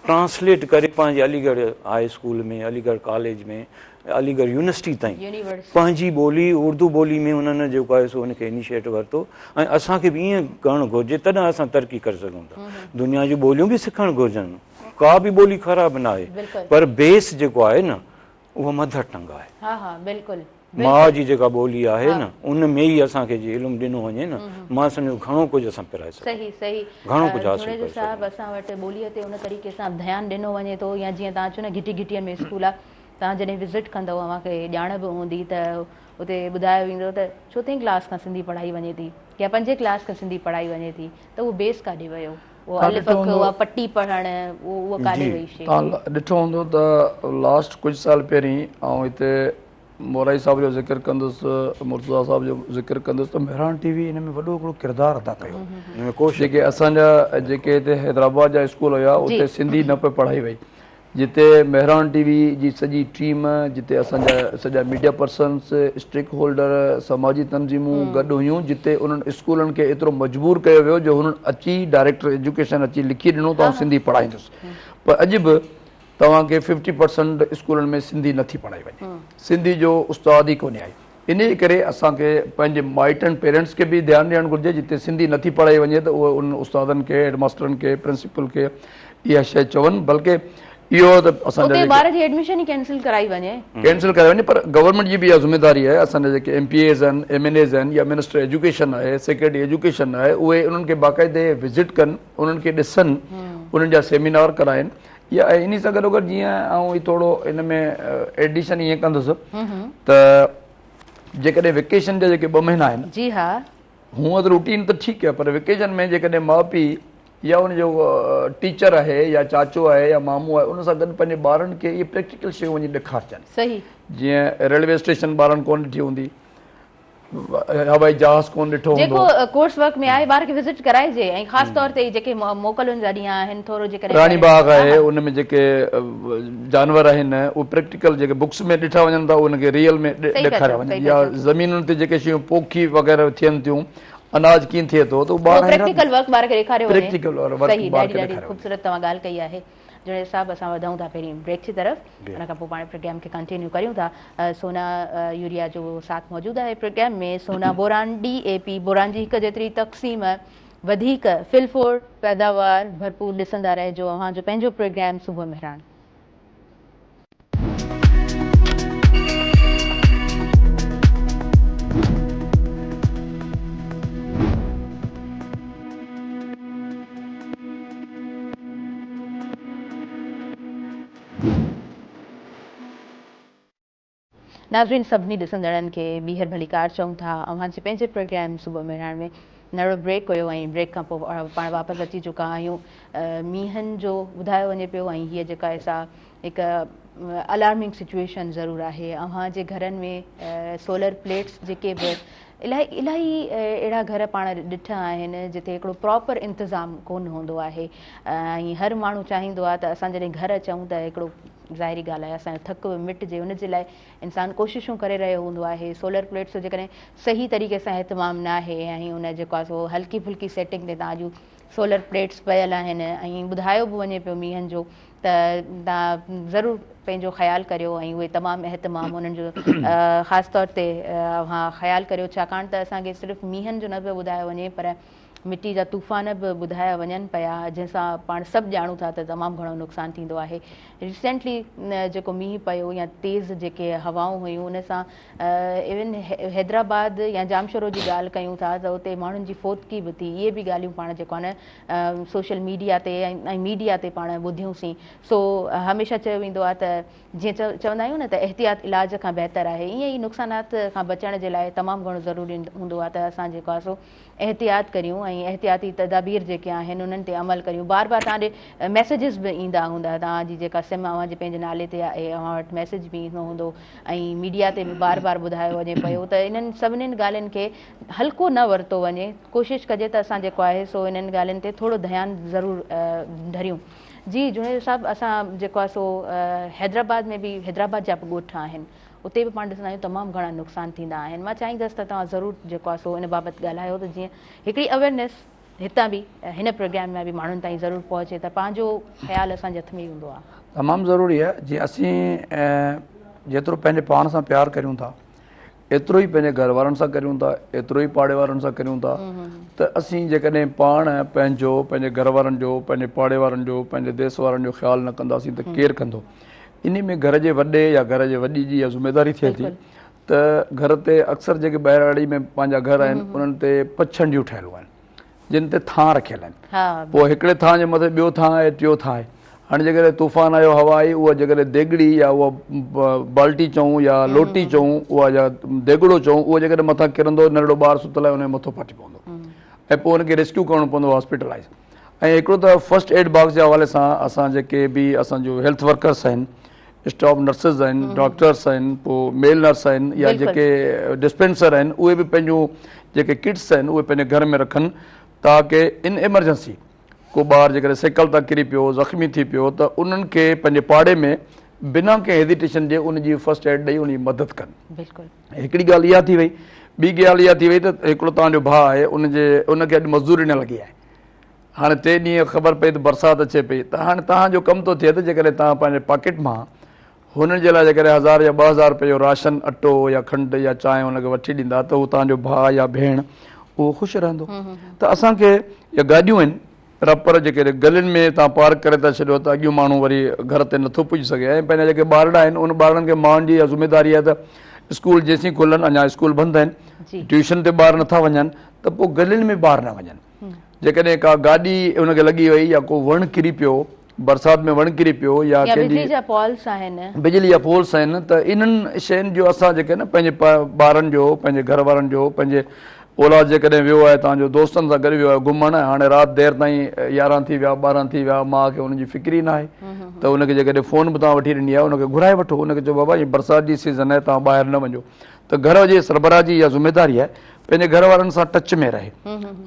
ٽرانسليٽ ڪري پنهنجي Aligarh high school ۾، Aligarh college ۾، Aligarh university تائين پنهنجي ٻولي اردو ٻولي ۾ انهن جيڪو آهي سو ان کي انيشيٽ ورتو ۽ اسان کي به ائين ڪرڻ گهرجي تڏهن اسان ترقي ڪري سگهون ٿا. دنيا جون ٻوليون به سکڻ گهرجن، ڪا به ٻولي خراب نه آهي پر بيس جيڪو آهي نه اهو مڌر ٽنگ آهي. ها ها بلڪل. ماء جي جيڪا ٻولي آهي نه ان ۾ ئي اسان کي جي علم ڏنو وڃي نه مان سمجهان ٿو گهڻو ڪجهه اسان پرائي سگهون صحيح صحيح گهڻو ڪجهه حاصل جوڻيجو ڪري صاحب سگهون. اسان وٽ ٻوليء تي ان طريقي سان ڌيان ڏنو وڃي ٿو يا جيئن توهان چيو نه گهٽي گهٽيء ۾ اسڪول آهي توهان جڏهن وزٽ ڪندؤ اوهان کي ڄاڻ به هوندي ته اتي ٻڌايو ويندو ته چوٿين ڪلاس کان سنڌي پڙهائي وڃي ٿي يا پنجين ڪلاس کان سنڌي پڙهائي وڃي ٿي ته اهو بيس ڪاڏي ويو اهو توهان الف ڏٺو اک هوندو اها پٽي پڙهڻ اهو اهو ڪاڏي وئي شي. توهان ڏٺو هوندو ته لاسٽ ڪجهه سال پهرين آئون هتي مورائي صاحب جو ذڪر ڪندس، مرتضيٰ صاحب جو ذڪر ڪندس ته مهراڻ ٽي وي ان ۾ وڏو هڪڙو ڪردار ادا ڪيو. جيڪي اسان جا جيڪي هتي حيدرآباد جا اسڪول هيا اتي سنڌي نه پئي پڙهائي وئي جتي مهراڻ ٽي وي جي سڄي ٽيم جتي اسان جا سڄا ميڊيا پرسنس، اسٽيڪ هولڊر، سماجي تنظيمون گڏ هيون جتي انهن اسڪولن کي ايترو مجبور ڪيو ويو جو هنن اچي ڊائريڪٽر ايجوڪيشن اچي لکي ڏنو ته آئون سنڌي پڙهائيندس پر اڄ به توهان کي ففٽي پرسنٽ اسڪولن ۾ سنڌي نٿي پڙهائي وڃي سنڌي جو استاد ئي ڪونهي آهي انهي ڪري اسان کي پنهنجي مائٽن پيرنٽس کي به ڌيان ڏيڻ گهرجي جتي سنڌي نٿي پڙهائي وڃي ته اهي انهن استادن کي هيڊ ماسترن کي پرنسپل کي اها شيء چون بلڪه اهو ته اسان جا اتي ٻار جي ايڊميشن ئي ڪينسل ڪرائي وڃي. ڪينسل ڪرائي وڃي پر گورنمينٽ جي به اها ذميداري آهي اسان جا جيڪي ايم پي ايز آهن ايم اين ايز آهن يا منسٽر ايجوڪيشن آهي سيڪريٽري ايجوڪيشن آهي اهي انهن کي باقاعدي وزٽ ڪن انهن کي ڏسن انهن جا سيمينار ڪرائن يا انهي سان گڏوگڏ جيئن آئون هي ٿورو ان ۾ ايڊيشن ائين ڪندس ته جيڪڏهن ويڪيشن جا جيڪي ٻه مهينا آهن جي ها هونء ته روٽين ته ٺيڪ آهي پر ويڪيشن ۾ جيڪڏهن ماء پيء يا ان جو ٽيچر آهي يا چاچو آهي يا مامو آهي ان سان گڏ پنهنجي ٻارن کي اهي پريڪٽيڪل شيون وڃي ڏيکارجن صحيح جيئن ريلوي اسٽيشن ٻارن ڪونه ڏٺي هوندي هوائي جهاز ڪونه ڏٺو هوندو. جيڪو ڪورس ورڪ ۾ آهي ٻار کي وزٽ ڪرائجي ۽ خاص طور تي جيڪي موڪلن جا ڏينهن آهن ٿورو جيڪڏهن راڻي باغ آهي ان ۾ جيڪي جانور آهن اهي پريڪٽيڪل جيڪي بڪس ۾ ڏٺا وڃن ٿا انهن کي ريئل ۾ ڏيکاريا وڃن يا زمينن تي جيڪي شيون پوکي وغيره ٿين ٿيون اناج ڪيئن ٿئي ٿو ته ٻار پريڪٽيڪل ورڪ ٻار کي ڏيکاريو وڃي پريڪٽيڪل ورڪ ٻار کي ڏيکاريو خوبصورت توهان ڳالهه ڪئي آهي. جوڻيجو صاحب اسان وڌون ٿا پهرين بريڪ جي طرف ان کان پوء پاڻ پروگرام کي ڪنٽينيو ڪريون ٿا سونا يوريا جو ساٿ موجود آهي پروگرام ۾ سونا بوران ڊي اي پي بوران جي هڪ جيتري تقسيم وڌيڪ فل فور پيداوار ڀرپور ڏسندا رهجو اوهان جو پنهنجو پروگرام صبح مهراڻ. ناظرين سڀني ڏسندڙن کي ٻيهر ڀليڪار چئون ٿا اوهان جي پنهنجي پروگرام صبح مهراڻ ۾ نڙو بريڪ هيو ۽ بريڪ کان پوء پاڻ واپس اچي چڪا آهيون مينهن جو ٻڌايو وڃي پيو ۽ هيء جيڪا سا هڪ الارمنگ سچويشن ضرور آهي اوهان جي گهرن ۾ سولر پليٽس جيڪي به الاهي الاهي اهڙا گهر پاڻ ڏٺا آهن جتي هڪڙو پراپر انتظام ڪونه هوندو آهي ۽ هر ماڻهو چاهيندو آهي ته اسان جڏهن گهر اچون ته هڪڙو ظاهري ڳالهه آهي اسان جو ٿڪ به مٽجي ان جي لاء انسان ڪوششون ڪري رهيو هوندو آهي سولر پليٽس جو جيڪڏهن صحيح طريقي سان اهتمام ناهي ۽ ان جيڪو آهي سو هلڪي ڦلڪي سيٽنگ تي تان جون سولر پليٽس پيل آهن ۽ ٻڌايو به وڃي پيو مينهن جو ته توهان ضرور پنهنجو خيال ڪريو ۽ اهي تمام اهتمام انهن جو خاص طور تي اوهان خيال ڪريو ڇاڪاڻ ته اسان کي صرف مينهن جو نه پيو ٻڌايو وڃي پر مٽي جا طوفان به ٻڌايا وڃن پيا جنهن سان پاڻ سڀ ڄاڻون ٿا ته تمام گهڻو نقصان ٿيندو آهي ريسينٽلي جيڪو مينهن پيو يا تيز جيڪي هوائون هيون ان سان ايون حيدرآباد يا ڄامشورو جي ڳالهه ڪيون ٿا ته اتي ماڻهن جي فوتگي به ٿي اهي به ڳالهيون پاڻ جيڪو آهي نه سوشل ميڊيا تي ۽ ميڊيا تي پاڻ ٻڌيون سين سو هميشه چيو ويندو آهي ته جيئن چوندا آهيون نه ته احتياط علاج کان بهتر آهي ائين ئي نقصانات کان بچڻ جي لاء تمام گهڻو ضروري هوندو آهي ته اسان جيڪو آهي سو احتياط ڪريون ۽ احتياطي تدابير جيڪي آهن انهن تي عمل ڪريون بار بار توهان ڏي ميسيجز به ايندا هوندا توهان جي جيڪا سم اوهان جي پنهنجي نالي تي آهي اوهان وٽ ميسيج به ايندو هوندو ۽ ميڊيا تي به بار بار ٻڌايو وڃي پيو ته انهن سڀني ڳالهين کي هلڪو نه ورتو وڃي ڪوشش ڪجي ته اسان جيڪو آهي سو انهن ڳالهين تي ٿورو ڌيان ضرور ڌريون. جي جوڻيجو صاحب اسان جيڪو آهي سو حيدرآباد ۾ به حيدرآباد جا به ڳوٺ آهن اتي به پاڻ ڏسندا آهيون تمام گهڻا نقصان ٿيندا آهن مان چاهيندس ته توهان ضرور جيڪو آهي سو ان بابت ڳالهايو ته جيئن هڪڙي اويرنيس هتان به هن پروگرام مان به ماڻهن تائين ضرور پهچي ته پنهنجو خيال اسان جي هٿ ۾ ئي هوندو آهي. تمام ضروري آهي جي اسين جيترو پنهنجي پاڻ سان پيار ڪريون ٿا ايترو ئي پنهنجي گهر وارن سان ڪريون ٿا ايترو ئي پاڙي وارن سان ڪريون ٿا ته اسين جيڪڏهن پاڻ پنهنجو پنهنجي گهر وارن جو پنهنجي پاڙي وارن جو پنهنجي ديس وارن جو خيال نه ڪنداسين ته ڪير ڪندو انهي ۾ گهر جي وڏي يا گهر جي وڏي جي اها ذميداري ٿئي ٿي ته گهر تي اڪثر جيڪي ٻهراڙي ۾ پنهنجا گهر آهن انهن تي پڇنڊيون ٺهيل آهن جن تي ٿانء رکيل آهن. پوء هڪڙي ٿانء جي مٿي ٻيو ٿانء آهي، ٽيو ٿانء آهي. هاڻي جيڪڏهن طوفان آيو، هوا آئي، اها جيڪڏهن ديڳڙي يا اها بالٽي چئون يا لوٽي چئون، اها يا ديڳڙو چئون، اهو جيڪڏهن مٿان ڪرندو، ننڍڙو ٻار ستل آهي، ان جو مٿو ڦاٽي پوندو ۽ پوء ان کي ريسڪيو ڪرڻو پوندو هاسپيٽلائيز. ۽ هڪڙو ته فرسٽ ايڊ باڪس جي حوالي سان اسان جيڪي به اسان جو هيلٿ ورڪرس آهن، اسٽاف نرسز آهن ڊاڪٽرس آهن پوء ميل نرس آهن يا جيڪي ڊسپينسر آهن اهي به پنهنجون جيڪي ڪٽس آهن اهي پنهنجي گهر ۾ رکن تاڪه ان ايمرجنسي ڪو ٻار جيڪڏهن سائيڪل تان ڪري پيو زخمي ٿي پيو ته انهن کي پنهنجي پاڙي ۾ بنا ڪنهن هيزيٽيشن جي ان جي فرسٽ ايڊ ڏئي ان جي مدد ڪن. بلڪل. هڪڙي ڳالهه اها ٿي وئي ٻي ڳالهه اها ٿي وئي ته هڪڙو توهان جو ڀاء آهي ان جي ان کي اڄ مزدوري نه لڳي آهي هاڻي ٽي ڏينهن خبر پئي ته برسات اچي پئي ته هاڻي توهان جو ڪم ٿو ٿئي ته جيڪڏهن توهان پنهنجي پاڪيٽ مان هن جي لاء جيڪڏهن هزار يا 2000 روپيه جو راشن اٽو يا کنڊ يا چانهه هن کي وٺي ڏيندا ته هو توهان جو ڀاء يا ڀيڻ اهو خوش رهندو ته اسان کي يا گاڏيون آهن پراپر جيڪڏهن گلين ۾ توهان پارڪ ڪري ٿا ڇڏيو ته اڳيون ماڻهو وري گهر تي نٿو پڄي سگهي ۽ پنهنجا جيڪي ٻارڙا آهن ان ٻارڙن کي مائن جي اها ذميداري آهي ته اسڪول جيسين کلن اڃا اسڪول بند آهن ٽيوشن تي ٻار نٿا وڃن ته پوء گلين ۾ ٻار نه وڃن جيڪڏهن ڪا گاڏي ان کي لڳي وئي يا ڪو وڻ ڪري پيو برسات ۾ وڻ ڪري پيو يا ڪنهن جي بجلي جا پولس آهن بجلي جا پولس آهن ته انهن شين جو اسان جيڪي نه پنهنجي ٻارن جو پنهنجي گهر وارن جو پنهنجي اولاد جيڪڏهن ويو آهي توهان جو دوستن سان گڏ ويو آهي گهمڻ هاڻي رات دير تائين 11 ٿي ويا 12 ٿي ويا ماء کي ان جي فڪر ئي ناهي ته ان کي جيڪڏهن فون به توهان وٺي ڏني آهي ان کي گهرائي وٺو ان کي چئو بابا هي برسات جي سيزن آهي توهان ٻاهر نه وڃو ته گهر جي سربراهه جي اها ذميداري آهي پنهنجي گهر وارن سان ٽچ ۾ رهي.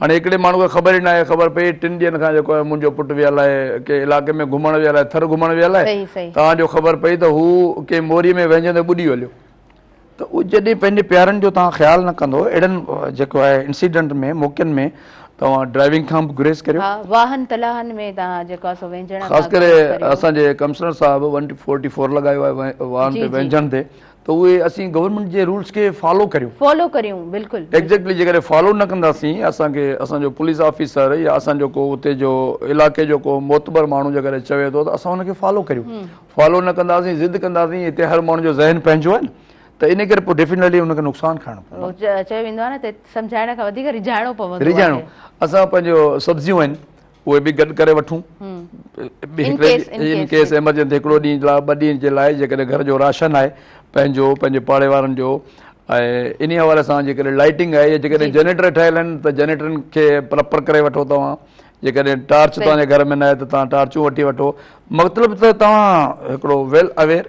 هاڻي هڪڙي ماڻهو کي خبر ئي ناهي، خبر پئي ٽن ڏينهن کان جيڪو آهي منهنجو پٽ ويل آهي ڪنهن علائقي ۾ گهمڻ ويل آهي، ٿر گهمڻ ويل آهي، تان جو خبر پئي ته هو ڪنهن موري ۾ وهنجندي ٻڏي هليو. ته اهو جڏهن پنهنجي پيارن جو توهان خيال نه ڪندو اهڙن جيڪو آهي انسيڊنٽ ۾ موقعن ۾ توهان ڊرائيونگ کان به گريز ڪريو. ها واهن تلاهن ۾ توهان جيڪو آهي سو وهنجڻ کان خاص ڪري اسان جي ڪمشنر صاحب 144 لڳايو آهي واهن تي وهنجڻ تي ته اهي اسين گورنمينٽ جي رولز کي فالو ڪريون. فالو ڪريون بلڪل. ايگزيڪٽلي جيڪڏهن فالو نه ڪنداسين اسان کي اسان جو پوليس آفيسر يا اسان جو ڪو اتي جو علائقي جو ڪو معتبر ماڻهو جيڪڏهن چوي ٿو ته اسان ان کي فالو ڪريون فالو نه ڪنداسين ضد ڪنداسين هتي هر ماڻهو جو ذهن پنهنجو آهي نه ته ان ڪري پوء ڊيفينيٽلي ان کي نقصان کائڻو پوندو. چيو ويندو آهي نه ته سمجهائڻ کان وڌيڪ ريجهائڻو پوندو آهي. ريجهائڻو اسان پنهنجو سبزيون آهن اهي به گڏ ڪري وٺون ان ڪيس ايمرجنسي هڪڙو ڏينهن لاء ٻه ڏينهن جي لاء جيڪڏهن گهر جو راشن آهي پنهنجو پنهنجي پاڙي وارن جو ۽ انهي حوالي سان جيڪڏهن لائٽنگ آهي يا جيڪڏهن جنريٽر ٺهيل آهن ته جنريٽرن کي پراپر ڪري وٺو توهان جيڪڏهن ٽارچ توهان جي گهر ۾ نه آهي ته توهان ٽارچون وٺي وٺو مطلب ته توهان هڪڙو ويل اويئر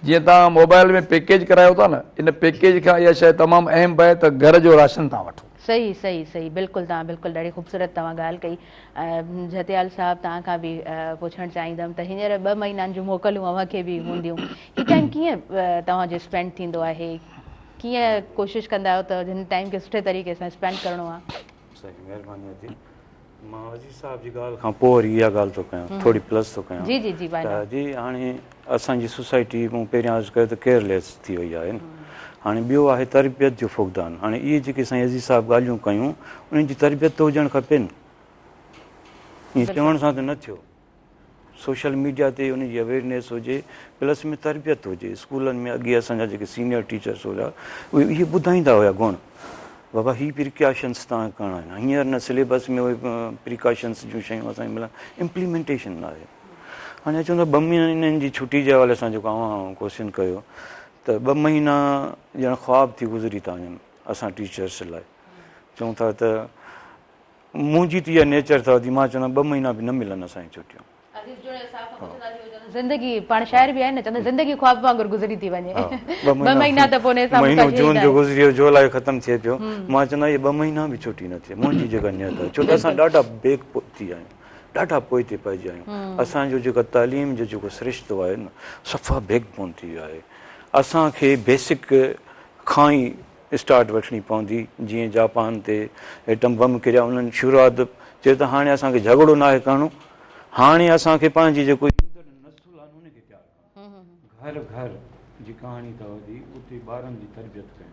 جيئن توهان موبائل ۾ پيڪيج ڪرايو ٿا نه ان پيڪيج کان اها شيء تمام اهم به آهي ته گهر جو راشن توهان وٺو. صحيح صحيح صحيح بلڪل توهان بلڪل ڏاڍي خوبصورت توهان ڳالهه ڪئي جهتيال صاحب توهان کان به پڇڻ چاهيندم ته هينئر ٻه مهينن جون موڪلون اوهان کي به هونديون هي ٽائيم ڪيئن توهان جو اسپينڊ ٿيندو آهي ڪيئن ڪوشش ڪندا آهيو ته هن ٽائيم کي سٺي طريقي سان اسپينڊ ڪرڻو آهي. صحيح مهرباني ادي. مان عزيز صاحب جي ڳالهه کان پوء وري اها ڳالهه ٿو ڪيان ٿوري پلس ٿو ڪيان جي جي جي ته جي هاڻي اسان جي سوسائٽي مون پهريان عرض ڪيو ته ڪيئرليس ٿي وئي آهي هاڻي ٻيو آهي تربيت جو فقدان هاڻي اهي جيڪي سائين عزيز صاحب ڳالهيون ڪيون انهن جي تربيت ته هجڻ کپي نه ائين چوڻ سان ته نه ٿيو سوشل ميڊيا تي ان جي اويئرنيس هجي پلس ۾ تربيت هجي اسڪولن ۾ اڳي اسان جا جيڪي سينيئر ٽيچرس هيا اهي اهي ٻڌائيندا هيا گڻ بابا هي پريڪاشنس تان ڪرڻا آهن هينئر نه سليبس ۾ اهي پريڪاشنس جون شيون اسان کي ملن امپليمينٽيشن نه آهي هاڻي اچون ٿا ٻه مهينن جي ڇٽي جي حوالي سان جيڪو اوهان ڪوشچن ڪيو ته ٻه مهينا ڄڻ خواب ٿي گذري ٿا وڃن اسان ٽيچرس لاء چون ٿا ته منهنجي ته اها نيچر اٿو ٿي مان چوندم ٻه مهينا به نه ملن اسان کي ڇٽيون. عزيز جوڻيجو صاحب کان پڇنداسين هو چوندا زندگي پاڻ شاعر به آهن نه چوندا زندگي خواب وانگر گذري ٿي وڃي ٻه مهينا ته پوء انهي حساب سان مهينو جون جو گذري ويو جولاء ختم ٿئي پيو مان چوندو اهي ٻه مهينا به ڇٽي نه ٿئي منهنجي جيڪا نيت آهي ڇو ته اسان ڏاڍا بيڪ ٿي ويا آهيون ڏاڍا پوئتي پئجي ويا آهيون اسان جو جيڪا تعليم جو جيڪو سرشتو آهي نه صفا بيڪ بون ٿي ويو آهي اسان کي بيسڪ کان ئي اسٽارٽ وٺڻي پوندي، جيئن جاپان تي ايٽم بم ڪريا انهن شروعات چيو ته هاڻي اسان کي جهڳڙو ناهي ڪرڻو، هاڻي اسان کي پنهنجي جيڪو ايندڙ نسل آهي ان کي تيار ڪرڻو. گهر گهر جي ڪهاڻي اٿو ٿي اتي ٻارن جي تربيت ڪيون.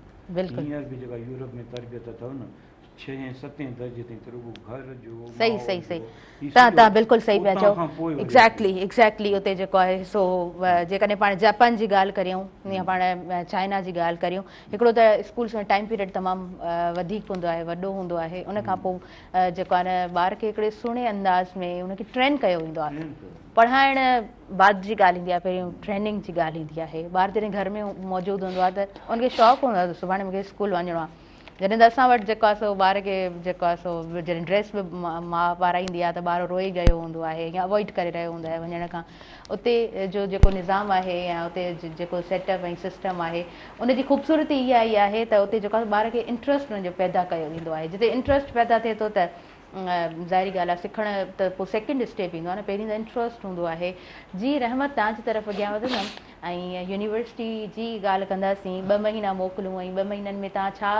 هينئر به جيڪا يورپ ۾ تربيت اٿو نه ڇهين ستين درجي تائين ته رڳو گهر جو صحيح صحيح صحيح تان تان بلڪل صحيح پيا چئو ايگزيڪٽلي ايگزيڪٽلي اتي جيڪو آهي سو جيڪڏهن پاڻ جاپان جي ڳالهه ڪريون يا پاڻ چائنا جي ڳالهه ڪريون هڪڙو ته اسڪولس ۾ ٽائيم پيريڊ تمام وڌيڪ هوندو آهي وڏو هوندو آهي ان کان پوء جيڪو آهي نه ٻار کي هڪڙي سهڻي انداز ۾ ان کي ٽرين ڪيو ويندو آهي پڙهائڻ بعد جي ڳالهه ايندي آهي پهريون ٽريننگ جي ڳالهه ايندي آهي ٻار جڏهن گهر ۾ موجود هوندو آهي ته ان کي شوق هوندو آهي ته سڀاڻي مونکي اسڪول وڃڻو آهي. جڏهن ته اسان وٽ جيڪو آهي سو ٻار کي جيڪو آهي سو جڏهن ڊريس به ماء پارائيندي آهي ته ٻار روئي رهيو هوندو آهي يا اوائڊ ڪري رهيو هوندو آهي وڃڻ کان. اتي جو جيڪو نظام آهي يا اتي جيڪو سيٽ اپ ۽ سسٽم آهي ان جي خوبصورتي اها ئي آهي ته اتي جيڪو آهي ٻار کي انٽرسٽ ان جو پيدا ڪيو ويندو آهي. جتي انٽرسٽ پيدا ٿئي ٿو ته ظاهري ڳالهه آهي سکڻ ته پوء سيڪنڊ اسٽيپ ايندو آهي نه، پهرين ته انٽرسٽ هوندو آهي. جي رحمت توهان جي طرف اڳيان وڌندم ۽ يونيورسٽي جي ڳالهه ڪنداسين. ٻه مهينا موڪلون ۽ ٻه مهينن ۾ توهان ڇا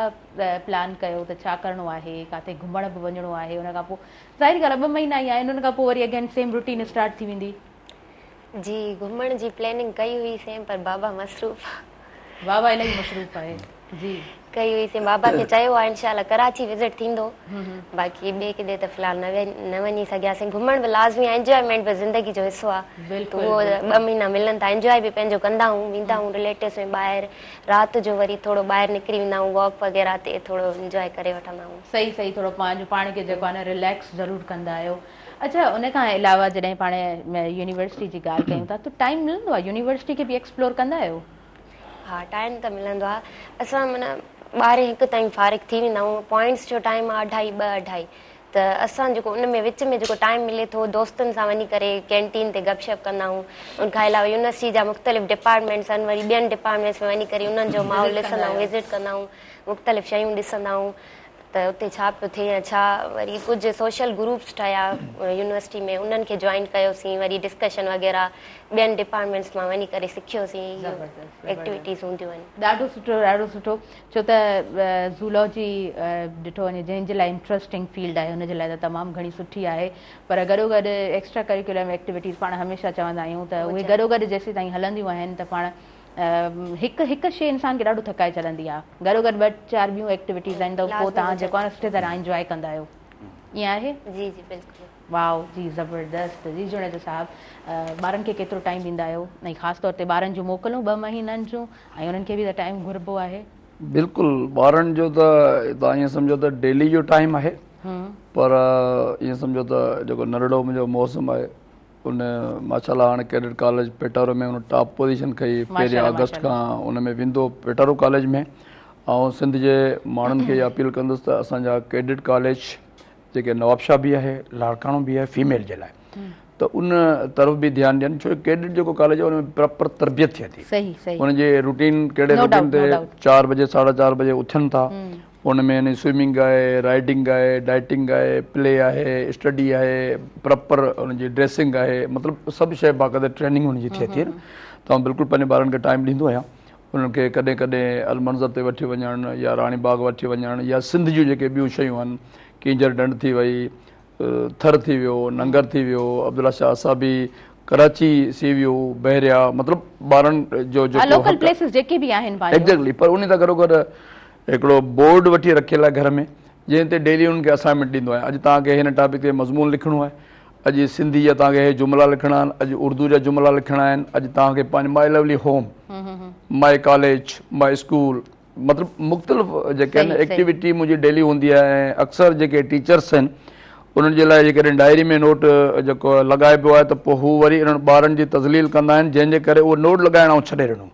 پلان ڪيو ته ڇا ڪرڻو آهي، ڪاٿي گهمڻ به وڃڻو آهي، ان کان پوء ظاهري ڳالهه آهي ٻه مهينا ئي آهن ان کان پوء وري اگين سيم روٽين اسٽارٽ ٿي ويندي. جي گهمڻ جي پلاننگ ڪئي هئي سين پر بابا مصروف آ. بابا الاهي مصروف آهي جي. ڪئي هئي سين بابا کي چيو آ انشاء الله ڪراچي وزٽ ٿيندو باقي ٻئي ڪڏي ته في الحال نه وڃي سگهياسين. گهمڻ به لازمي آ انجوائمينٽ به زندگي جو حصو آ ته اهو ٻه مهينا ملن ٿا انجوائي به پنهنجو ڪندا آهيون ويندا آهيون رليٽوز ۾ ٻاهر رات جو وري ٿورو ٻاهر نڪري ويندا آهيون واڪ وغيره تي ٿورو انجوائي ڪري وٺندا آهيون. صحيح صحيح ٿورو پنهنجو پاڻ کي جيڪو آ نه رليڪس ضرور ڪندا آهيو. اڇا ان کان علاوه جڏهن پاڻ يونيورسٽي جي ڳالهه ڪيون ٿا ته ٽائيم ملندو آهي يونيورسٽي کي به ايڪسپلور ڪندا آهيو؟ ها ٽائيم ته ملندو آهي اسان معنيٰ ٻارهين هڪ تائين فارغ ٿي ويندا آهيون پوائنٽس جو ٽائيم آهي اڍائي ٻه اڍائي ته اسان جيڪو ان ۾ وچ ۾ جيڪو ٽائيم ملي ٿو دوستن سان وڃي ڪري ڪينٽين تي گپ شپ ڪندا آهيون ان کان علاوه يونيورسٽي جا مختلف ڊپارٽمينٽس آهن وري ٻين ڊپارٽمينٽس ۾ وڃي ڪري انهن جو ماحول ڏسندا آهيون وزٽ ڪندا آهيون مختلف شيون ڏسندا آهيون ته اتي ڇا پيو ٿئي يا ڇا وري ڪجهه سوشل گروپس ٺهيا يونيورسٽي ۾ انهن کي جوائن ڪيوسين وري ڊسڪشن وغيره ٻين ڊپارٽمينٽس مان وڃي ڪري سکيوسين ايڪٽيوٽيز هونديون آهن. ڏاڍو سٺو ڏاڍو سٺو ڇو ته زولوجي ڏٺو وڃي جنهن جي لاء انٽرسٽنگ فيلڊ آهي ان جي لاء ته تمام گهڻي سٺي آهي پر گڏو گڏ ايڪسٽرا ڪريڪولم ايڪٽيوٽيز پاڻ هميشه چوندا آهيون ته اهي گڏو گڏ جيسيتائين هلنديون آهن ته پاڻ هڪ هڪ شيء انسان کي ڏاڍو ٿڪائي ڇڏندي آهي گڏو گڏ ٻه چار ٻيون ايڪٽيوٽيز آهن ته پوء توهان جيڪو آهي سٺي طرح انجواء ڪندا آهيو ائين آهي؟ جي جي بلڪل. واو جي زبردست جي جوڻيجو صاحب ٻارن کي ڪيترو ٽائيم ڏيندا آهيو ۽ خاص طور تي ٻارن جون موڪلون ٻه مهينن جون ۽ انهن کي به ته ٽائيم گهربو آهي. بلڪل ٻارن جو ته توهان ائين سمجهو ته ڊيلي جو ٽائيم آهي پر ائين سمجهو ته جيڪو ننڍڙو منهنجو موسم آهي ان ماشاء الله هاڻي ڪيڊٽ ڪاليج پيٽارو ۾ ان ٽاپ پوزيشن کنئي پهرين آگسٽ کان ان ۾ ويندو پيٽارو ڪاليج ۾ آئون سنڌ جي ماڻهن کي اها اپيل ڪندس ته اسان جا ڪيڊٽ ڪاليج جيڪي نوابشاهه به آهي لاڙڪاڻو به آهي فيميل جي لاء ته ان طرف به ڌيان ڏين ڇو ڪيڊٽ جيڪو ڪاليج آهي ان ۾ پراپر تربيت ٿئي ٿي ان جي روٽين ڪهڙي روٽين تي چار بجي ساڍا چار بجي اٿن ٿا ان ۾ يعني سوئمنگ آهي، رائيڊنگ آهي، ڊائٽنگ آهي، پلي آهي، اسٽڊي آهي، پراپر ان جي ڊريسنگ آهي، مطلب سڀ شيء باقاعده ٽريننگ ان جي ٿئي ٿي نه ته آئون بلڪل پنهنجي ٻارن کي ٽائيم ڏيندو آهيان انهن کي ڪڏهن ڪڏهن المنظر تي وٺي وڃڻ يا راڻي باغ وٺي وڃڻ يا سنڌ جون جيڪي ٻيون شيون آهن ڪينجهر ڍنڍ ٿي وئي ٿر ٿي ويو، ننگر ٿي ويو، عبدالله شاهه اصحابي، ڪراچي سي ويو، بحريا مطلب ٻارن جو جيڪو لوڪل پليسز جيڪي به آهن پنهنجو ايگزيڪٽلي پر انهي سان گڏو گڏ هڪڙو بورڊ وٺي رکيل آهي گهر ۾ جنهن تي ڊيلي انهن کي اسائنمينٽ ڏيندو آهيان اڄ توهان کي هن ٽاپڪ تي مضمون لکڻو آهي اڄ سنڌي جا توهان کي هي جملا لکڻا آهن اڄ اردو جا جملا لکڻا آهن اڄ توهان کي پنهنجي my lovely home my college my school مطلب مختلف جيڪي آهن ايڪٽيوٽي منهنجي ڊيلي هوندي آهي ۽ اڪثر جيڪي ٽيچرس آهن انهن جي لاء جيڪڏهن ڊائري ۾ نوٽ جيڪو لڳائبو آهي ته پوء هو وري انهن ٻارن جي تذليل ڪندا آهن جنهن جي ڪري اهو نوٽ لڳائڻ آئون ڇڏي ڏنو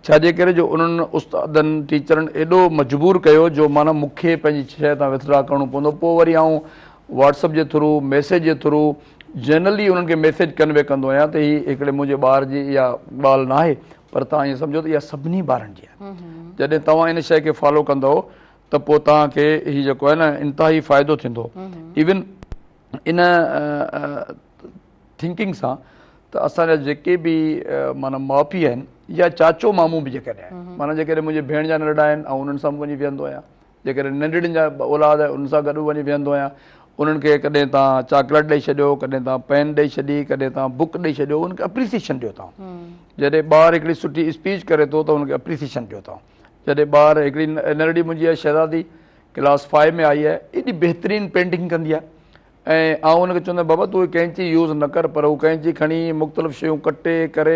ڇا جي ڪري جو انهن استادن ٽيچرن ايڏو مجبور ڪيو جو معنيٰ مون کي پنهنجي شيء تان وٿڊرا ڪرڻو پوندو پوء وري آئون واٽس اپ جي ٿرو ميسيج جي ٿرو جنرلي انهن کي ميسيج ڪنوي ڪندو آهيان ته هي هڪڙي منهنجي ٻار جي اها ڳالهه ناهي پر توهان ائين سمجهو ته اها سڀني ٻارن جي آهي جڏهن توهان ان شيء کي فالو ڪندؤ ته پوء توهان کي هي جيڪو آهي نه انتهائي فائدو ٿيندو ايون ان ٿنڪنگ سان ته اسان جا جيڪي به معنيٰ ماء پيء آهن يا چاچو مامو به جيڪڏهن آهن معنيٰ جيڪڏهن منهنجي ڀيڻ جا ننڍڙا آهن آئون انهن سان به وڃي ويهندو آهيان جيڪڏهن ننڍڙين جا اولاد آهي انهن سان گڏ به وڃي ويهندو آهيان انهن کي ڪڏهن توهان چاڪليٽ ڏئي ڇڏيو ڪڏهن توهان پين ڏئي ڇڏي ڪڏهن توهان بڪ ڏئي ڇڏيو انهن کي اپريسيشن ڏيو توهان جڏهن ٻار هڪڙي سٺي اسپيچ ڪري ٿو ته ان کي اپريسيشن ڏيو توهان جڏهن ٻار هڪڙي ننڍڙي منهنجي آهي شهزادي ڪلاس فائيو ۾ آئي آهي ايڏي بهترين پينٽنگ ڪندي آهي ۽ آئون ان کي چوندو آهيان بابا تون هي قينچي يوز نه ڪر پر هو قينچي کڻي مختلف شيون ڪٽي ڪري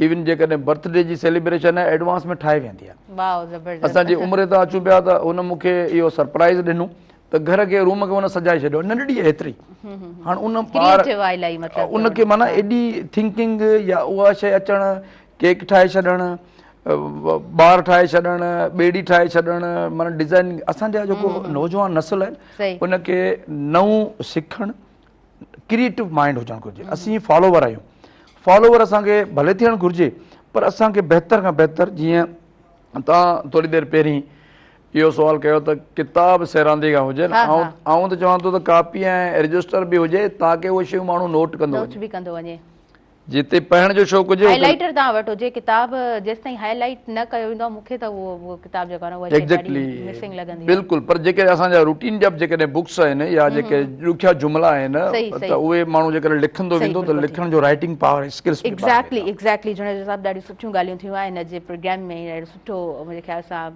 ايون جيڪڏهن برٿ ڊي جي سيليبريشن آهي ايڊوانس ۾ ٺاهي ويندي آهي. اسان جي عمري تان اچون پيا ته هن مون کي اهو سرپرائز ڏنو ته گهر کي روم کي هن سجائي ڇڏيو ننڍڙي آهي ايتري هاڻ ان ٻار ان کي معنيٰ ايڏي ٿنڪنگ يا اها شيء اچڻ ڪيڪ ٺاهي ڇڏڻ. ٻار ٺاهي ڇڏڻ، ٻيڙي ٺاهي ڇڏڻ معنيٰ ڊزائننگ اسان جا جيڪو نوجوان نسل آهن ان کي نئون سکڻ ڪريئيٽو مائنڊ هجڻ گهرجي. اسين فالوور آهيون، فالوور اسان کي ڀلي ٿيڻ گهرجي پر اسان کي بهتر کان بهتر جيئن توهان ٿوري دير پهرين اهو سوال ڪيو ته ڪتاب سيراندي کان هجن، آئون ته چوان ٿو ته ڪاپي ۽ رجسٽر به هجي تاڪه اهي شيون ماڻهو نوٽ ڪندو وڃي. جتي پڙهڻ جو شوق هجي هائي لائيٽر توهان وٽ هجي ڪتاب جيستائين هائي لائيٽ نه ڪيو ويندو آهي مون کي ته اهو ڪتاب جيڪو آهي نه اها شيء ڏاڍي مسنگ لڳندي آهي. بلڪل پر جيڪڏهن اسان جا روٽين جا به جيڪڏهن بڪس آهن يا جيڪي ڏکيا جملا آهن ته اهي ماڻهو جيڪڏهن لکندو ويندو ته لکڻ جو رائيٽنگ پاور اسڪلس به ايگزيڪٽلي ايگزيڪٽلي جوڻيجو صاحب ڏاڍيون سٺيون ڳالهيون ٿيون آهن اڄ جي پروگرام ۾ ڏاڍو سٺو منهنجي خيال سان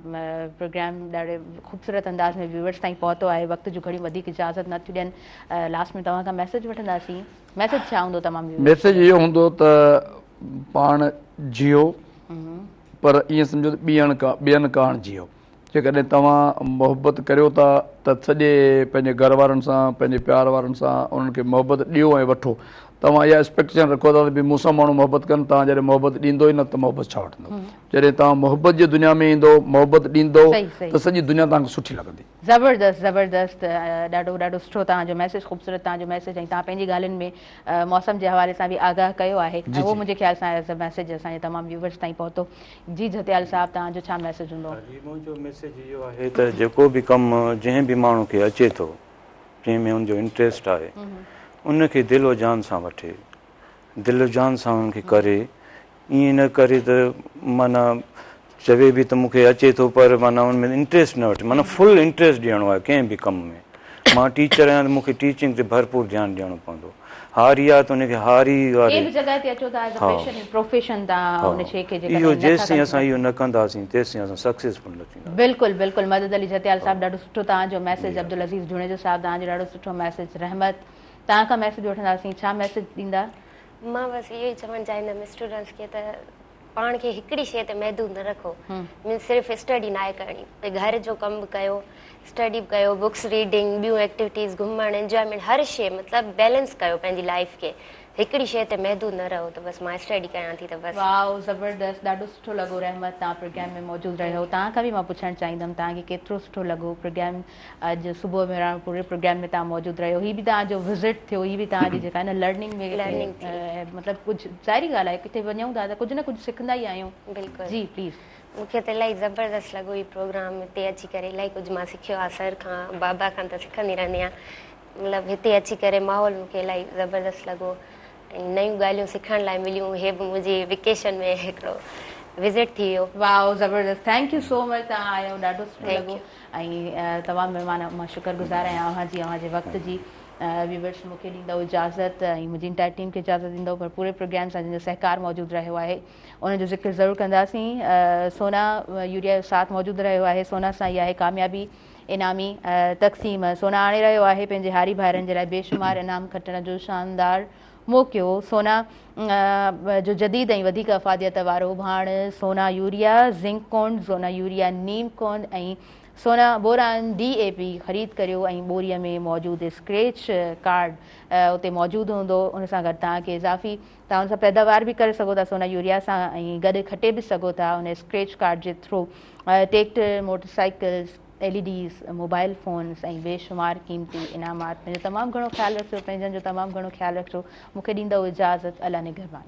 پروگرام ڏاڍي خوبصورت انداز ۾ ويورس تائين پهتو آهي وقت جون گهڙيون وڌيڪ اجازت نه ٿيون ڏين لاسٽ ۾ توهان کان ميسيج وٺنداسين. ميسيج ڇا هوندو تمام ويورز ميسيج اهو هوندو ته پاڻ جيئو پر ائين سمجهو ته ٻين ڪا ٻين ڪاڻ جيئو جيڪڏهن توهان محبت ڪريو ٿا ته سڄي پنهنجي گهر وارن سان پنهنجي پيار وارن سان انهن کي محبت ڏيو ۽ وٺو توهان اها ايڪسپيڪٽيشن رکو ٿا ته ڀي مون سان ماڻهو محبت ڪن توهان جڏهن محبت ڏيندو ئي نه ته محبت ڇا وٺندو جڏهن توهان محبت جي دنيا ۾ ايندو محبت ڏيندو ته سڄي دنيا توهان کي سٺي لڳندي. زبردست زبردست ڏاڍو ڏاڍو سٺو توهان جو ميسيج خوبصورت توهان جو ميسيج ۽ توهان پنهنجي ڳالهين ۾ موسم جي حوالي سان به آگاهه ڪيو آهي ۽ اهو منهنجي خيال سان ايز ميسيج اسان جي تمام ويورز تائين پهتو جي جهتيال صاحب توهان جو ڇا ميسيج هوندو؟ جي منهنجو ميسيج اهو آهي ته جيڪو به ڪم جنهن به ماڻهو کي اچي ٿو جنهن ۾ ان جو انٽريسٽ آهي ان کي دل و جان سان وٺي دل و جان سان ان کي ڪري ائين نه ڪري ته معنيٰ چوي به ته مون کي اچي ٿو پر معنيٰ ان ۾ انٽريسٽ نه وٺي معنيٰ فل انٽريسٽ ڏيڻو آهي ڪنهن به ڪم ۾ مان ٽيچر آهيان ته مون کي ٽيچنگ تي ڀرپور ڌيان ڏيڻو پوندو هاري آهي ته ان کي هاري واري ڪنهن به جڳهه تي اچو ٿا ايز ا پيشن پروفيشن تان ان شي کي جيڪڏهن اهو جيسين اسان اهو نه ڪنداسين تيسين اسان سڪسيسفل نه ٿينداسين. بلڪل بلڪل مدد علي جهتيال صاحب ڏاڍو سٺو توهان جو ميسيج عبدالعزيز جوڻيجو صاحب توهان جو ڏاڍو سٺو ميسيج رحمت توهان کان ميسيج وٺنداسين ڇا ميسيج ڏيندا؟ مان بس اهو ئي چوڻ چاهيندم اسٽوڊنٽس کي ته پاڻ کي هڪڙي شيء تي محدود نه رکو مينس صرف اسٽڊي ناهي ڪرڻي گهر جو ڪم به ڪيو اسٽڊي به ڪيو بڪس ريڊنگ ٻيون ايڪٽيوٽيز گهمڻ انجوائمينٽ هر شيء مطلب بيلنس ڪيو پنهنجي لائف کي هڪڙي شيء تي محدود نه رهو ته بس مان اسٽڊي ڪيان ٿي ته بس. واو زبردست ڏاڍو سٺو لڳو رحمت توهان پروگرام ۾ موجود رهيو توهان کان به مان پڇڻ چاهيندم توهان کي ڪيترو سٺو لڳو پروگرام اڄ صبح مهراڻ پوري پروگرام ۾ توهان موجود رهيو هي به توهان جو وزٽ ٿيو هي به توهان جي جيڪا آهي نه لرننگ ۾ مطلب ڪجهه ظاهري ڳالهه آهي ڪٿي وڃون ٿا ته ڪجهه نه ڪجهه سکندا ئي آهيون بلڪل جي پليز. مون کي ته الاهي زبردست لڳو هي پروگرام هتي اچي ڪري الاهي ڪجهه مان سکيو آهي سر کان بابا کان ته سکندي رهندي آهيان مطلب هتي اچي ڪري ماحول مون کي الاهي زبردست لڳو ۽ نيون ڳالهيون سکڻ لاء مليون هي به منهنجي ويڪيشن ۾ هڪڙو وزٽ ٿي ويو. واو زبردست thank you سو مچ توهان آيو ڏاڍو سٺو لڳو ۽ تمام مهمان مان شڪر گذار آهيان اوهان جي اوهان جي وقت جي ويورس مون کي ڏيندؤ اجازت ۽ منهنجي انٽائر ٽيم کي اجازت ڏيندؤ پر پوري پروگرام سان جن جو سهڪار موجود رهيو آهي ان جو ذڪر ضرور ڪنداسين سونا يوريا جو ساٿ موجود رهيو آهي سونا سان ئي آهي ڪاميابي انعامي تقسيم سونا آڻي رهيو آهي پنهنجي هاري ڀائرن جي لاء بيشمار انعام کٽڻ جو شاندار موقعو سونا جو جديد ۽ وڌيڪ افاديت وارو ڀاڻ سونا يوريا زنڪ ڪونڊ، سونا يوريا نيم ڪونڊ ۽ سونا بوران ڊي اي پي خريد ڪريو ۽ ٻوري ۾ موجود اسڪريچ ڪارڊ اتي موجود هوندو ان سان گڏ توهان کي اضافي توهان ان سان پيداوار به ڪري سگهو ٿا سونا يوريا سان ۽ گڏ کٽي به سگهو ٿا ان اسڪريچ ڪارڊ جي through tractor motor cycles L E Ds, mobile phones ۽ بي شمار قيمتي انعامات. پنهنجو تمام گهڻو خيال رکجو پنهنجن جو تمام گهڻو خيال رکجو مون کي ڏيندؤ اجازت الله نگهبان.